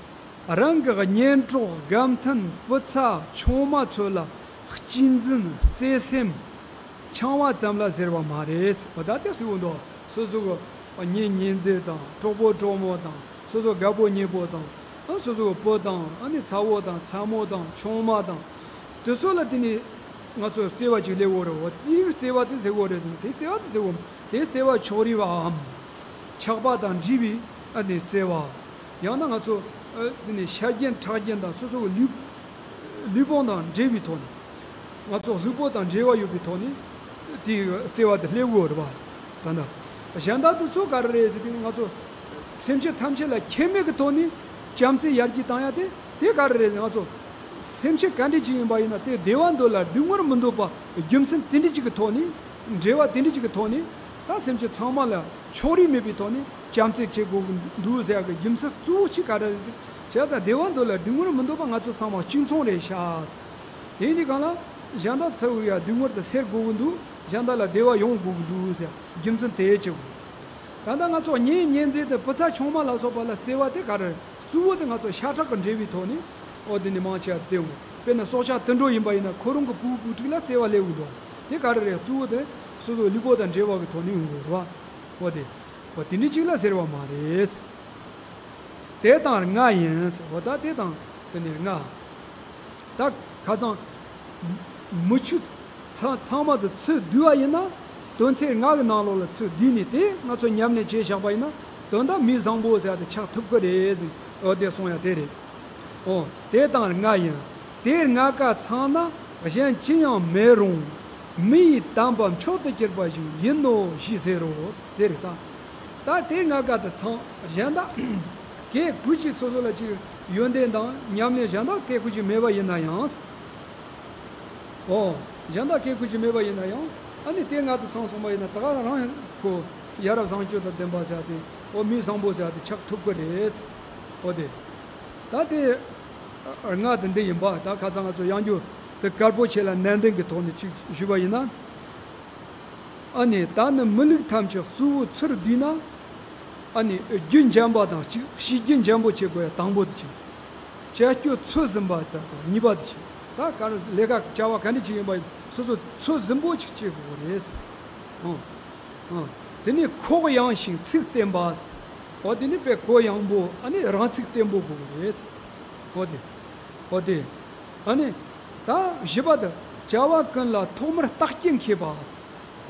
རང་གི་གཉེན་གྲོགས་དགའ་མཐུན་བུ་ཚ་ཆུང་མ་ཚོ་ལ་གཅེས་འཛིན་བརྩེ་སེམས་འཆང་བ་ཙམ་ལ་ཟེར་བ་མ་རེད། འོ་ད་དེ་གསལ་བོ་འདུག། སོ་སོ་གི་གཉེན་ཉེ་ཚན་དང་། གྲོགས་པོ་གྲོགས་མོ་དང་། སོ་སོ་རྒད་པོ་གཉེན་པོ་དང་། ཨ་སོ་སོ་གི་བུ་དང་། ཨ་ནི་ཚ་བོ་དང་ཚ་མོ་དང་ཆུང་མ་དང་། དེ་ཚོ་ལ་དེ་ནི་ང་ཚོ་བརྩེ་བ་ཅིག་སླེབས་ཡོད་རེད། འོ་དེའི་བརྩེ་བ་དེ་ཟེར་གྱི་ཡོད་རེད་ཟེར་ན། དེ་བརྩེ་བ་དེ་ཟེར་གྱི་ཡོད་མ་རེད། དེ་བརྩེ་བ་ཕྱོགས་རིས་པའམ་ཆགས་པ་དང་འདྲིས་པའི་ཨ་ནི་བརྩེ་བ། ཡང་ན་ང་ཚོ་ཨ་དེ་ནི་ཤ་རྒྱུན་ཁྲག་རྒྱུན་དང་སོ་སོ་གི་ལུས་ལུས་ཕུང་དང་འབྲེལ་བའི་ཐོག་ནས། ང་ཚོ་གཟུགས་པོ་དང་འབྲེལ་བ་ཡོད་པའི་ཐོག་ནས་དེའི་བརྩེ་བ་དེ་སླེབས་ཡོད་རེད་པ། ད་ལྟ་གཞན་དག་དེ་ཚོ་ག་རེ་རེད་ཟེར་དུས། ང་ཚོ་སེམས་ཅན་ཐམས་ཅད་ལ་ཁྱད་མེད་ཀྱི་ཐོག་ནས་བྱམས་བརྩེ་ཡར་རྒྱས་བཏང་ཡ་དེ། དེ་ག་རེ་རེད། ང་ཚོ་སེམས་ཅན་ག་འདྲ་ཅིག་ཡིན་པ་ཡིན་ན། དེ་བདེ་བ་འདོད་ལ་སྡུག་བསྔལ་མི་འདོད་པ། རྒྱུ་མཚན་དེ་འདྲ་ཅིག་གི་ཐོག་ནས། འབྲེལ་བ་དེ་འདྲ་ཅིག་གི་ཐོག་ནས། ད་སེམས་ཅན་ཚང་མ་ལ་ཕྱོགས་རིས་མེད་པའི་ཐོག་ནས་བྱམས་བརྩེ་བྱེད་དགོས་ཀྱི་འདུག་ཟེར་ཡ་གི་རྒྱུ་མཚན་གཙོ་བོ་གཅིག་ག་རེ་རེད་ཟེར་དུས། བྱས་ཙང་བདེ་བ་འདོད་ལ་སྡུག་བསྔལ་མི་འདོད་པ་ང་ཚོ་ཚང་མ་གཅིག་མཚུངས་རེད་ཤག། དེ་ཡིན་དུས་གང་ལ་གཞན་དག་ཚོ་ཡ་སྡུག་བསྔལ་དེ་སེལ་དགོས་ཀྱི་འདུག། གཞན་དག་ལ་བདེ་བ་ཡོང་དགོས་ཀྱི་འདུག་ཟེར་རྒྱུ་མཚན་དེ་བྱེད་དགོས། ད་ལྟ་ང་ཚོ་གཉེན་ཉེ་ཚན་དང་བུ་ཚ་ཆུང་མ་ལ་སོགས་པ་ལ་བརྩེ་བ་དེ་ག་རེ། གཙོ་བོ་དེ་ང་ཚོ་ཤ་ཁྲག་གི་འབྲེལ་བའི་ཐོག་ནས། འོ་དེ་ནི་མང་ཆེ་བ་དེ་འོང་། དཔེར་ན་སྲོག་ཆགས་དུད་འགྲོ་ཡིན་པ་ཡིན་ན། ཁོ་རང་གི་བུ་བུ་ཕྲུག་ལ་བརྩེ་བ་སླེབས་ཀྱི་འདུག། དེ་ག་རེ་རེད། གཙོ་བོ་དེ་སོ་སོའི་ལུས་པོ་དང་འབྲེལ་བ་གི་ཐོག་ནས་ཡོང་གི་རེད་བ། འོ་དེ། འོ་དེ་འདྲ་ཅིག་ལ་ཟེར་བ་མ་རེད། དེ་དང་ལྔ་ཡིན། འོ་ད་དེ་དང་དེ་ནས་ལྔ། ད་ཁ་སང་མི་ཆོས་ཚང་ཚང་མ་དེ་ཚུར་བསྡུས་པ་ཡིན་ན། དོན་ཚན་ལྔ་གི་ནང་ལོགས་ལ་ཚུར་བསྡུས་ནས་དེ་ང་ཚོ་ཉམས་ལེན་བྱས་བཞག་པ་ཡིན་ན། དོན་དག་མི་བཟང་པོ་ཟེར་ཡ་དེ་ཆགས་ཐུབ་ཀྱི་རེད་ཟེར། འོ་དེ་གསུང་ཡ་དེ་རེད། འོ་དེ་དང་ལྔ་ཡིན། དེ་ལྔ་ཀ་ཚང་ན་གཞན་ཅི་ཡང་མེད་རུང་། མི་ཡི་དམ་པ་མཆོག་ཏུ་གྱུར་པ་ཞིག་ཡིན་ནོ་ཞེས་ཟེར་རོ། དེ་རེད་ད། ད་དེ་ལྔ་ཀ་དེ་ཚང་། གཞན་དག་གས་གུས་ཀྱི་སོ་སོ་ལ་ཅིག་ཡོན་ཏན་དང་ཉམས་ལེན་གཞན་དག་གས་གུས་ཀྱི་མེད་པ་ཡིན་ན་ཡང་། འོ། གཞན་དག་གས་གུས་ཀྱི་མེད་པ་ཡིན་ན་ཡང་། ཨ་ནི་དེ་ལྔ་དེ་ཚང་སོང་བ་ཡིན་ན། ད་ག་རང་ཁོ་ཡ་རབས་བཟང་སྤྱོད་དང་ལྡན་པ་ཟེར་ཡ་དེ། འོ་མི་བཟང་པོ་ཟེར་ཡ་དེ་ཆགས་ཐུབ་ཀྱི་རེད། འོ་དེ། ད་དེ་ལྔ་དེ་འདི་ཡིན་པ། ད་ཁ་སང་ང་ཚོ་ཡང་རྒྱུ་དེ་དཀར་པོ་ཆེ་ལ་ནན་ཏན་གྱི་ཐོག་ནས་ཅིག་ཞུས་པ་ཡིན་ན། ཨ་ནི་ད་ནི་མི་ལུགས་ཐམས་ཅད་གཙོ་བོ་ཚུར་བསྡུས་ན། ཨ་ནི་རྒྱུ་འབྱམས་པ་དང་གཅིག། གཤིས་རྒྱུད་འབྱམས་པོ་བྱེད་དགོས་ཡ་དང་པོ་དེ་གཅིག། བྱ་སྤྱོད་ཚོད་ཟིན་པ་ཟེར་དང་གཉིས་པ་དེ་གཅིག། ད་ག་རེ་ལས་ཀ་བྱ་བ་ག་འདྲ་ཅིག་ཡིན་པ་ཡིན། སོ་སོ་ཚོད་ཟིན་པོ་ཅིག་བྱེད་དགོས་རེད། ཨོ། ཨོ། དེ་ནས་ཁོག་ཡངས་ཤིང་ཚིག་བརྟན་པ། ཨོ་དེ་ནི་དཔེ་གུ་ཡངས་པོ། ཨ་ནི་རང་ཚིག་བརྟན་པོ་དགོས་རེད། ཨོ་དེ། ཨོ་དེ། ཨ་ནི། ད་བཞི་པ་དེ། བྱ་བ་ཀུན་ལ་ཐོག་མར་བརྟག་དཔྱད་མཁས་པ།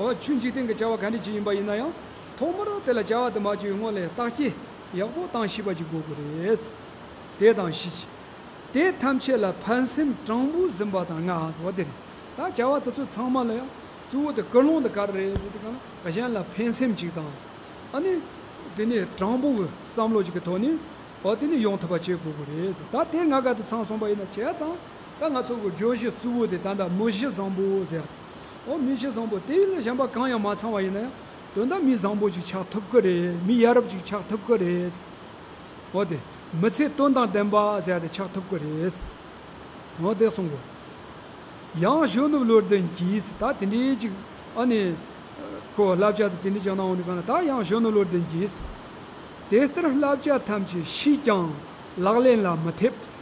ཨོ་ཆོས་འཇིག་རྟེན་གྱི་བྱ་བ་ག་འདྲ་ཅིག་ཡིན་པ་ཡིན་ན་ཡང་། ཐོག་མར་དེ་ལ་བྱ་བ་དེ་མ་བྱས་པའི་སྔོན་ལ་བརྟག་དཔྱད་ཡག་པོ་བཏང་ཤེས་པ་ཅིག་དགོས་ཀྱི་རེད། དེ་དང་བཞི། དེ་ཐམས་ཅད་ལ་ཕན་སེམས་དྲང་པོ་འཛིན་པ་དང་ལྔ། འོ་དེ་རེད། ད་བྱ་བ་དེ་ཚོ་ཚང་མ་ལ་ཡང་གཙོ་བོ་དེ་ཀུན་སློང་དེ་ག་རེ་རེད་ཟེར་དུས་གང་ལ། གཞན་ལ་ཕན་སེམས་ཅིག་དང་། ཨ་ནི། དེ་ནས་དྲང་པོ་གི་བསམ་བློ་ཅིག་གི་ཐོག་ནས། འོ་དེ་ནས་ཡོང་ཐུབ་པ་བྱེད་དགོས་ཀྱི་རེད་ཟེར། ད་དེ་ལྔ་ཀ་དེ་ཚང་སོང་པ་ཡིན་ན། བྱས་ཙང་ད་ང་ཚོ་གི་བརྗོད་གཞི་གཙོ་བོ་དེ་ད་ལྟ་མི་གཞི་བཟང་པོ་ཟེར། འོ་མི་གཞི་བཟང་པོ་དེ་ལས་གཞན་པ་གང་ཡང་མ་ཚང་བ་ཡིན་ན་ཡང་། དོན་དག་མི་བཟང་པོ་ཅིག་ཆགས་ཐུབ་ཀྱི་རེད། མི་ཡ་རབས་ཅིག་ཆགས་ཐུབ་ཀྱི་རེད། འོ་དེ། མི་ཚེ་དོན་དང་ལྡན་པ་ཟེར་ཡ་དེ་ཆགས་ཐུབ་ཀྱི་རེད། འོ་དེ་གསུང་གོ། ཡང་གཞོན་ནུ་བློ་ལྡན་གྱིས། ད་དེ་འདྲའི་ཅིག། ཨ་ནི། ཁོ་བསླབ་བྱ་དེ་དེ་འདྲའི་ཅིག་གནང་འོང་དུས་གང་ལ། ད་ཡང་གཞོན་ནུ་བློ་ལྡན་གྱིས། དེ་ལྟར་བསླབ་བྱ་ཐམས་ཅད་ཤེས་ཀྱང་ལག་ལེན་ལ་མི་ཐེབས།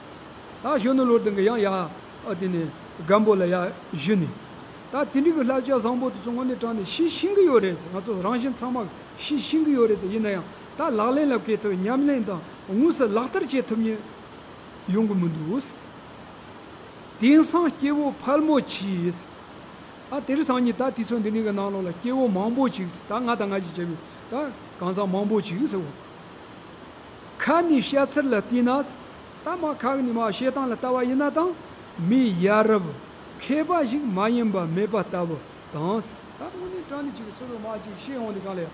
ད་གཞོན་ནུ་བློ་ལྡན་གྱིས་ཡང་ཡ། ཨ་དེ་ནས་རྒན་པོ་ལ་ཡ་ཞུས་ནས། ད་དེ་འདྲའི་གི་བསླབ་བྱ་བཟང་པོ་དེ་ཚོ་དངོས་གནས་དྲང་ནས་ཤེས་ཤེས་ཀྱི་ཡོད་རེད། ང་ཚོ་རང་བཞིན་ཚང་མ་ཤེས་ཤེས་ཀྱི་ཡོད་རེད། དེ་ཡིན་ན་ཡང་ད་ལག་ལེན་ལ་བཀལ་ཐུབ། ཉམས་ལེན་དང་དངོས་སུ་ལག་བསྟར་བྱེད་ཐུབ་མཁན་ཡོང་གི་མི་འདུག། དེང་སང་སྐྱེ་བོ་ཕལ་མོ་ཆེས། ཨ་དེ་རིང་སང་ཉིན་ད་དུས་ཚོད་འདི་འདྲའི་གི་ནང་ལོགས་ལ་སྐྱེ་བོ་མང་པོ་ཅིག། ད་ང་དང་ང་ཅིག་བྱས་པའི་ད་གང་ཟག་མང་པོ་ཅིག་ཟེར་བ། ཁ་ནས་བཤད་ཚུལ་ལ་བལྟས་ན། ད་མ་ཁ་ནས་མ་བཤད་སྟངས་ལ་ལྟ་བ་ཡིན་ན་དང་། མི་ཡ་རབས། མཁས་པ་ཞིག་མ་ཡིན་པ་མེད་པ་ལྟ་བུ་དང་། ད་དངོས་གནས་དྲང་གནས་ཅིག་སོ་སོ་མ་ཅིག་ཤེས་ཡོང་དུས་གང་ལ་ཡང་།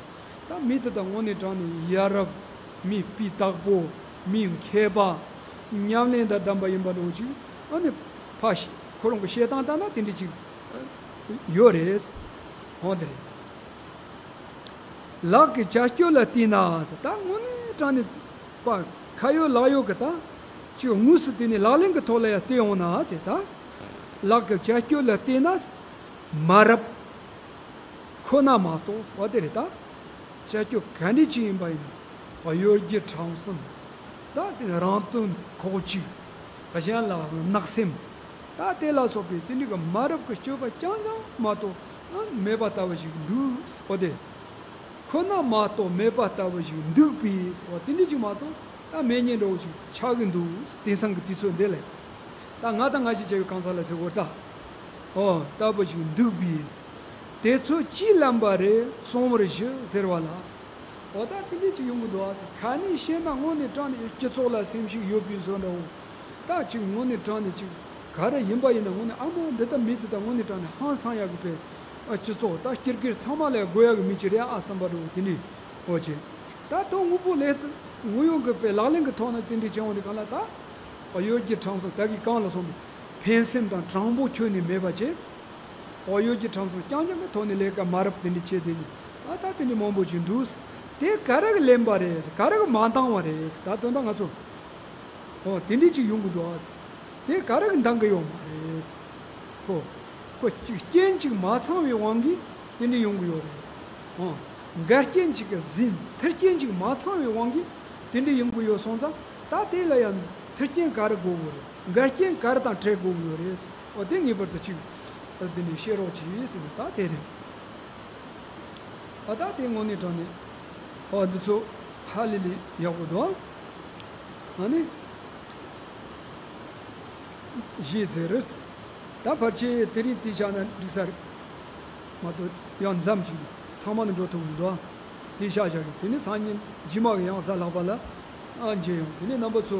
ད་མི་དེ་དག་དངོས་གནས་དྲང་གནས་ཡ་རབས་མི་སྤུས་དག་པོ། མི་མཁས་པ། ཉམས་ལེན་དང་ལྡན་པ་ཡིན་པ་འདྲ་བོ་ཅིག་ཨ་ནི་ཕ་ཤི་ཁོ་རང་གི་བཤད་སྟངས་ལྟར་ན་དེ་འདྲ་ཅིག་ཡོད་རེད། འོ་དེ་རེད། ལག་གི་བྱ་སྤྱོད་ལ་བལྟས་ན་ཟེར། ད་དངོས་གནས་དྲང་གནས་པ་ཁ་ཡོད་ལག་ཡོད་གི་ད་ཅིག་དངོས་སུ་དེ་ནས་ལག་ལེན་གི་ཐོག་ལ་ཡང་བལྟས་འོང་ན་ཟེར། ད་ལག་གི་བྱ་སྤྱོད་ལ་བལྟས་ན་མ་རབས་ཁོ་ན་མ་གཏོགས། འོ་དེ་རེད། ད་བྱ་སྤྱོད་ག་འདྲ་ཅིག་ཡིན་པ་ཡིན་ན་གཡོ་སྒྱུ་ཁྲམ་གསུམ། ད་དེ་རང་དོན་ཁོག་གཅིག་གཞན་ལ་བརྣག་སེམས། ད་དེ་ལ་སོགས་པའི་དེ་འདྲ་གི་མ་རབས་ཀྱི་སྤྱོད་པ་རྐྱང་རྐྱང་མ་གཏོགས་ཨ་མེད་པ་ལྟ་བུ་ཞིག་འདུག་འོ་དེ། ཁོ་ན་མ་གཏོགས་མེད་པ་ལྟ་བུ་ཞིག་འདུག་པས། འོ་དེ་འདྲ་ཅིག་མ་གཏོགས་ད་མེད་མཁན་འདྲ་བོ་ཞིག་ཆགས་ཀྱི་འདུག་དེང་སང་གི་དུས་ཚོད་འདི་ལ། ད་ང་དང་ང་ཞིག་བྱ་བའི་གང་ཟག་ལ་ཟེར་བར་ད། འོ་ལྟ་བུ་ཞིག་འདུག་པས། དེ་ཚོ་ཅིས་ལན་པ་རེད་གསུང་བར་ཞུ་ཟེར་བ་ལ། འོ་ད་དེ་འདྲ་ཅིག་ཡོང་གི་འདུག་ཨ་ཟེར། ཁ་ནས་བཤད་ན་དངོས་གནས་དྲང་གནས་སྤྱི་ཚོགས་ལ་སེམས་ཤུགས་ཡོད་པའི་བཟོ་འདྲ་བོ། ད་ཅིག་དངོས་གནས་དྲང་གནས་ཅིག་ག་རེ་ཡིན་པ་ཡིན་ན་དངོས་གནས་ཨ་མ་འདི་ལྟ་མི་འདི་ལྟ་དངོས་གནས་དྲང་གནས་ཧང་སང་ཡག་གི་དཔེ། ཨ་སྤྱི་ཚོགས་ད་སྐྱིད་སྐྱིད་ཚང་མ་ལ་དགོས་ཡག་གི་མི་ཅིག་རེད་ཨ་བསམ་པ་འདྲ་བོ་དེ་འདྲ་འོ་ཅེ། ད་དོན་དངོས་པོ་ལས་དངོས་ཡོད་གི་དཔེ་ལག་ལེན་གི་ཐོག་ནས་དེ་འདྲ་བྱུང་བ་འདི་གང་ལ་ད། གཡོ་སྒྱུ་ཁྲམ་གསུམ་ད་གི་གང་ལ་སོང་དུ་ཕན་སེམས་དང་དྲང་པོ་ཁྱོན་ནས་མེད་པ་བྱས། འོ་གཡོ་སྒྱུ་ཁྲམ་གསུམ་རྐྱང་རྐྱང་གི་ཐོག་ནས་ལས་ཀ་མ་རབས་དེ་འདྲ་བྱས་དེ་ནི་ཨ་ད་དེ་འདྲ་མང་པོ་ཞིག་འདུག་དེ་ག་རེ་གི་ལན་པ་རེད། ག་རེ་གི་མ་འདང་བ་རེད། ད་དོན་དག་ང་ཚོ་འོ་དེ་འདྲ་ཅིག་ཡོང་གི་འདུག་ཨ། དེ་ག་རེ་གི་འདང་གི་ཡོད་མ་རེད། ཁོ་ཁོ་ཅིག་རྐྱེན་ཅིག་མ་ཚང་བའི་དབང་གིས་དེ་འདྲ་ཡོང་གི་ཡོད་རེད། འོ་འགལ་རྐྱེན་ཅིག་གི་ཟིན་མཐུན་རྐྱེན་ཅིག་མ་ཚང་བའི་དབང་གིས་དེ་འདྲ་ཡོང་གི་ཡོད་སོང་ཙང་ད་དེ་ལ་ཡང་མཐུན་རྐྱེན་ག་རེ་དགོས་གི་རེད། འགལ་རྐྱེན་ག་རེ་དང་བྲལ་དགོས་ཀྱི་ཡོད་རེད། འོ་དེ་ངེས་པར་དུ་ཅིག་འདི་ནས་བཤད་རོགས་གྱིས་ཟེར་ནས་ད་དེ་རེད། ཨ་ད་དེ་དངོས་གནས་དྲང་གནས་ཨ་འདི་ཚོ་ཧ་ལས་ལས་ཡག་པོ་འདུག་ཨ་ནི་ཞེས་ཟེར། ད་ཕལ་ཆེར་དེ་རིང་དེ་བཞག་ན་འགྲིག་ས་རེད། མ་གཏོགས་ཡང་མཚམས་ཅིག་ཚང་མ་ནས་འགྲོ་ཐུབ་མི་འདུག་དེ་བཞག་བཞག་གི་དེ་ནས་སང་ཉིན་རྗེས་མ་གི་ཡང་གཟའ་ལྷག་པ་ལ་ཨ་མཇལ་ཡོང་། དེ་ནས་རྣམ་པ་ཚོ་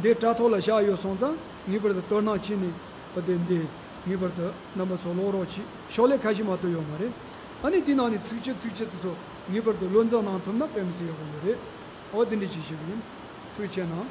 འདི་དྲ་ཐོག་ལ་བཞག་ཡོད་སོང་ཙང་ངེས་པར་དུ་དོ་སྣང་བྱས་ནས་ཨ་དེ་འདི་ངེས་པར་དུ་རྣམ་པ་ཚོ་ཀློག་རོགས་གྱིས། ཤོག་ལྷེ་ཁ་ཤས་མ་གཏོགས་ཡོད་མ་རེད། ཨ་ནི་དེ་ནང་ནས་ཚིགས་བཅད་ཚིགས་བཅད་དེ་ཚོ་ངེས་པར་དུ་བློ་འཛིན་གནང་ཐུབ་ན་དཔེ་མི་སྲིད་ཡག་པོ་ཡོད་རེད། འོ་དེ་འདྲ་ཞིག་ཞུ་གི་ཡིན། ཐུགས་རྗེ་གནང་།